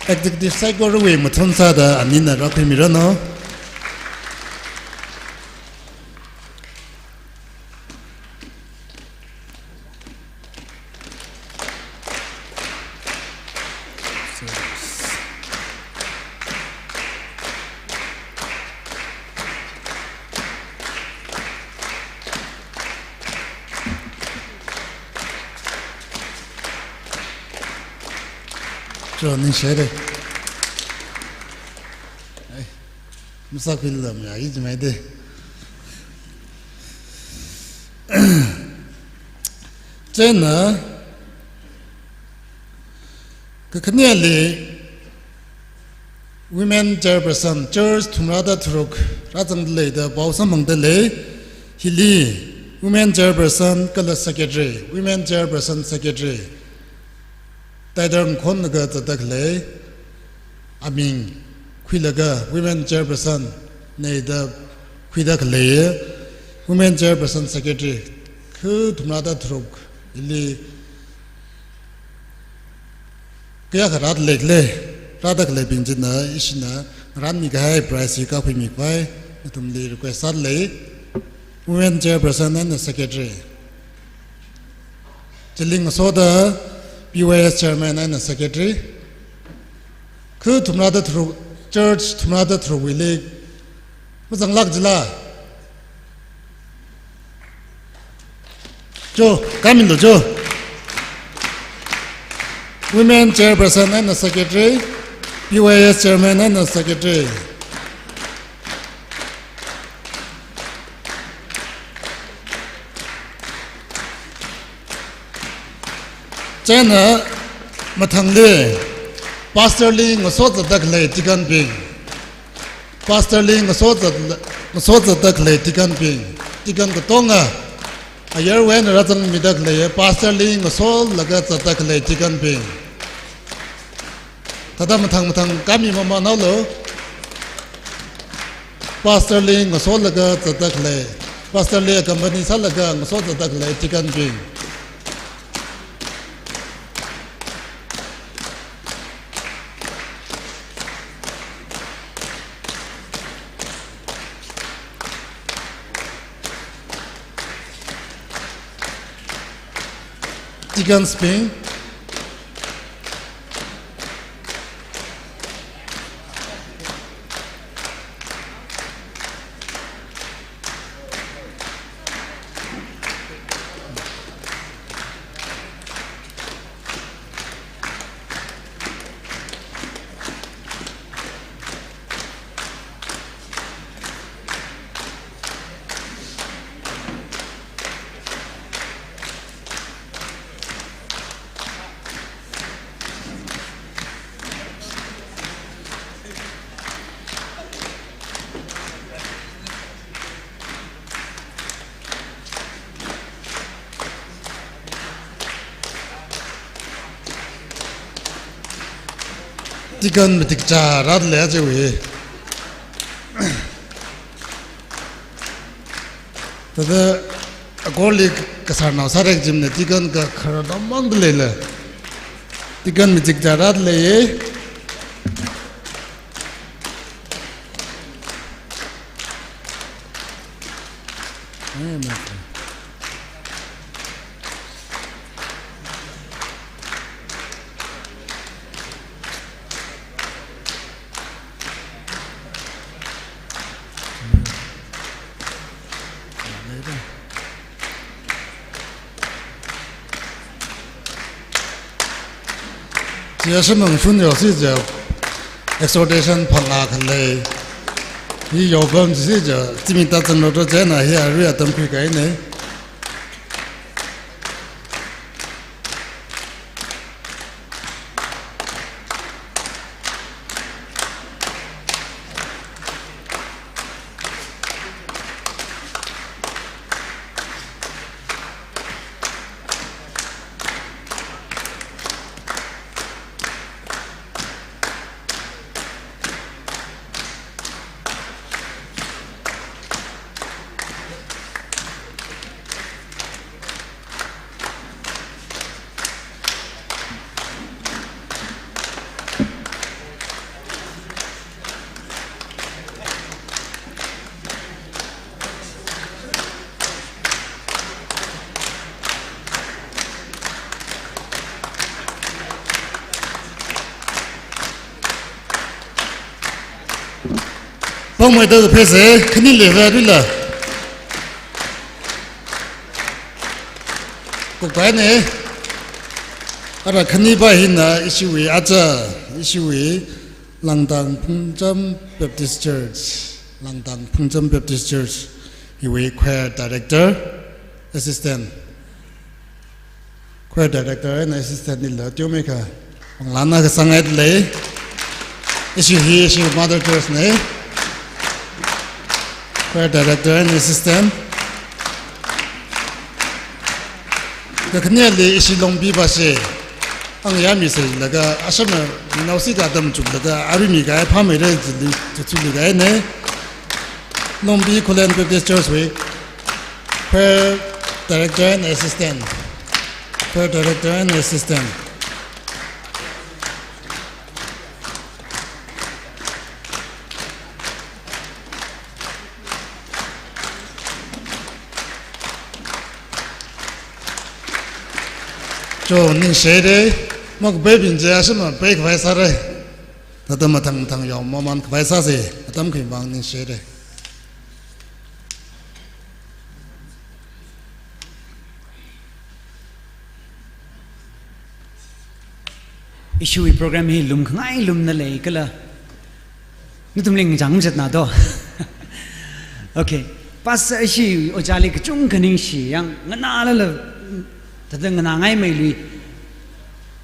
executive saikorawui mathun sāda anina rākhuimirano. Cho, ningshire. Ai, masak phil lam ya, i jimai de. Chieina, kakhaneli women chairperson, church thumrāda tharuk rāzangda leida pao samphangda lei. Hili women chairperson kala secretary, women chairperson secretary title khonlaga zatda khalei, aming khuilaga women chairperson na da khuida khalei, women chairperson secretary kha thumrāda tharuk hili kayākha rāda leikhala, rāda khaleibing china ishina ngarānmi kahai prize hi kakhuimi khavai nathumli request sāda lei. Women chairperson eina secretary. Chili ngasoda P Y S chairman eina secretary. Kha thumrāda tharuk, church thumrāda tharukwuili mazanglāk jila. Cho, kamin lo cho. Women chairperson eina secretary, P Y S chairman eina secretary. Chieina mathangli pastor li ngaso zatda khalei deacon bing. Pastor li ngaso zat, ngaso zatda khalei deacon bing. Deacon katonga ayarwui eina rāzangmida khalei, pastor li ngasolaga zatda khalei deacon bing. Thāda mathang mathang kami mamānhaolu. Pastor li ngasolaga zatda khalei, Pastor li company sālaga ngaso zatda khalei deacon bing. Deacons bing. Deacon matik chāra lei chiwui. Thāda akorli kasarnao sārek jimna deacon kakharā dam mang da leila. Deacon matik chāra lei. Chi ashimang shun yaosi chiakha exhortation phangā khalei. Hi yaopam chisi chiakha, zimik tazanlo to chieina hi arui atam khuikahaina. Pāngmeida phese, khani leiva rila. Kukaine. Ara khanipa hina ishiwui aja, ishiwui Langdang Phungcham Baptist Church, Langdang Phungcham Baptist Church, hiwui choir director, assistant. Choir director and assistant nila teomeikha, panglāna kasāngai lei. Ishi hi, ishi mother church ne. Choir director and assistant. Kakhaneli ishi Longpipa se. Ang yāmi sālaga, ashama naosi katam chuklaga, arui mikahai phāmeira jili, jachuli kahaina. Longpi Khullen Baptist Church wui choir director and assistant. Choir director and assistant. Cho ningshire, makapeibing chi ashama peikhavai sāra. Thāda mathang mathang yao mamānkhavai sāsa, atam khaimang ningshire. Ishiwui program hi lumkhangai lumna lei kala. Nathumli ngachang zatna to. Okay. Pastor ishi ojāli kachungkha ningshi, yang nganālala, thāda nganāngai meilui.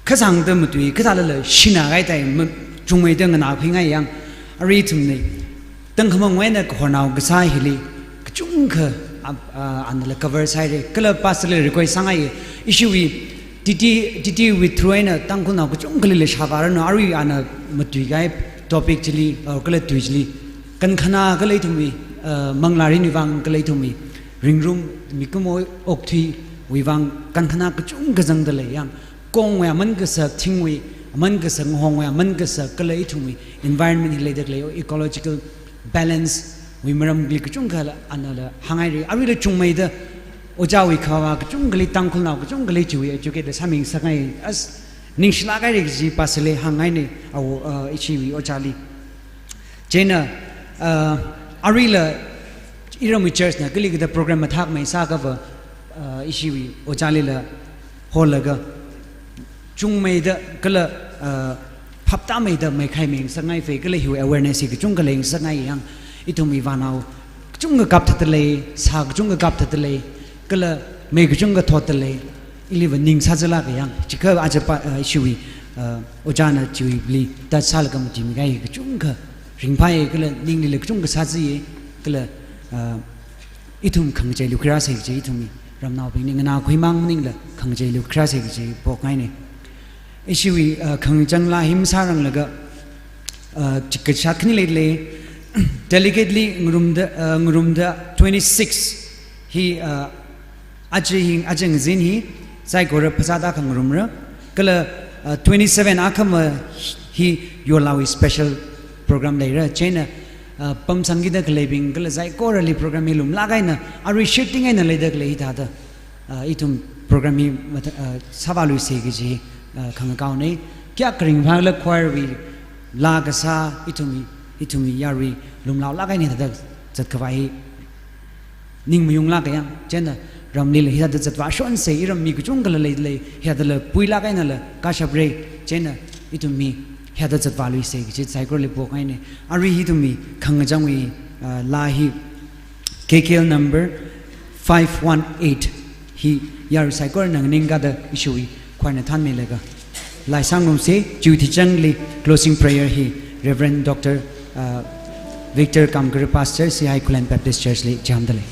Kazangda matui, kathālala shinā kahai tai, ma-, chungmeida nganākhuingai yang, arui ithumna tangkhamang eina kahornao kasā hili, kachungkha, a, a, anala cover sāhaira, kala pastor li request sāngai, ishiwui, T T, T T wui through eina Tangkhulnao kachungkhali leishāvāranu, arui ana matui kahai topic chili, or kala tui chili, kankhana kala ithumwui, uh, manglārinwui vang kala ithumwui ringrum mikumo okthuiwui vang kankhana kachungkha zangda lei yang. Kongwui aman kasa, thingwui aman kasa, ngahongwui aman kasa, kala ithumwui environment hi leida khalei ecological balance wui maramli kachungkha la, anala hānghaira. Aruila chungmeida ojāwui khavā kachungkhali, Tangkhulnao kachungkhali chiwui educate sāmingasakngai. As ningshilāk haira kaji pāsale hānghaina, awo, uh, ishiwui ojāli. Chieina, uh, aruila iramwui church na kalikada program mathākmei sākha va, uh, ishiwui ojālila holaga chungmeida kala, uh, phaptāmeida meikhai mingasakngai phei, kala hiwui awareness hi kachungkha leingasakngai yang. Ithumwui vānao kachungkha kapthatda lei, sā kachungkha kapthatda lei, kala mei kachungkha thotda lei. Iliva ning sāzālāka yang, chikha aja pā, uh, ishiwui, uh, ojāna chiwuili tāsālaga machimikahai kachungkha ringphāya, kala ninglila kachungkha sāzāya, kala, uh, ithum khangachei lukhuirāsa kaji, ithumwui ramnaobingli nganākhuimang maningla khangachei lukhuirāsa kaji phokngaina. Ishiwui, uh, khangachang laa hi masāranglaga, uh, chikachat khani leilei, delicately ngarumda, uh, ngarumda twenty-six hi, uh, aja hi, aja ngazin hi saikora phasāda khangarumra, kala, uh, twenty-seven akhama hi yorlāwui special program leira. Chieina, uh, pamsangkida khaleibing kala saikorali program hi lumlāk eina, arui shifting eina leida khalei hithāda, uh, ithum program hi matha-, uh, sāvāluisa kaji, uh, khangakaona. Kayākha ringphāla choir wui laa kasā, ithumwui, ithumwui yarui lumlaolāk eina hithāda zatkhavai hi ning mayunglāka yang. Chieina ramlila hithāda zatvāshonsa, iram mi kachungkhala leilei, hithādala puilāk einala kashapra. Chieina ithum mi hithāda zatvāluisa kaji saikorali phokngaina. Arui hi ithumwui khangachangwui, uh, laa hi K K L number five one eight hi yarui saikorana nganingkāda ishiwui choir na thānmilaga laa sāngarumsa. Chiwui thuchāngli closing prayer hi Reverend Doctor, uh, Victor Kamkar, Pastor, C I Khullen Baptist Church li chāmda lei.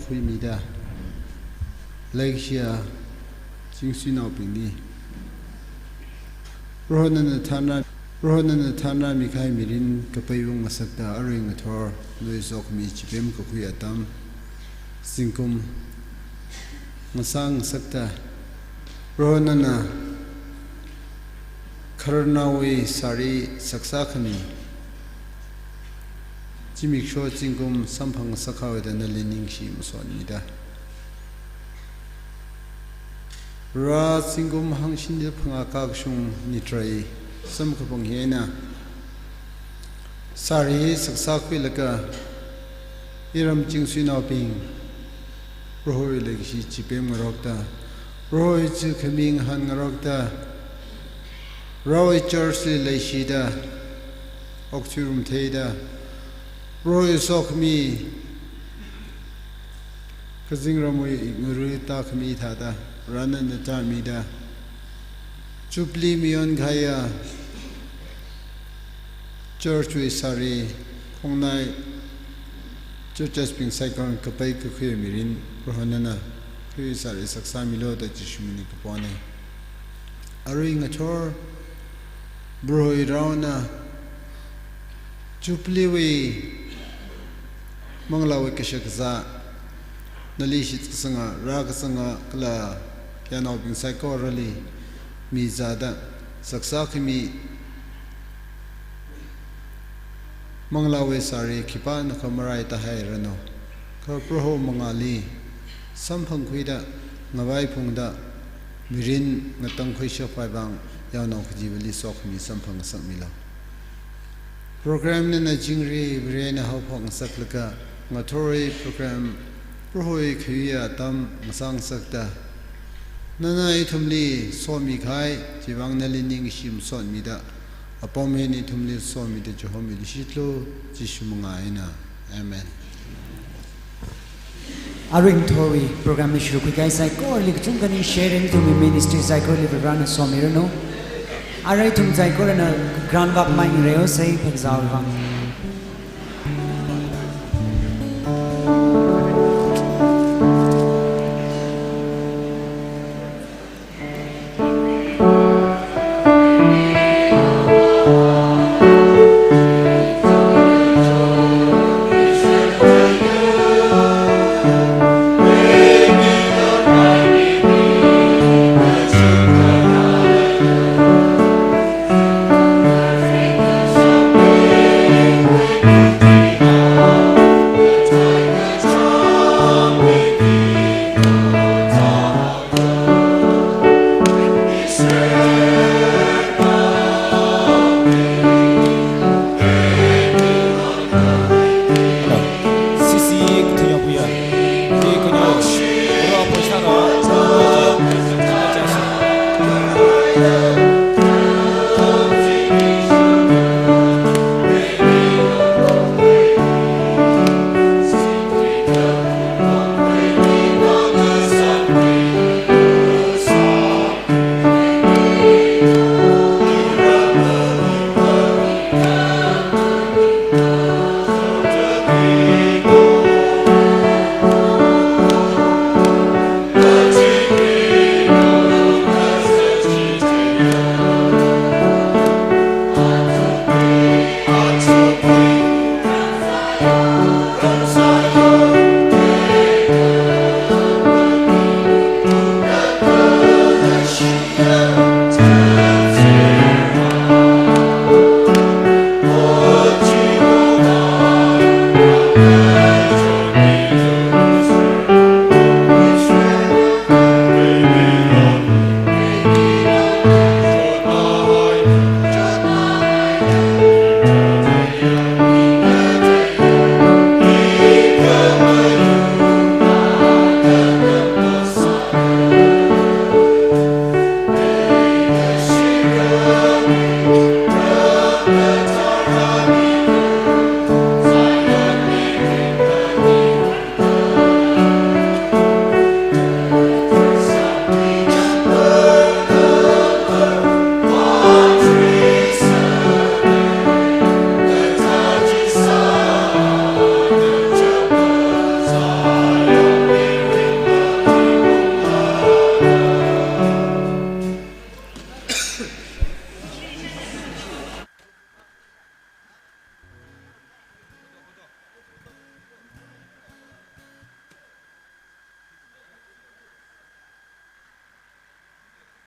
huimida, leikashiya Chingsuinaobingli, Proho nana thanrā, Proho nana thanrāmi kahai mirin kapaiung ngasakta arui ngathor nawui sokhami chipem kakhui atam zingkum ngasā ngasakta, Proho nana khararnaowui sāri saksā khami zimiksho zingkum samphang ngasakhaoda nali ningshi masotmida, rā zingkum hangshini phangā kakashung nitrai samkaphang hi eina sāri saksā khuilaga iram Chingsuinaobing Prohowui leikashi chipem ngarokta, Prohowui chikhami ngahān ngarokta, rāwui church li leishida, okthuirum theida, Prohowui sokhami kazingramwui ngaruitākhami thāda rāna natāmida, Jubilee mayon kahaiya church wui sāri, khongnai churches bing saikora kapai kakhui mirin Proho nana khui sāri saksāmilu da Jishu mini kapona. Arui ngathor Prohowui rāna Jubilee wui manglāwui kashakazā nali shitkasanga, rākasanga kala yanaobing saikorali mizāda saksā khami manglāwui sāri khipānakha maraitā hairanu. Kha Proho mangāli samphangkhuida, ngavaiphungda, mirin ngatangkhui shaphaivang yaonao kachivali sokhami samphang ngasakmilu. Program nana chingri Varena haophok ngasaklaga, ngathorwui program Prohowui khayu atam ngasā ngasakta, nana ithumli somi kahai chivang nali ningshi masotmida, apam hi ithumli somida Jehova mili shitlu, Jishu manga eina. Amen. Arui ngathorwui program hi shurkhui kahai saikorali kachungkha ningshi, ithumwui ministry saikorali Varena somiranu. Arui ithum saikorana ground vak mai ngareosa, phazāwui vang.